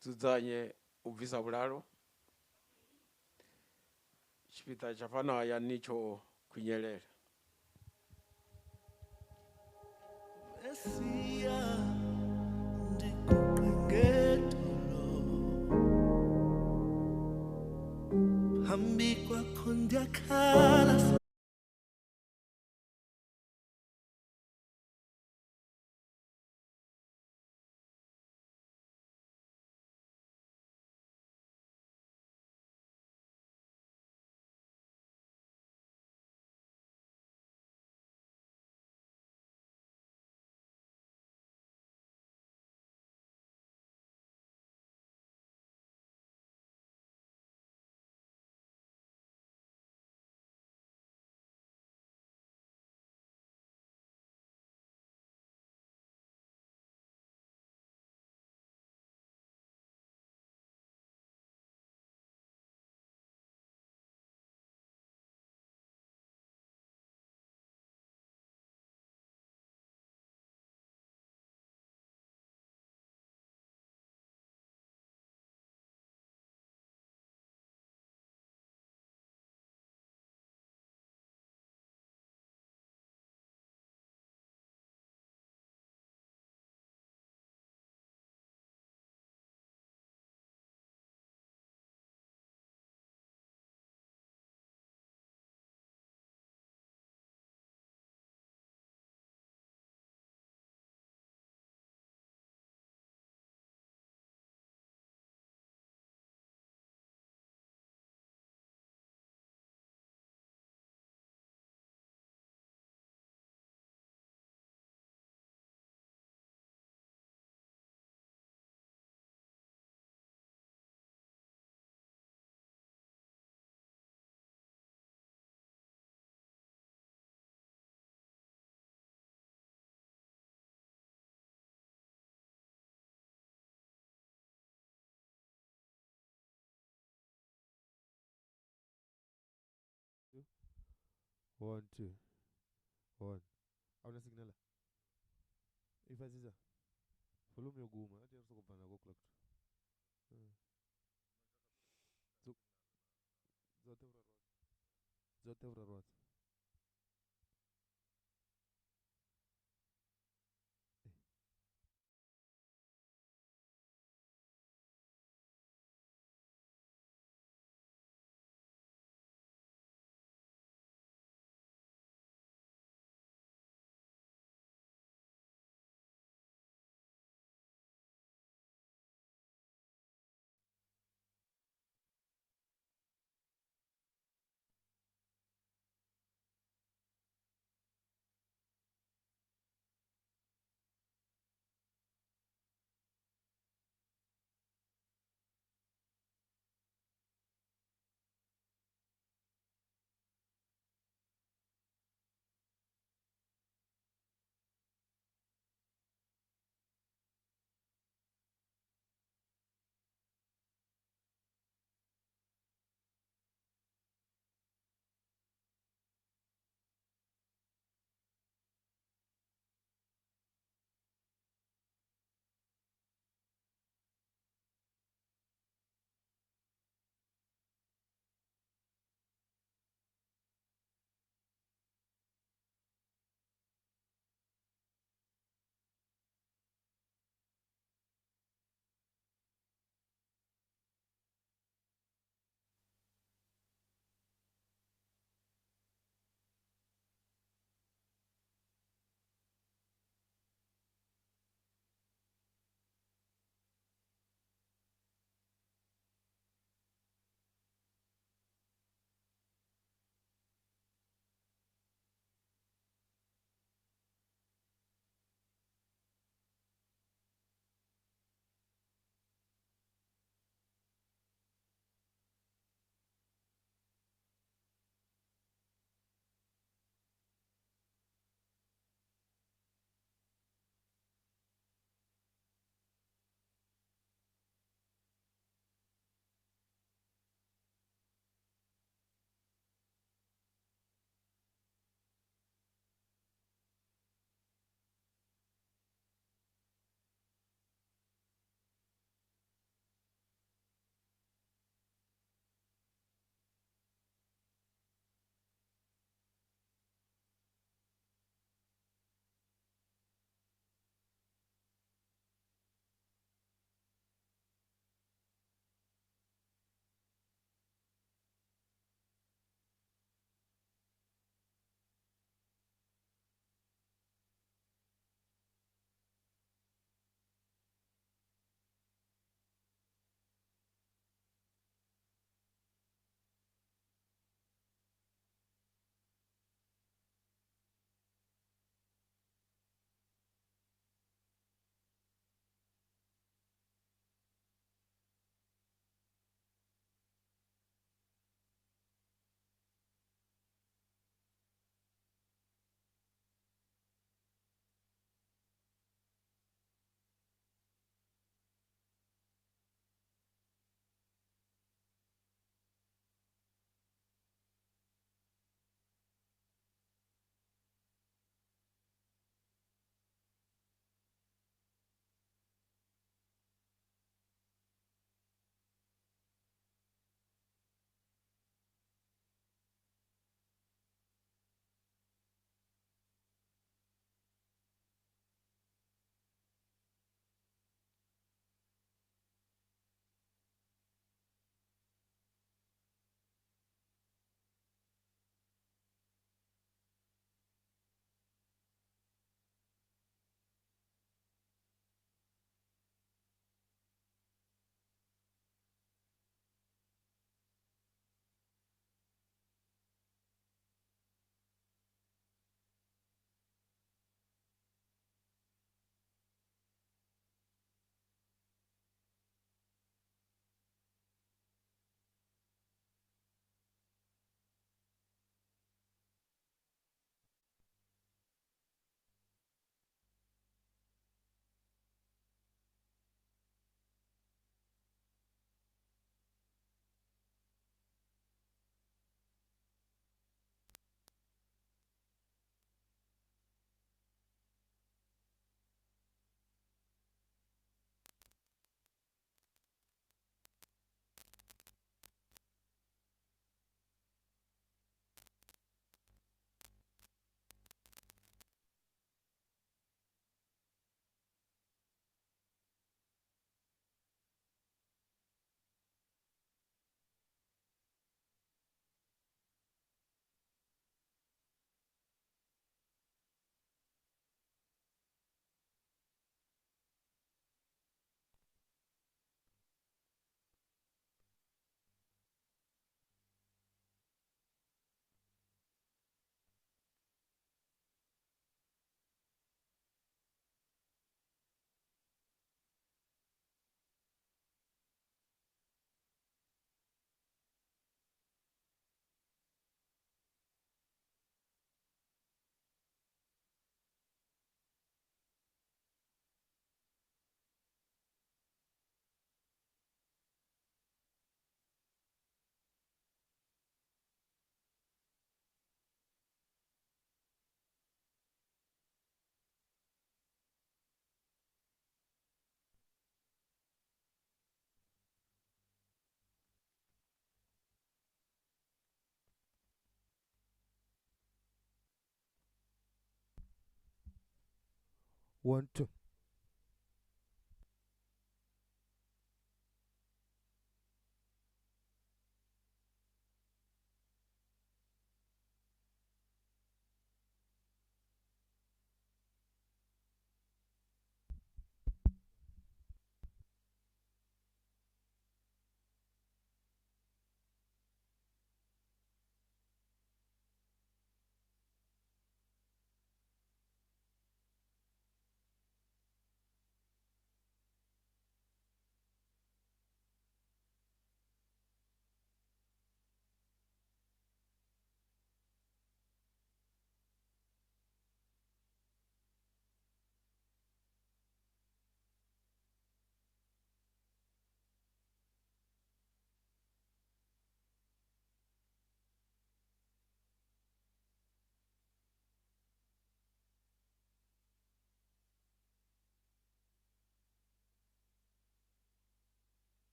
dzudzanye u bvisa vhulalo tshipiḓa tsha fhano hayani tsho khwinyelela. Mesiya ndiguqe ngedolo phambi kwakho ndiyakhala. One, two, one. Auna signal. Ifasisa. Volume yo guma. Ati soko bana go clock. Zote vrarwat. Zote vrarwat. 1 2.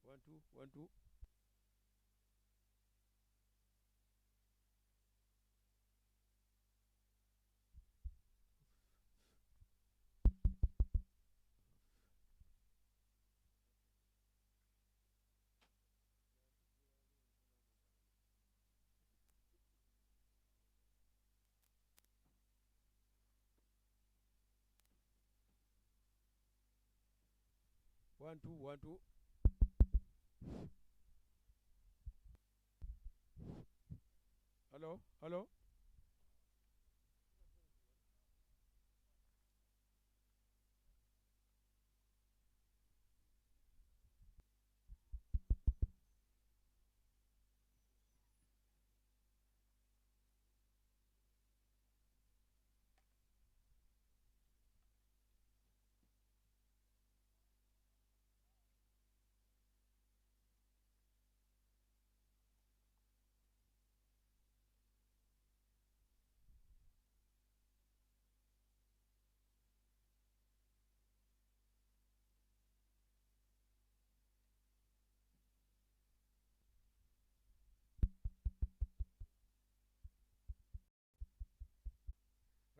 1 2 1 2. 1 2 1 2. Hello, hello.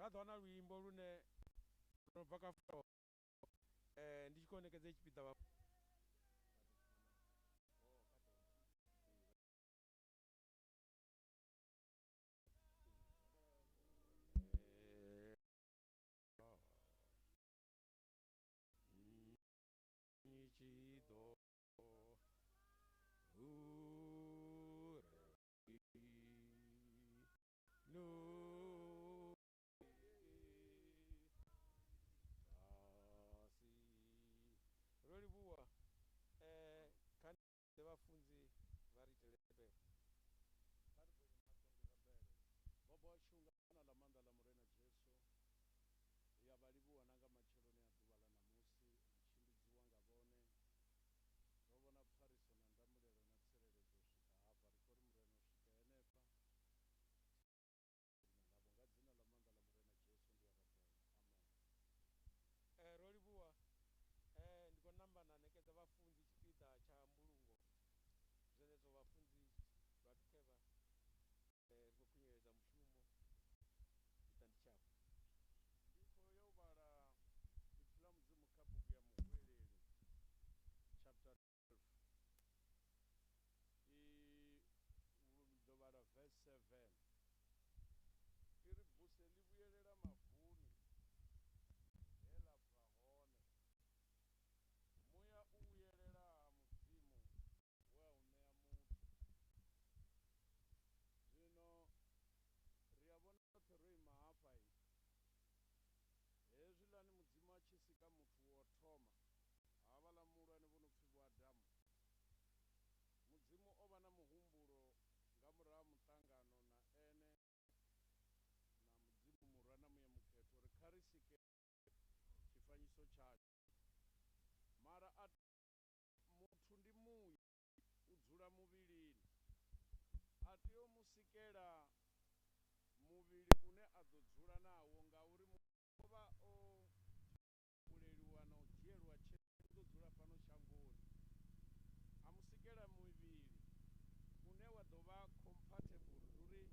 Ra ḓo wana luimbo lune lwo bva kha ndi tshi khou ṋekedza tshipiḓa vha vhafunzi vha ri itele thabelo. Baba washu nga dzina ḽa maanḓa ḽa Murena Jesu, ri a vha livhuwa na nga matsheloni a ḓuvha ḽa ṋamusi ri tshimbidziwa nga vhone. Ro vhona pfariso na ndamulelo na tsireledzo u swika hafha. Ri khou ri Murena u swika henefha dzina ḽavho nga dzina ḽa maanḓa ḽa Murena Jesu ndi a rabela. Amen. Ro livhuwa. Ndi khou namba na ṋekedza vhafunzi tshipiḓa tsha mbulungo. Zwenezwo vhafunzi vha khevha ri khou khunyeledza mushumo tshipiḓa ndi tshavho. Ndi khou yo vhala ipfi ḽa Mudzimu kha bugu ya Muhweleli chapter 12. I ḓo vhala verse 7. I ri buse ḽi vhuyelela mavuni he ḽa bva hone. Muya u vhuyelela ha Mudzimu we a u ṋea muthu. Zwino ri a vhona roṱhe ro ima hafha hezwiḽani Mudzimu a tshi sika muthu wo thoma havhaḽa muhulwane vho no pfi Vho Adamu. Mudzimu o vha na muhumbulo nga murahu ha muṱangano na ene na Mudzimu Murwa na Muya Mukhethwa uri kha ri sike tshifanyiso tshashu. Mara a muthu ndi muya u dzula muvhilini. A tea u mu sikela muvhili ḓo dzula nawo ngauri o vha o buleliwa na u dzhielwa tsheo u ḓo dzula fhano shangoni. A mu sikela muvhili une wa ḓo vha compatible, ndi uri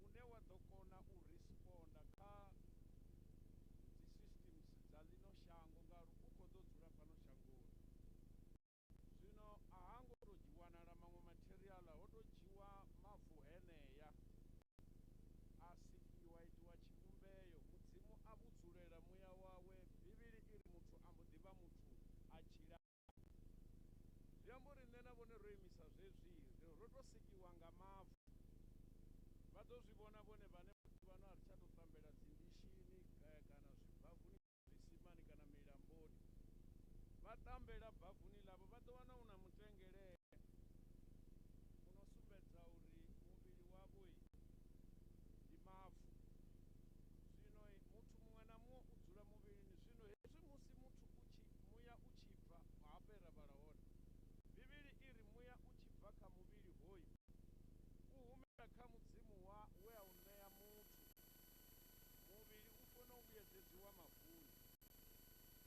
une wa ḓo kona u responda kha dzi systems dza ḽino shango ngauri u khou ḓo dzula fhano shangoni. Zwino a ha ngo tou wanala maṅwe matheriaḽa, ho tou dzhiwa mavu henea a sikiwa itiwa tshivhumbeo. Mudzimu a vhudzulela muya wawe, Bivhili i ri muthu a mbo ḓi vha muthu a tshila. Zwi amba uri nṋe na vhone ro imisa zwezwi, ro tou sikiwa nga mavu. Vha ḓo zwi vhona vhone vhane maḓuvha ano a ri tsha tou ṱambela dzindishini kana zwibavuni, zwisimani kana milamboni. Vha ṱambela bavuni ḽavho vha ḓo wana hu na mutengelele u no sumbedza uri muvhili wavho ndi mavu. Zwino muthu muṅwe na muṅwe u dzula muvhilini. Zwino hezwi musi muthu u tshi muya u tshi bva hafha ra vhala hone, Bivhili i ri muya u tshi bva kha muvhili hoyu u humela kha Mudzimu wa we a u ṋea muthu. Muvhili u kona u vhuyedzedziwa mavuni.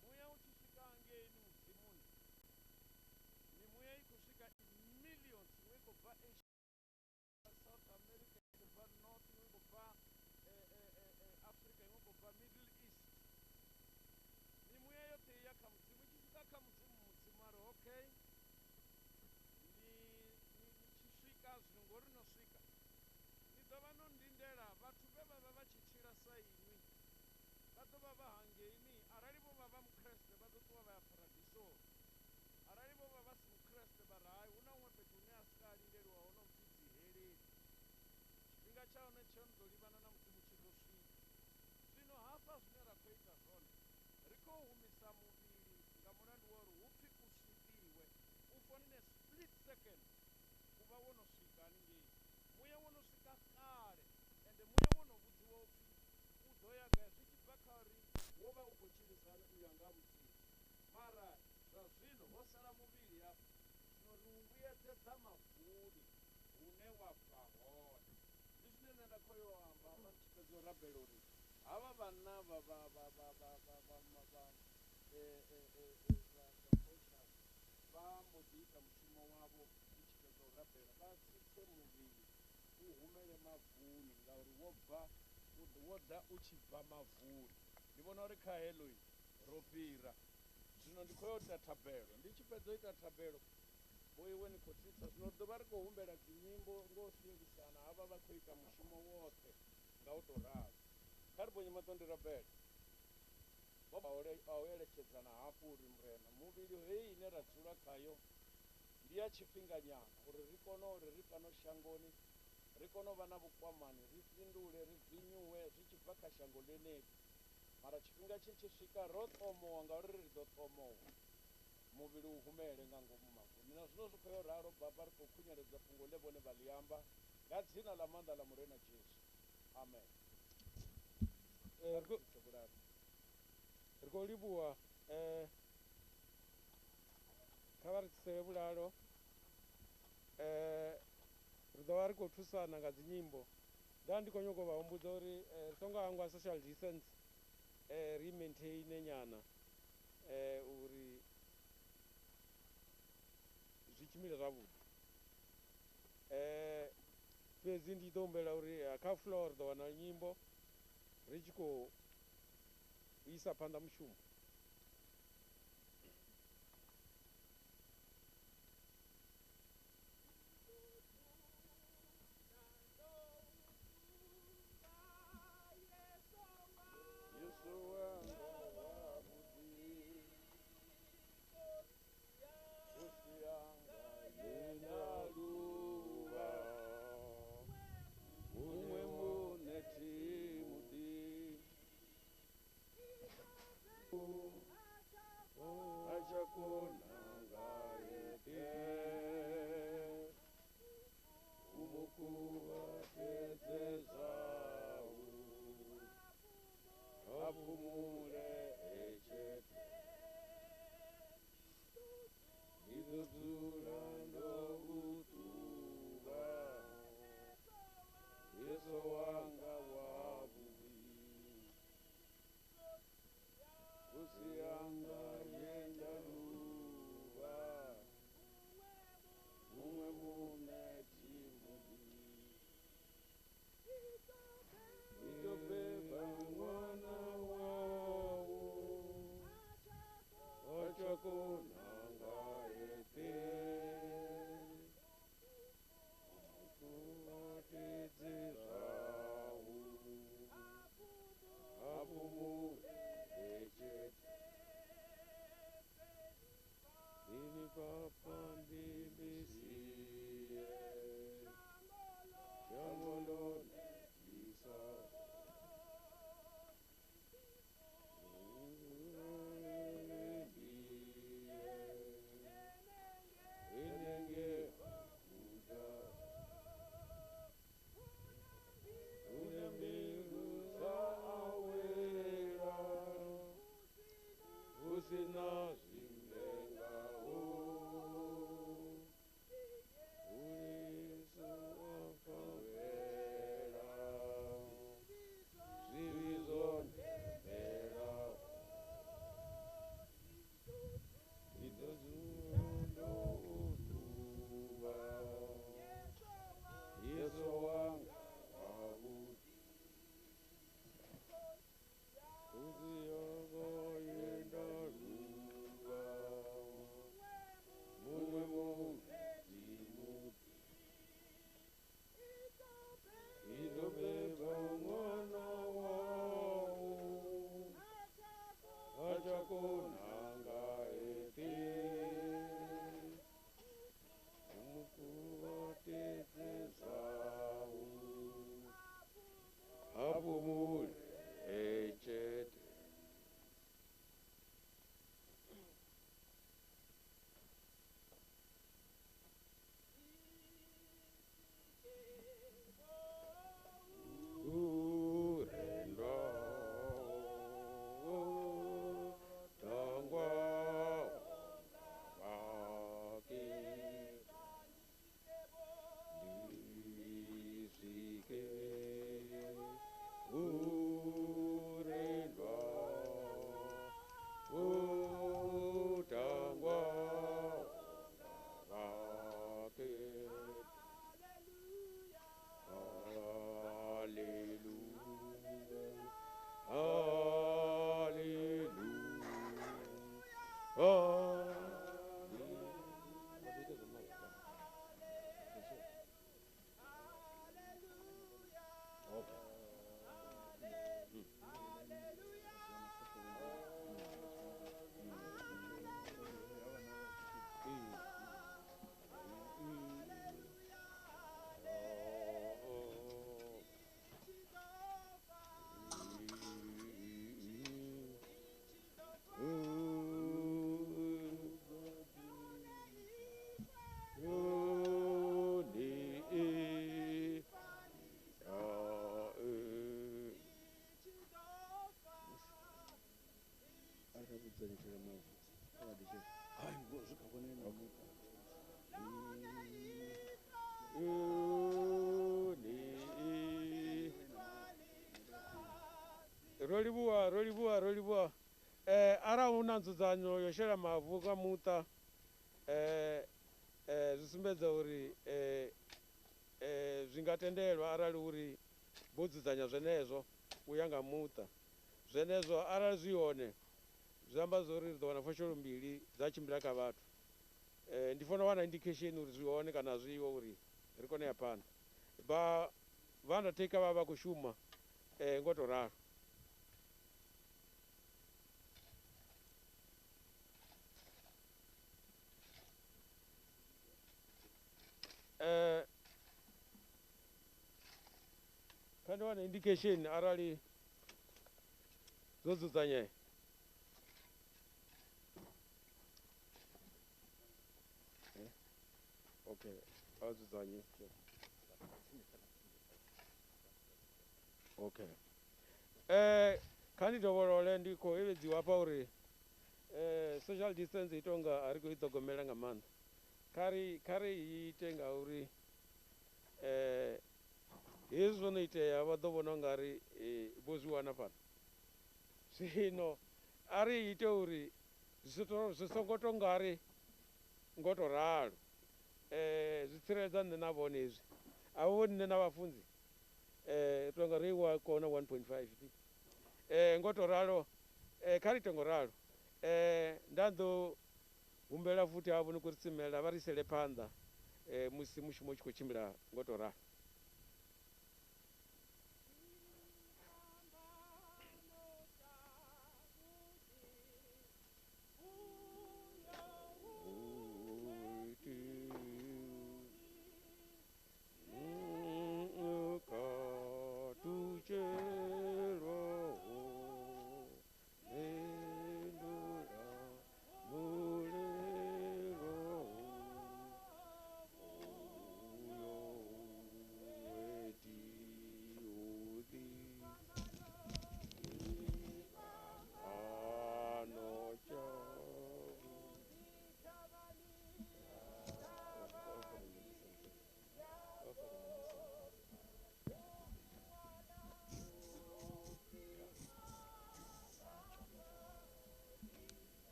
Muya u tshi swika hangeini Mudzimuni, mimuya i khou swika in millions, iṅwe i khou bva Asia, South America, i khou bva North, iṅwe i khou bva Africa, iṅwe i khou bva Middle East. Mimuya yoṱhe i ya kha Mudzimu. I tshi swika kha Mudzimu, Mudzimu a ri okay, ni ni tshi swika zwino ngori no swika ni ḓo vha no ndindela vhathu vhe vha vha vha tshi tshila sa inwi vha ḓo vha vha hangeini. Arali vho vha vha Mukriste vha ḓo ṱuwa vha ya paradisoni, arali vho vha vha si Mukriste vha ri hai, hu na huṅwe fhethu hune a si ka lindeliwa hone upfhi dziheleni, tshifhinga tsha hone tsho ni ḓo livhana na Mudzimu tshi ḓo swika. Zwino hafha zwine ra khou ita zwone, ri khou humisa muvhili nga mulandu wa uri hu pfi u swiṱiwe, u fone in a split second u vha wo no swika haningei. Muya wo no swika kale, ende muya wo no vhudziwa upfi u ḓo ya gai zwi tshi bva kha uri wo vha u khou tshilisa hani u ya nga Mudzimu. Mara zwa zwino ho sala muvhili hafha, zwino ri u vhuyedzedza mavuni hune wa bva hone. Ndi zwine nṋe nda khou yo amba hafha ndi tshi fhedza u rabela uri havha vhanna vha vha vha vha vha vha vha vha vha vha vha mbo ḓi ita mushumo wavho. Ndi tshi fhedza u rabela vha tsitse muvhili u humele mavuni ngauri wo bva wo ḓa u tshi bva mavuni. Ndi vhona uri kha heḽo ro fhira. Zwino ndi khou yo ita thabelo, ndi tshi fhedza u ita thabelo vho iwe ni khou tsitsa. Zwino ri ḓo vha ri khou humbela dzinyimbo ngo sielisana, havha vha khou ita mushumo woṱhe nga u tou ralo. Kha ri bonye maṱo ndi rabele. A u eletshedzana hafhu uri Murena muvhili heyi ine ra dzula khayo ndi ya tshifhinganyana, uri ri kone uri ri fhano shangoni ri kone u vha na vhukwamani, ri fhindule, ri vinyuwe zwi tshi bva kha shango ḽeneḽi. Mara tshifhinga tshi tshi swika ro ṱomowa, ngauri ri ḓo ṱomowa, muvhili u humele nga ngomu mavuni. Na zwino zwi khou yo ralo baba, ri khou khunyeledza fhungo ḽe vhone vha ḽi amba nga dzina ḽa maanḓa ḽa Murena Jesu, amen. Ri khou livhuwa kha vha ri tsisele vhulalo. Ri ḓo vha ri khou thusana nga dzinyimbo. Nda ndi khou nyanga u vha humbudza uri ri songo hangwa social distance, ri maintain nyana uri zwi tshimbile zwavhuḓi. Fhedzi ndi ḓo humbela uri kha floor ri ḓo wana nyimbo ri tshi khou isa phanḓa mushumo. Yesu wanga wavhuḓi, Khosi yanga ye luvha, muṅwe muṋe thi muḓi. A tsha kona nga yeṱhe, u mu kuvhatedze zwau, a fhumule e tshete. Ndi ḓo dzula ndo u ṱuvha, Yesu wanga wavhuḓi. Khosi yanga ye nda luvha, muṅwe muṋe thi mu ḓivhi. Ndi ḓo beba ṅwana wau, a tsha kona nga eṱhe. Mukumatidzi zwau, a fhumule tshete. Ndini papa ndi misie, shango ḽone ḽi sa Husina zwimbengaho, uliso wafawela, zwivhi zwo ndemela, ndi ḓo dzula ndo u luvha, Yesu wanga wavhuḓi. Khosi yanga ye nda luvha, muṅwe muṋe thi mu ḓivhi. Ndi ḓo beba ṅwana wau, a tsha kona nga eṱhe. U mu kuvhatedze zwau, a fhumule tshete. Urendwa tangwa vake ndisvike. Urendwa utangwa vake. Hallelujah, hallelujah, Rolivhuwa, rolivhuwa, rolivhuwa. Arali hu na nzudzanyo yo shela mavu kha muṱa, zwi sumbedza uri zwi nga tendelwa arali uri vho dzudzanya zwenezwo u ya nga muṱa. Zwenezwo arali zwi hone zwi amba zwa uri ri ḓo wana fosholo mbili dza tshimbila kha vhathu. Ndi fanela u wana indication uri zwi hone kana zwiho uri ri kone u ya phanḓa. Vha undertaker vha vha khou shuma ngo to ralo. Kha ndi wane indication arali zwo dzudzanyea. Okay, a dzudzanye. Okay. Kha ndi dovholole, ndi khou eledziwa hafha uri social distance i tonga a ri khou i ṱhogomela nga maanḓa. Kha ri ite ngauri hezwi zwo no itea vha ḓo vhona ungari vho zwi wana fhano. Zwino A ri ite uri zwi songo to nga ri ngo to ralo. Zwi tsireledza nṋe na vhone hezwi. A vha vhoni nṋe na vhafunzi ri tonga ri wa kona 1.5 ti. Ngo to ralo kha ri ite ngo ralo. Nda ḓo humbela futhi havho ni khou ri tsimela vha ri isele phanḓa musi mushumo u tshi khou tshimbila ngo to ralo.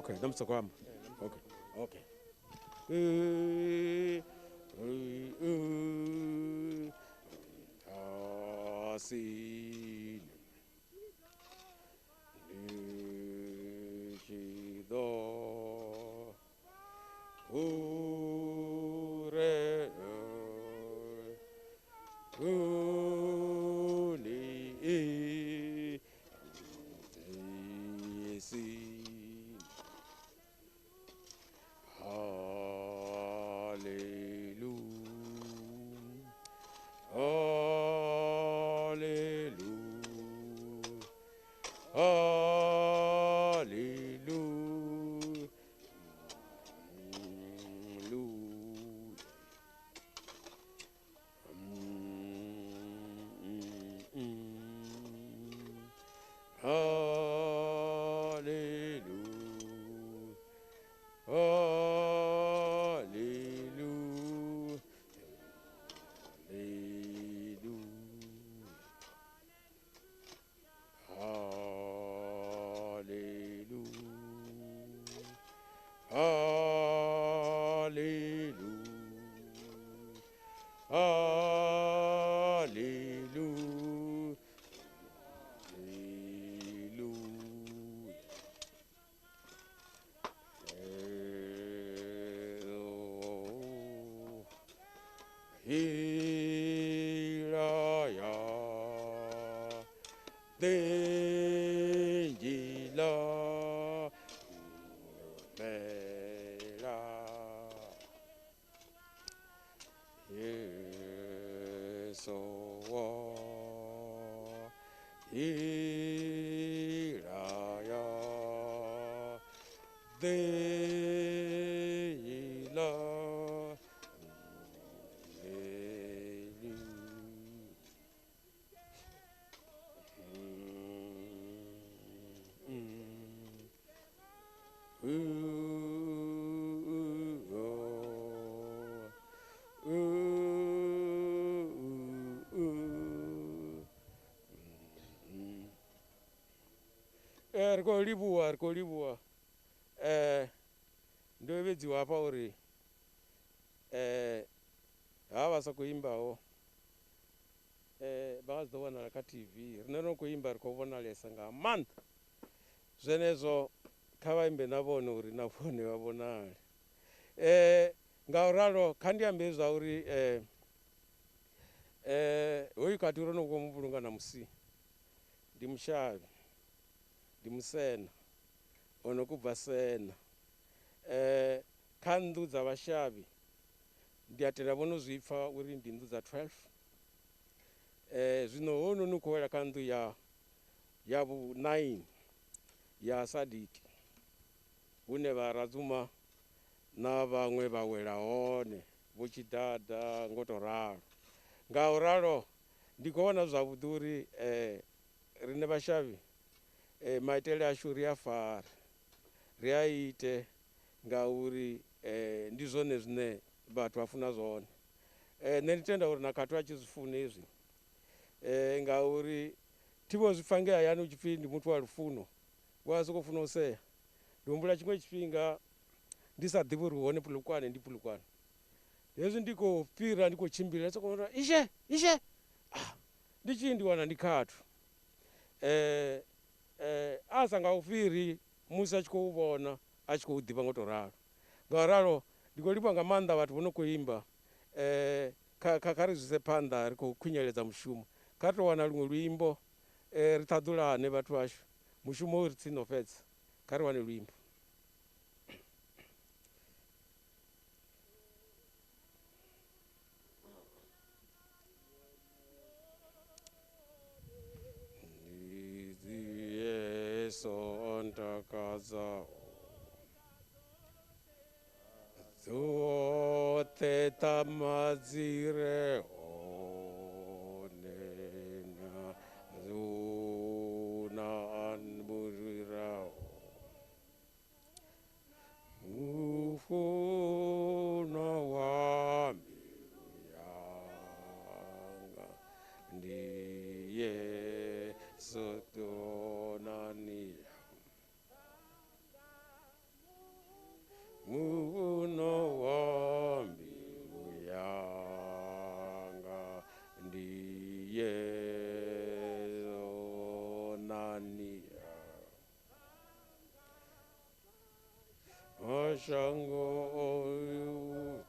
Okay, na musi khou amba. Okay, okay. Ri khou livhuwa, ri khou livhuwa. Ndo vhedziwa hafha uri ha vha sa khou imbaho vha nga zwi ḓo vhonala kha TV. Riṋe ro khou imba ri khou vhonalesa nga maanḓa, zwenezwo kha vha imbe na vhone uri na vhone vha vhonale. Ngauralo kha ndi ambe zwa uri hoyu khathi ro no khou mu vhulunga na musi ndi mushavhi, ndi musena ono kubva sena. Kha nnḓu dza vhashavhi ndi a tenda vho no zwi pfa uri ndi nnḓu dza 12. Zwino hounoni u khou wela kha nnḓu ya vhu 9 ya Sadiki, hune vha Radzuma na vhaṅwe vha wela hone vho Tshidada ngo to ralo. Ngauralo ndi khou vhona zwavhuḓi uri riṋe vhashavhi maitele ashu ri a fare, ri a ite ngauri ndi zwone zwine vhathu vha funa zwone. Nṋe ndi tenda uri na khathu a tshi zwi funa hezwi, ngauri thi vho zwi pfa ngei hayani u tshi pfhi ndi muthu wa lufuno, wa sokou funa u sea. Ndi humbula tshiṅwe tshifhinga ndi sa ḓivhi uri hone Polokwane ndi Polokwane, hezwi ndi khou fhira ndi khou tshimbila sokou vhona ishe ishe, ndi tshi ndi wana ndi khathu. A sa nga u fhiri musi a tshi khou vhona a tshi khou ḓivha ngo to ralo. Ngauralo ndi khou livhuwa nga maanḓa vhathu vho no khou imba. Kha ri zwise phanḓa, ri khou khunyeledza mushumo. Kha ri tou wana luṅwe luimbo, ri ṱhaḓulane vhathu vhashu, mushumo uri tsini no fhedza. Kha ri wane luimbo. Yesu ntakadza dzoṱhe ṱama dzire hone na zuna anburiraho mufuno wa mbilu yanga ndi Yesu tonania. konani mashango oyu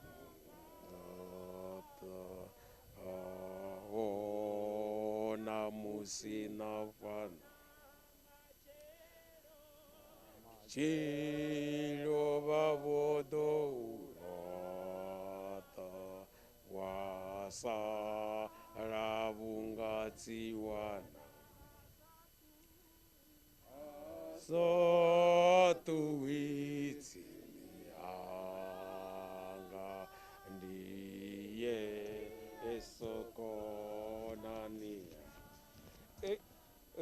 na musi na fana tshilo vha vho ḓo laṱa wa sala vhunga tsiwana sa ṱuwi tsini hanga ndi Yesu konani. Ri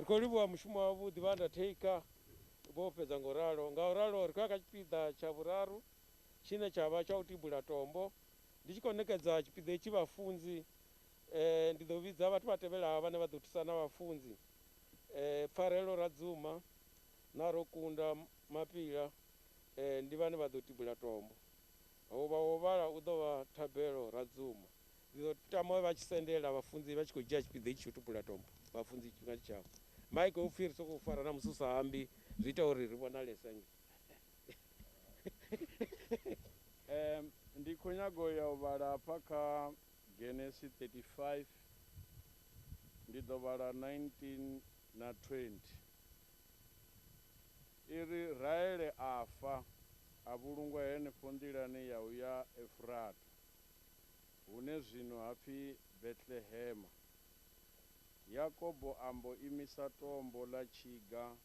khou livhuwa mushumo wavhuḓi vha Undertaker vho fhedza ngo ralo. Nga u ralo ri khou ya kha tshipiḓa tsha vhuraru tshine tsha vha tsha u tibula tombo. Ndi tshi khou ṋekedza tshipiḓa itshi vhafunzi, ndi ḓo vhidza vhathu vha tevhelaho vhane vha ḓo thusa na vhafunzi. Pfarelo Radzuma na Rokunda Mapila ndi vhane vha ḓo tibula tombo. Hovha wo vhala u ḓo vha Thabelo Radzuma. Ndi ḓo tama vha tshi sendela vhafunzi vha tshi khou dzhia tshipiḓa itshi tsho tibula tombo. Vhafunzi tshifhinga tshi tshavho. Mike upfi ri sokou fara na musi u sa ambi zwi ita uri ri vhonalese. Ndi khou nyaga u ya u vhala hafha kha Genesi 35, ndi ḓo vhala 19 na 20. I ri Rahele a fa, a vhulungwa henefho nḓilani ya u ya Efurata, hune zwino ha pfi Bethlehema. Yakobo a mbo imisa tombo ḽa tshiga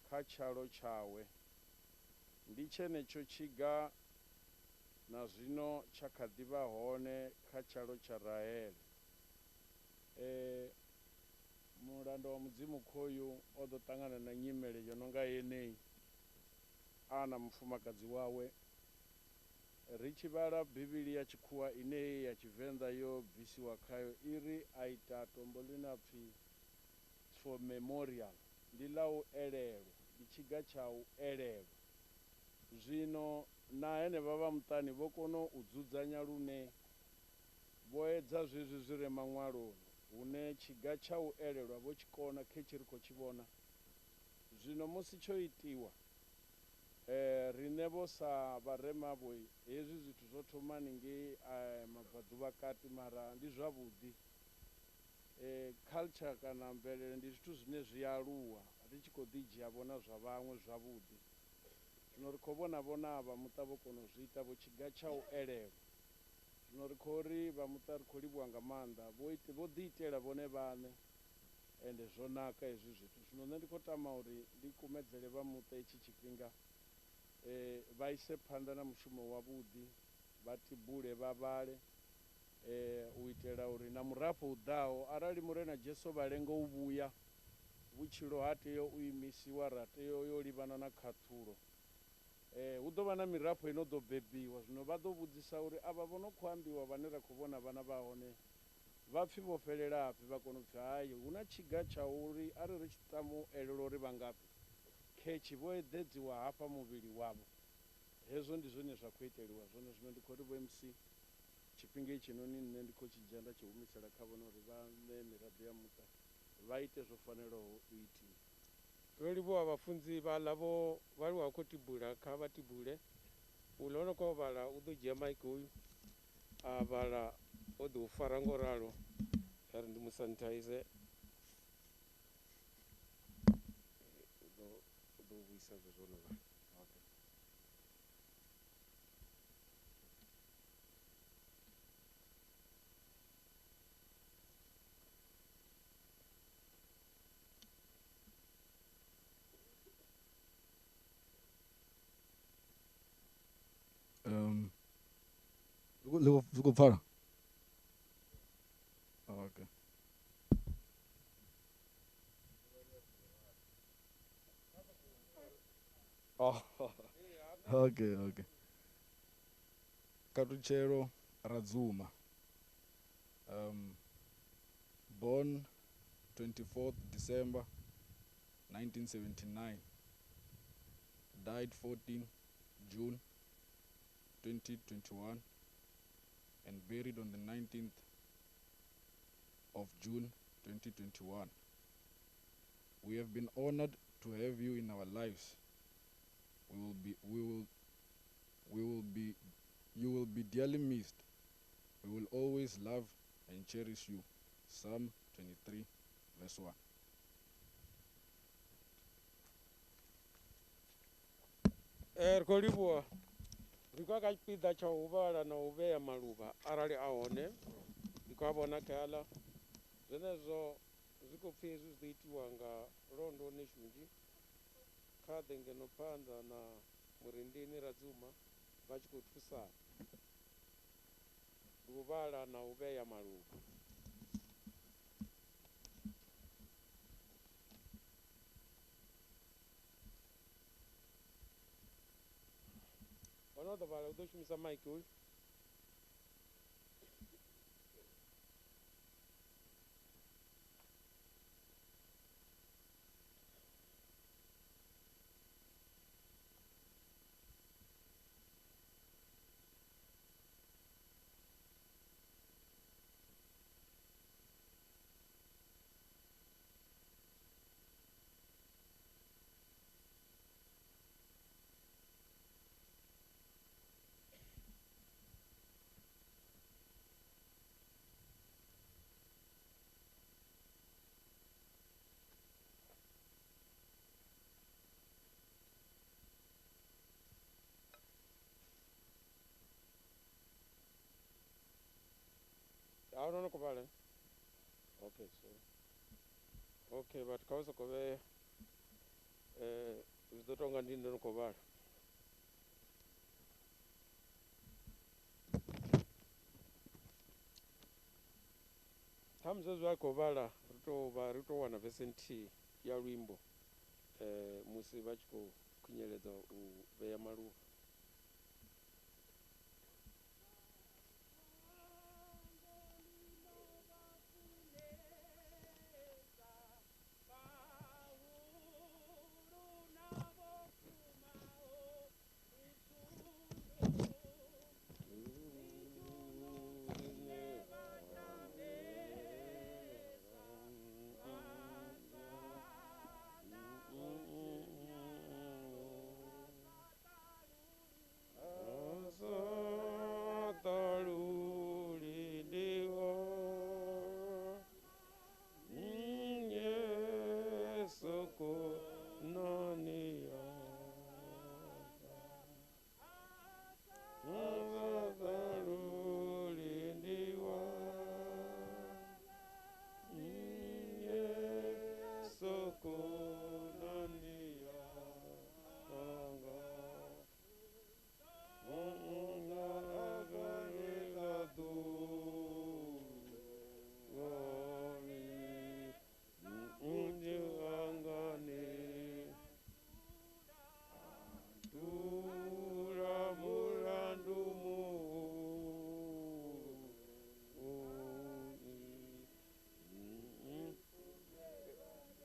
kha tshalo tshawe. Ndi tshenetsho tshiga na zwino tsha kha ḓi vha hone kha tshalo tsha Rahele. Mulanda wa Mudzimu khoyu o ḓo ṱangana na nyimele yo no nga yeneyi a na mufumakadzi wawe. Ri tshi vhala Bivhili ya tshikhuwa ine ya Tshivenḓa yo bvisiwa khayo i ri a ita tombo ḽine a pfi for memorial, ndi ḽa u elelwa, ndi tshiga tsha u elelwa. Zwino na henevha vha muṱani vho kona u dzudzanya lune vho edza zwezwi zwi re maṅwaloni, hune tshiga tsha u elelwa vho tshi kona khe tshi ri khou tshi vhona. Zwino musi tsho itiwa, riṋe vho sa vharema vho hezwi zwithu zwo thoma haningei mabvaḓuvha kati, mara ndi zwavhuḓi. Culture kana mvelele ndi zwithu zwine zwi aluwa ri tshi khou ḓi dzhia vhona zwa vhaṅwe zwavhuḓi. Zwino ri khou vhona vhona vha muṱa vho kona u zwi ita vho tshiga tsha u elelwa. Zwino ri khou ri vha muṱa ri khou livhuwa nga maanḓa, vho ḓi itela vhone vhaṋe ende zwo naka hezwi zwithu. Zwino nṋe ndi khou tama uri ndi kumedzele vha muṱa itshi tshifhinga, vha ise phanḓa na mushumo wavhuḓi, vha tibule vha vhale, u itela uri na murafho u ḓaho arali Murena Jesu vha lenga u vhuya, vhutshilo ha tea u imisiwa, ra tea u yo livhana na khaṱhulo. Hu ḓo vha na mirafho ino ḓo bebiwa. Zwino vha ḓo vhudzisa uri avha vho no khou ambiwa vhane ra khou vhona vhana vha hone vha pfi vho fhelelafhi, vha kona u pfi hai hu na tshiga tsha uri arali ri tshi tama u elelwa uri vha ngafhi, khetshi vho eḓedziwa hafha muvhili wavho. Hezwo ndi zwone zwa khou iteliwa zwone. Zwino ndi khou ri vho MC tshifhinga itshinoni nṋe ndi khou tshi dzhia nda tshi humisela kha vhone uri vha ṋee miraḓo ya muṱa vha ite zwo fanelaho u itiwa. Ro livhuwa vhafunzi vhaḽa vho vhaliwa khou tibula, kha vha tibule. Uḽa o no khou vhala u ḓo dzhia maiki uyu a vhala o ḓi u fara ngo ralo, a ri ndi mu sanitize, u ḓo vhuisa zwezwo no vhala. Zwi khou pfala? Okay. Oh, okay, okay. Khathutshelo Radzuma, born 24th December 1979, died 14 June 2021, and buried on the 19th of June 2021. We have been honored to have you in our lives. You will be dearly missed. We will always love and cherish you. Psalm 23, verse 1. Ri khou livhuwa, ri khou ya kha tshipiḓa tsha u vhala na u vhea maluvha arali a hone. Ndi khou a vhona khaḽa. Zwenezwo zwi khou pfhi hezwi zwi ḓo itiwa nga Londo Neshunzhi kha ḓe ngeno phanḓa na Murendeni Radzuma vha tshi khou thusana. Ndi u vhala na u vhea maluvha. Ono ḓo vhala u ḓo shumisa maiki uyu. Ahuna no khou vhala? Okay, sorry. Okay, vhathu kha vha soko vhea, zwi ḓo tonga ndi ndo no khou vhala. Ṱhamusi zwezwi a khou vhala ri tou vha ri tou wana vese nthihi ya luimbo musi vha tshi khou khunyeledza u vhea maluvha.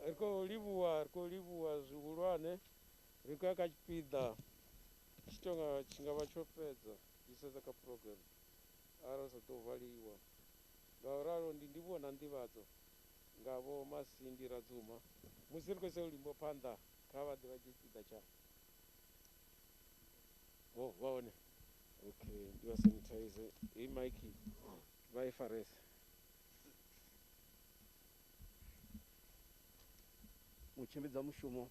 Ri khou livhuwa zwihulwane. Ri khou ya kha tshipiḓa tshi tonga tshi nga vha tsho fhedza tshi sedza kha program arali sa ḓo vhaliwa. Ngauralo ndi ndivhuwo na nḓivhadzo nga vho Masindi Radzuma. Musi ri khou isa luimbo phanḓa kha vha ḓe vha dzhie tshipiḓa tsha vha hone. Okay, ndi vha sanitize hei maiki vha i farese. Mutshimbidza mushumo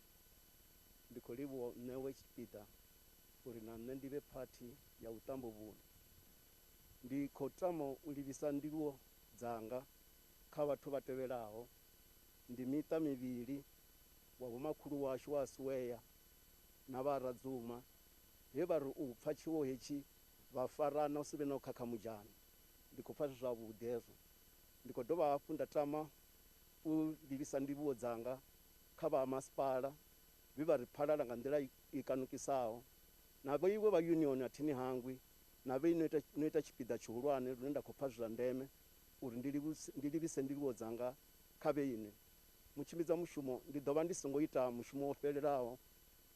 ndi khou livhuwa u ṋewe tshipiḓa uri na nṋe ndi vhe phathi ya vhuṱambo vhuno. Ndi khou tama u livhisa ndivhuwo dzanga kha vhathu vha tevhelaho. Ndi miṱa mivhili wa vhomakhulu washu wa Siwea na vha Radzuma, he vha ri u pfa tshiwo hetshi vha farana u si vhe na u khakha mudzhana. Ndi khou pfa zwi zwavhuḓi hezwo. Ndi khou dovha hafhu nda tama u livhisa ndivhuwo dzanga kha vha masipala vhe vha ri phalala nga nḓila i kanukisaho, na vhoiwe vha union a thini hangwi, na vhe no ita tshipiḓa tshihulwane lune nda khou pfa zwi zwa ndeme uri ndi livhise ndivhuwo dzanga kha vheine. Mutshimbidza mushumo ndi ḓo vha ndi songo ita mushumo wo fhelelaho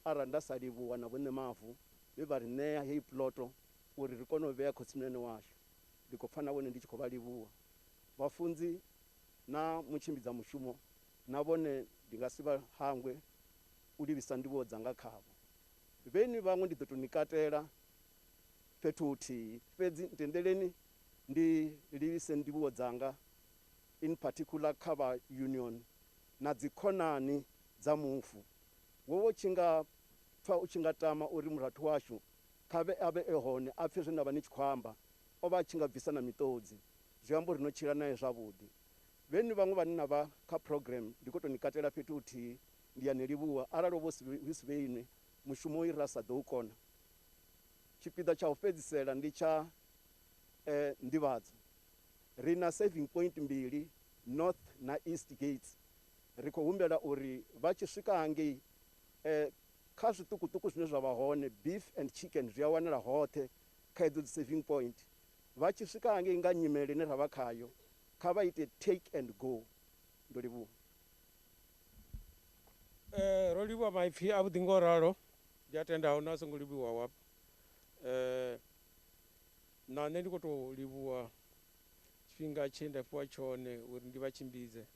arali nda sa livhuwa na vhoṋe mavu vhe vha ri ṋea heyi ploto uri ri kone u vhea khotsimunene washu. Ndi khou pfa na vhone ndi tshi khou vha livhuwa. Vhafunzi na mutshimbidza mushumo Na vhone ndi nga si vha hangwe u livhisa ndivhuwo dzanga khavho. Vheni vhaṅwe ndi ḓo tou ni katela fhethu huthihi, fhedzi ntendeleni ndi livhise ndivhuwo dzanga in particular kha vha union na dzikhonani dza mufu. Wo vha u tshi nga pfa u tshi nga tama uri murathu washu kha vhe a vhe e hone a pfe zwe na vha ni tshi khou amba, o vha a tshi nga bvisa na miṱodzi. Zwi amba uri no tshila nae zwavhuḓi. Vheni vhaṅwe vhane na vha kha program ndi khou tou ni katela fhethu huthihi, ndi a ni livhuwa. Arali ho vha hu si vhe inwi, mushumo uyu ra sa ḓo u kona. Tshipiḓa tsha u fhedzisela ndi tsha nḓivhadzo. Ri na serving point mbili, North na East Gates. Ri khou humbela uri vha tshi swika hangei kha zwiṱukuṱuku zwine zwa vha hone, beef and chicken zwi a wanala hoṱhe kha edzo dzi serving point. Vha tshi swika hangei nga nyimele ine ra vha khayo, kha vha ite take and go. Ndo livhuwa. Ro livhuwa maipfi a vhuḓi ngo ralo. Ndi a tenda huna a songo livhuwaho hafha. Na nṋe ndi khou tou livhuwa tshifhinga tshe nda fhiwa tshone uri ndi vha tshimbidze.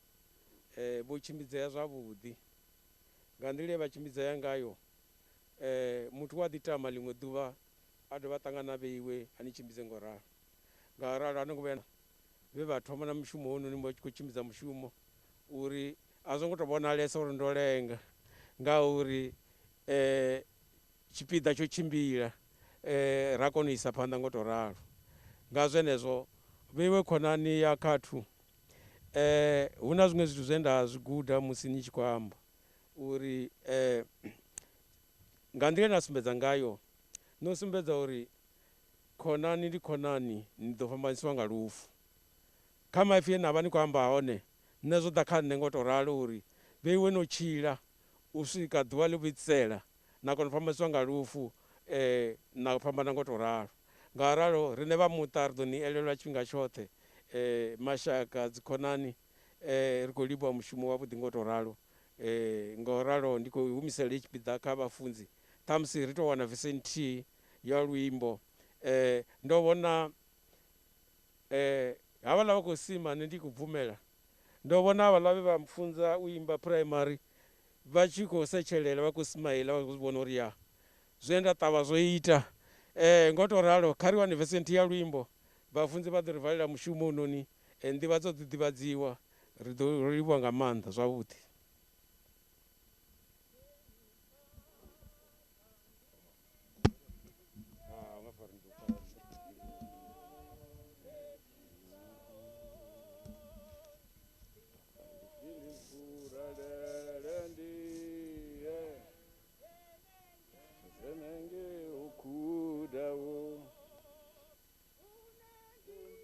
Vho tshimbidzea zwavhuḓi nga nḓila ye vha tshimbidzea ngayo. Muthu u a ḓi tama ḽiṅwe ḓuvha a dovha a ṱangana na vheiwe a ni tshimbidze ngo ralo. Nga ralo a no ngo vhuya vhe vha thoma na mushumo hounoni vha tshi khou tshimbidza mushumo uri a zwo ngo tou vhonalesa uri ndo lenga, ngauri tshipiḓa tsho tshimbila ra kona u isa phanḓa ngo tou ralo. Nga zwenezwo vheiwe khonani ya khathu, hu na zwiṅwe zwithu zwe nda zwi guda musi ni tshi khou amba uri nga nḓila na sumbedza ngayo, no sumbedza uri khonani ndi khonani, ni ḓo fhambanyisiwa nga lufu. Kha maipfi e na vha ni khou amba hone, nṋe zwo ḓa kha nṋe ngo tou ralo uri vheiwe no tshila u swika ḓuvha ḽi vhuisela na kona u fhambanyisiwa nga lufu, na fhambana ngo tou ralo. Nga ralo riṋe vha muṱa ri ḓo ni elelwa tshifhinga tshoṱhe, mashaka, dzikhonani, ri khou livhuwa mushumo wavhuḓi ngo tou ralo. Ngo ralo ndi khou humisela tshipiḓa kha vhafunzi, ṱhamusi ri tou wana vese nthihi ya luimbo. Ndo vhona havhaḽa vha khou sima, nṋe ndi khou bvumela. Ndo vhona havhaḽa vhe vha mpfunza u imba primary vha tshi khou setshelela, vha khou smaila, vha khou vhona uri ya zwe nda ṱavha zwo ita. Ngo tou ralo kha ri wane vese nthihi ya luimbo, vhafunzi vha ḓo ri valela mushumo unoni, nḓivhadzo ḓi ḓivhadziwa, ri ḓo livhuwa nga maanḓa zwavhuḓi.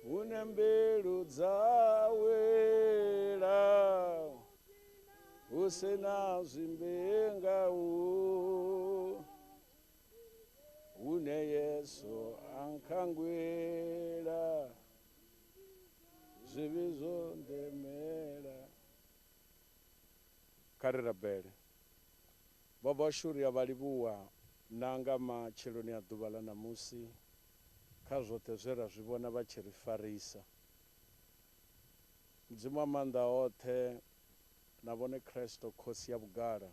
Hune mbilu dza wela hu si na zwimbinga, hune Yesu a nkhangwela zwivhi zwo ndemela. Kha ri rabele. Baba washu, ri a vha livhuwa na nga matsheloni a ḓuvha ḽa ṋamusi kha zwoṱhe zwe ra zwi vhona vha tshi ri farisa. Mudzimu wa maanḓa oṱhe na vhone Kristo khosi ya vhugala,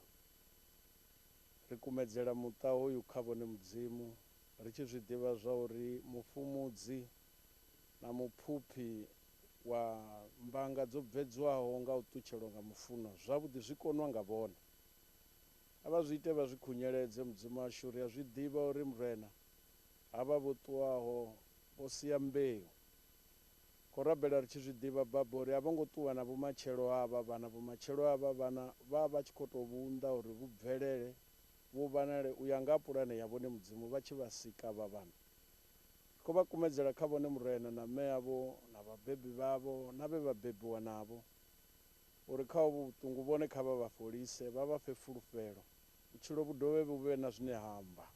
ri kumedzela muṱa hoyu kha vhone Mudzimu, ri tshi zwi ḓivha zwa uri mufhumudzi na muphuphi wa mbanga dzo bvedzwaho nga u ṱutshelwa nga mufunwa zwavhuḓi zwi konwa nga vhone. A vha zwi ite vha zwi khunyeledze Mudzimu ashu. Ri a zwi ḓivha uri Murena havha vho ṱuwaho vho sia mbeu. Khou rabela ri tshi zwi ḓivha Baba uri a vho ngo ṱuwa na vhumatshelo havha vhana, vhumatshelo havha vhana vha vha tshi khou tou vhunḓa uri vhu bvelele, vhu vhanale u ya nga pulane ya vhone Mudzimu vha tshi vha sika vha vhana. Ri khou vha kumedzela kha vhone Murena na mme avho na vhabebi vhavho na vhe vha bebiwa navho, uri kha uvhu vhuṱungu vhone kha vha vha fholise, vha vha fhe fulufhelo, vhutshilo vhu dovhe vhu vhe na zwine ha amba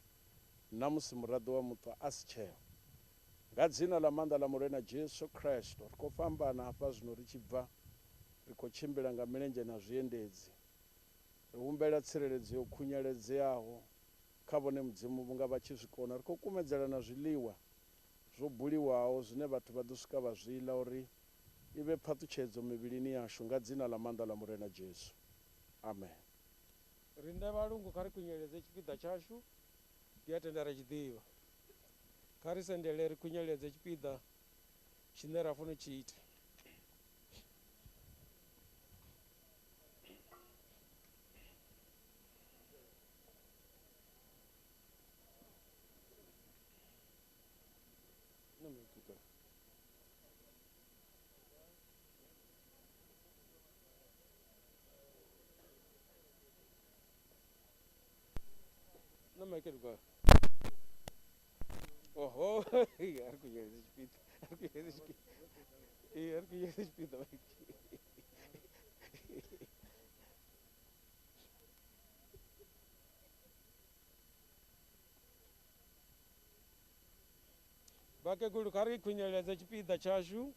na musi muraḓo wa muṱa a si tsheo. Nga dzina ḽa maanḓa ḽa Murena Jesu Kristo, ri khou fhambana hafha zwino ri tshi bva, ri khou tshimbila nga milenzhe na zwiendedzi. Ri humbela tsireledzo yo khunyeledzeaho kha vhone Mudzimu vhunga vha tshi zwi kona. Ri khou kumedzela na zwiḽiwa zwo buliwaho zwine vhathu vha ḓo swika vha zwi ḽa, uri I vhe phaṱhutshedzo mivhilini yashu nga dzina ḽa maanḓa ḽa Murena Jesu. Amen. Riṋe vhalungu kha ri khunyeledze tshipiḓa tshashu, ndi a tenda ra tshi ḓivha. Kha ri sendele ri khunyeledze tshipiḓa tshine ra funa u tshi ita. Na Michael kwa. Oho, ari kunyeledza tshipiḓa. Ari kunyeledza tshipiḓa. Ee, ari kunyeledza tshipiḓa Mike. Vhakegulu kha ri khunyeledze tshipiḓa tshashu.